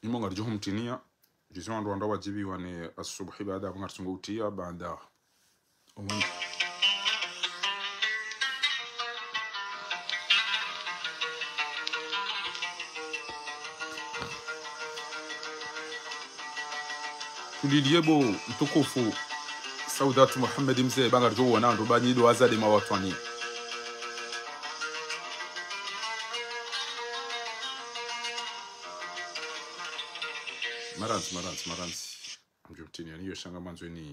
imo ngaridjo humtiniya. Ndizo wandru wandru wadjibiwa ne asubuhi baada apvo ngaritsungo utiya baanda. Omwani. Tuliliye bo mtukufu Saudat Mohamed mze ba ngaridjo wona ndo ba nyi do wazade mawatwani. Marantsi, marantsi, marantsi. Mdjo mtiniya niyo sha ngamandzo ni.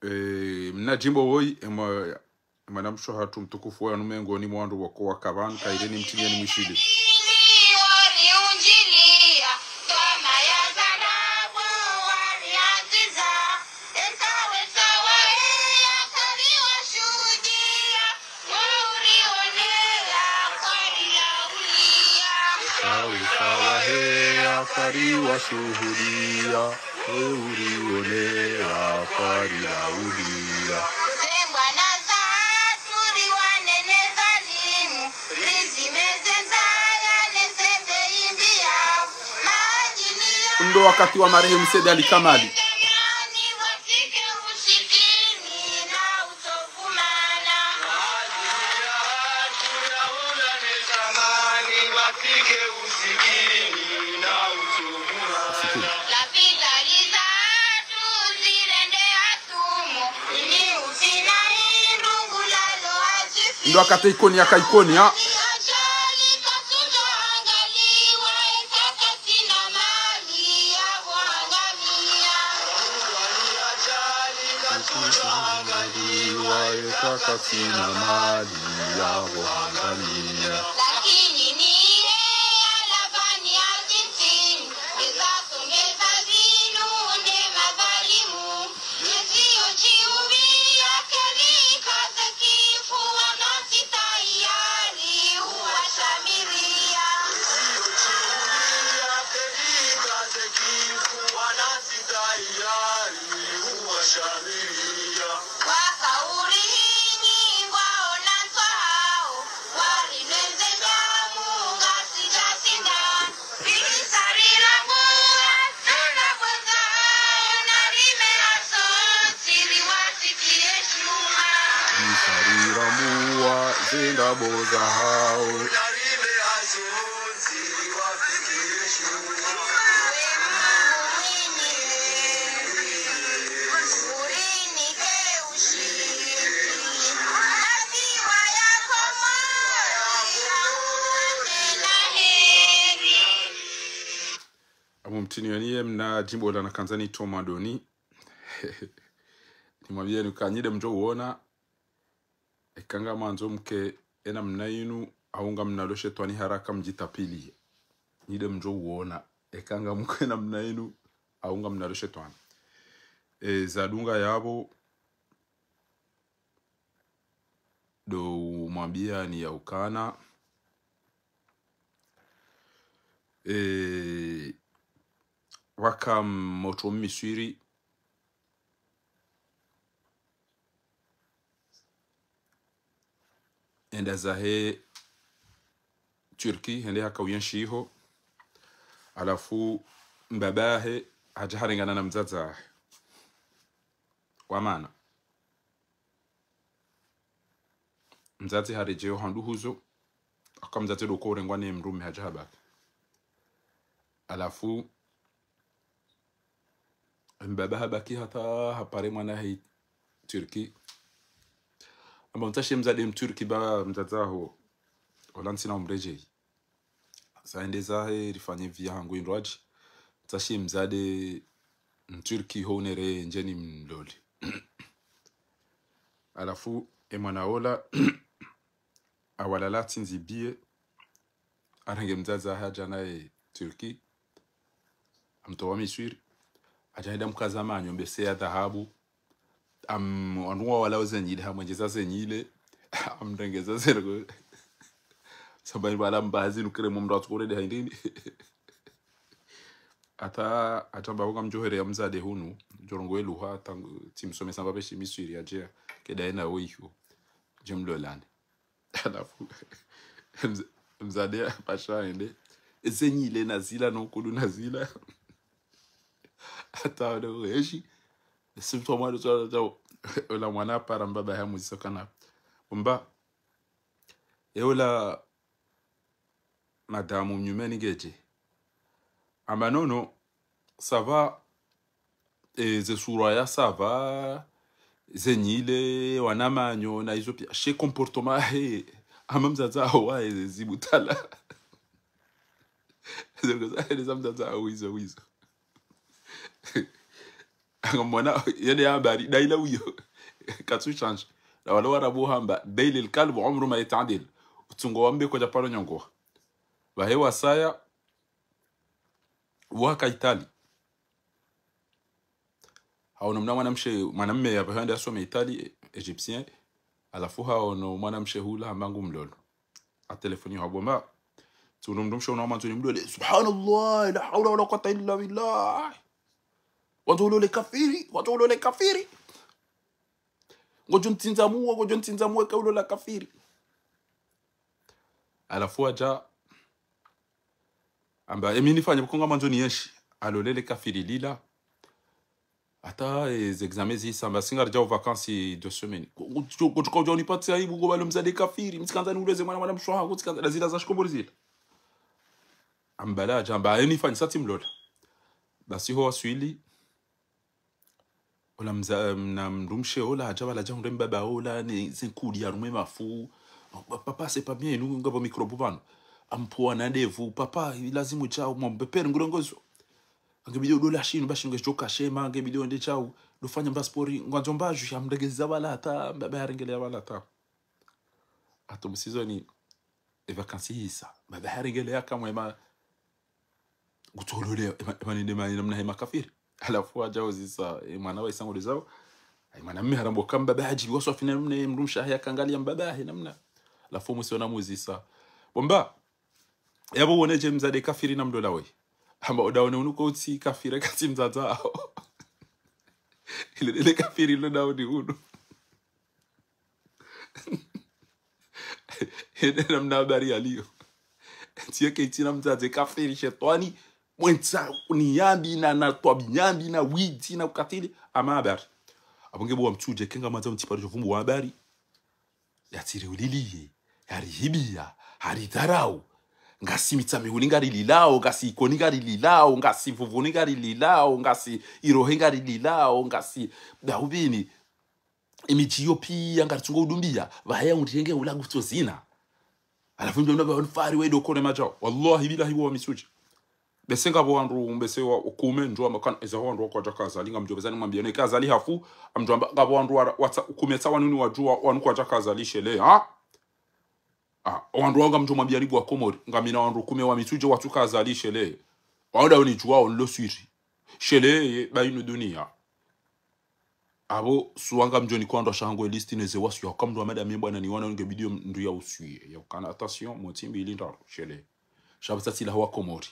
Eh, mna djimbo woyi, emwa, emwana mshe hatru mtukufu wa nume ngoni mwa wandru wako waka pvanu, kayireni mtiniya ni mwishili. Riwashuhudia, we urionea, kwa rilaulia. Ze mbwana zatru riwanene dhalimu, rizimeze ndzaya ne sende imbi yao. Madjini ya Ndo wakati wa marehemu Said Ali Kamali. Ndo akate ikoni yaka ikoni, ha? Angaliwa, eka katsina mali ya kuhangamia. Lakini ni yeye alavani azintini, eza songeza zinu nde madhalimu. Yezi yo djiubi yake likaze kifu, wanasi tayari huwashamiria. Yezi yo djiubi yake likaze kifu, wanasi tayari huwashamiria. Wakauri hinyi ngwaona ntswa hao, warineze damu ngasi jasinda. Risa rirambua, zenda boza hao, na rime asoti, riwasikie shuma. Risa rirambua, zenda boza hao. Amu mtini yoniye mna djimbo la nakandza nitoma doni. Nimwambie nuka nyi nde mdjo uona. Eka ngamwandzo mke ena mna inu, au ngamnalo shetwani haraka mdjitapiliye. Nyi nde mdjo uona. Eka ngamke ena mna inu, au ngamnalo shetwani. E, zadunga yapvo, ndo umwambia ni ya ukana. E, waka motro Miswiri, enda zahe Turki, hende haka uyenshi iho. Halafu mbabahe hadja harengana na mdzadzahe. Wamana. Mdzadze haredjei ohandru huzo, aka mdzadze ndo uko urengwa ne mdrume hadja habaki. Halafu, mbaba habaki hata hapare mwana hahe Turki. Hamba mtsashe mzade Mturki ba mdzadze aho. Ola ntsina umredjei. Sa hende zahe rifanye vie hangu indrwadji. Mtsashe mzade Mturki ho unere ndjeni mlole. Halafu, e mwana ola, hawalala tsindzi biye, harenge mdzadze hadja naye Turki, hamtowa Miswiri, hadja henda mkaza manyo mbese ya dhahabu, ham, wandru wawala ozenyile, hamwendjeza zenyile, hamrengeza zergo. Samba ni bala mbazi nukere mumra tukore de haindini. Hata, hata mba wanga mdjohere ya mzade hunu, djorongowe luha, hata tsimsomesa mbapve shi Miswiri yadje, keda ena wo iho, dje mlolane. Halafu, mz-, mzade ya pasha hende, ezenyile nazila, no kudu nazila. Hata wale uheshi, esi mtru wa mwali, ola mwana hapara mbaba ya muzisa kana. Mba, e ola madame mnyumeni ngedje. Hamba non non, ça va, e, ze sura ya ça va, zenyile, wana manyo, na izo pia. She comportement he, hama mdzadze aho wa, e, zibutala. Zergo zahe, za mdzadze aho, wizo, wizo. Ngamwona, yende ya habari, daila uyo. Katsu change. Na wala warabu hamba, daila al-kalb umru ma yata'addal. Utsungo wa mbe kwadja paro nyongo. Pvahe wasaya, waka Itali. Haono mna mwanamshe, mwanamme ya pvahande asome Itali, e-, égyptien. Halafu haono mwanamshe hula hamba ngu mlolo. Hatelefoni habo mba. Tsi uno mdrumshe uno mwandzo nimlole. Subhanallah, la hawla wala quwwata illa billah. Wandzo ulole kafiri, wandzo ulole kafiri. Ngodjo ntsindza muwa, ngodjo ntsindza muwa eka ulola kafiri. Halafu hadja, hamba, emi nifanye, pvo ngamwandzo nienshi. Halole le kafiri lila. Hata, eh, ze examen zisa, hamba, si ngaridjao vacances deux semaines. Ko-, ko-, ko-, kotsuka udja unipvatse aibu, ngo pvalo mzade kafiri, mi tsikandza niuleze mwana, mwana mshe wahangu, tsikandza, na zila za shikomori zila. Hamba la, hadja, hamba, eni fanyisa tsimlola. Basi ho waswili, ola mza-, mna mdrumshe ola, hadja pvala hadja hundre mbaba ola, ne, ze nkudi harumwa e mafu. Pa-, papa, c'est pas bien, inu ngapvo microbe pvanu. Hampvuwa na ndevu, papa, ilazimu djao, mwambe pere ngurongozo. Ngebidi udola shinu, ba shinu ngedjo kashema, ngebidi wende djao. Dofanya mba sport, ngwandzo mba ju, hamregeza pvala hata, mbaba harengelea pvala hata. Hata msizoni, e vacances zisa, mbaba harengelea kamwe ma, kutolole, ema, ema ninde ma, namna hema kafiri. Halafu hadja uzisa, e mwana wa isa ngode zao. Ai mwana mme harambo kamba mbaba hadjibiwa swafi namna, mdrumshe hahe hakangalia mbaba hahe namna. Halafu mwisoni hamuzisa. Bo mba, yapvo wone dje mzade kafiri na mlola we. Hamba odaone unu ko utsi kafiri katsi mdzadze haho. Ile, ile kafiri ilo daoni unu. Ene namna habari yaliyo. Tsiye ke itsina mdzadze kafiri shetwani. Mwentsa ni yambi na, na twabi yambi na widzi na ukatili. Hama habari. Apvo nge bo wa mtsudje kenga mwandzo mtsiparo djo vumbu wa habari. Yatsiri uliliye, yarihibiya, haridharau. Ngasi Mitsamihuli ngarililao, ngasi Ikoni ngarililao, ngasi Mvuvuni ngarililao, ngasi Irohe ngarililao, ngasi Daubini. Imidji iyo piya ngaritsungo udumbiya, pvahaya undrenge ula ngutso zina. Halafu mdjo mna pvanu fari wedo kone madjao. Wallahi billahi wa mitsudje. Bese ngapvo wandru, bese wa ukume, ndjo amba kana, eza wandru wakwadja ka Azali, ngamdjo pveza nimwambiye, ne ka Azali hafu, amdjo amba, ngapvo wandru wa, watsa, ukume tsa wanu ni wadjuwa, wanu kwadja ka Azali shele, ha? Ah, wandru wao ngamdjo mwambiya ni bo wa Komori, ngamina wandru ukume wa mitsudje watsu ka Azali shele. Wao daoni djuwa, onlo swiri. Shele, ye, ba inu duniya. Apvo, suwa ngamdjo ni kwandwa shangu e liste ne ze wasiya, kamdru wa madame bwana ni wana ngebidi yo mndru ya uswiye. Ya ukana, attention, motsi mbili ndraru, shele. Sha pvo tsatsila ho wa Komori.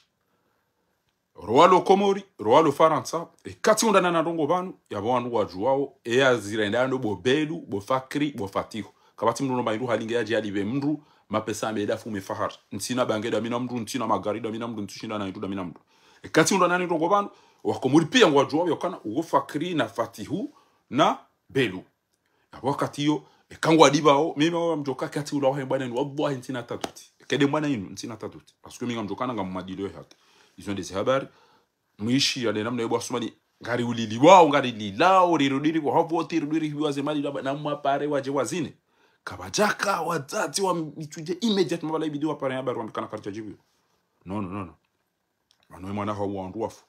Rowalo Komori, rowalo Farantsa, e katsi undana na ndrongo pvanu, yapvo wanu wadjuwao, e ya zirenda ndo bo Belu, bo Fakri, bo Fatihu. Kapvatsi mndru no mba indru halinge yadje yalipve mndru, mapesa ambe dafu me fahari. Ntsina bange damina mndru, ntsina magari damina mndru, ntsushinda na indru damina mndru. E katsi undana na ndrongo pvanu, wa Komori piya ngwadjuwao yokana, uwo Fakri na Fatihu na Belu. Yapvo wakati iyo, eka ngwadipvao, mimi wa mdjoka kati ula wahe bwana inu, wallahi ntsina taduti. Kede bwana inu, ntsina taduti. Parce que mi ngamdjokana ngammadilio haki. Izo nde ze habari. Mwishi ya nde namna yebo asumani, ngari ulili wao, ngarililao, rirudiri kwa hapvo, tirudiri hibiwa ze mali, na mwapare wadje wazine. Kapvadjaka, wadzadze wa mitsudje, immédiatement pvala ibidi wapare habari wambikana karidja djibiwa. Non, non, non, non. Wanu we mwana hawo wandru wafu.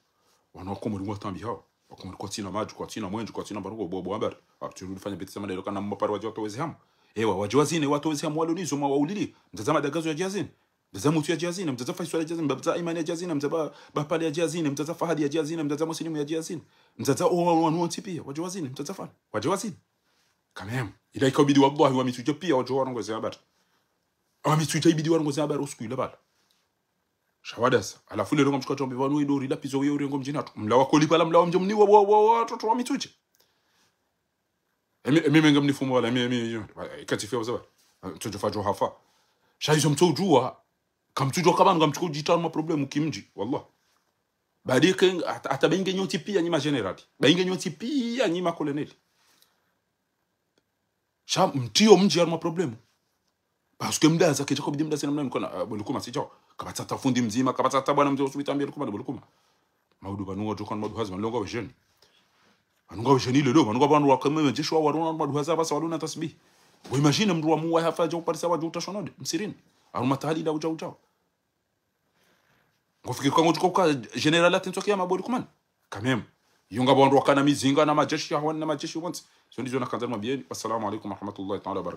Wanu wa Komori ngwatambi hawo. Wa Komori kwatsina madji, kwatsina mwenje, kwatsina baruko, bo, bo habari. Apvo tsi rudi fanya bêtise mada ilo kana mwapare wadje watoweze hamu. Ewa, wadje wazine, watoweze hamu walo nizo mwa waulili. Mdzadze madagazo yadje yazine. Mdzadze Mutsu yadje yazine, mdzadze Faisal yadje yazine, mdzadze Imani yadje yazine, mdzadze ba, Bapali yadje yazine, mdzadze Fahadi yadje yazine, mdzadze Muslimu yadje yazine. Mdzadze o, o, wanu wontsi piya, wadje wazine, mdzadze Fani. Wadje wazine. Quand même. Ila ika ubidi wallahi wa mitsudje piya, wadjo warongoze habari. Wa mitsudje ibidi warongoze habari usiku ila pvala. Sha wadasa. Halafu lelo ngamshuka tshombe pvanu ido rila pizo uye urengo mdjini hatru. Mlawa koli pvala mlawa mdjo mniwa wa, wa, wa, watoto wa mitsudje. Emi, emi menge mnifumo wala, emi, emi, emi. Wa, ikati fiya uzawa. Mtsudjo fadjo hafa. Sha izo mtsudjuwa. Kamtsudjuwa kapvanu ngamtsuko djitanu ma problème kimdji. Wallah. Badi ke, hata, hata bainge nyontsi piya nyi ma général. Bainge nyontsi piya nyi ma colonel. Sha mtriyo mdji harumwa problème. Parce que mdaza, kedja ko bidi mdaza namna mkona, eh, bo Lukuma sidjao. Kapvatsa ta fundi mdzima, kapvatsa ta bwana mdze usubita ambia Lukuma, bo Lukuma. Maudu pvanu wadjo kana maudu hazi, pvanu longa wejeni. Pvanu nga wejeni lelo, pvanu nga pvanu wakame wendjeshi wa waruna maudu hazi, apvasa waluna tasbihi. Bo imagine mndru wa muwa hafa dja uparisa wadjo utasha node, msirini. Harumwa tahalila udja udjao. Ngofikiri kwa ngodjo uka général atentso kiyama bo Lukuma. Quand même. Iyo ngapvo wandru wakana mizinga na majeshi ya hawani na majeshi wontsi. Izo ndizo nakandza nimwambiyeni. Wassalamu alaikum warahmatullahi taala wabarakatuh.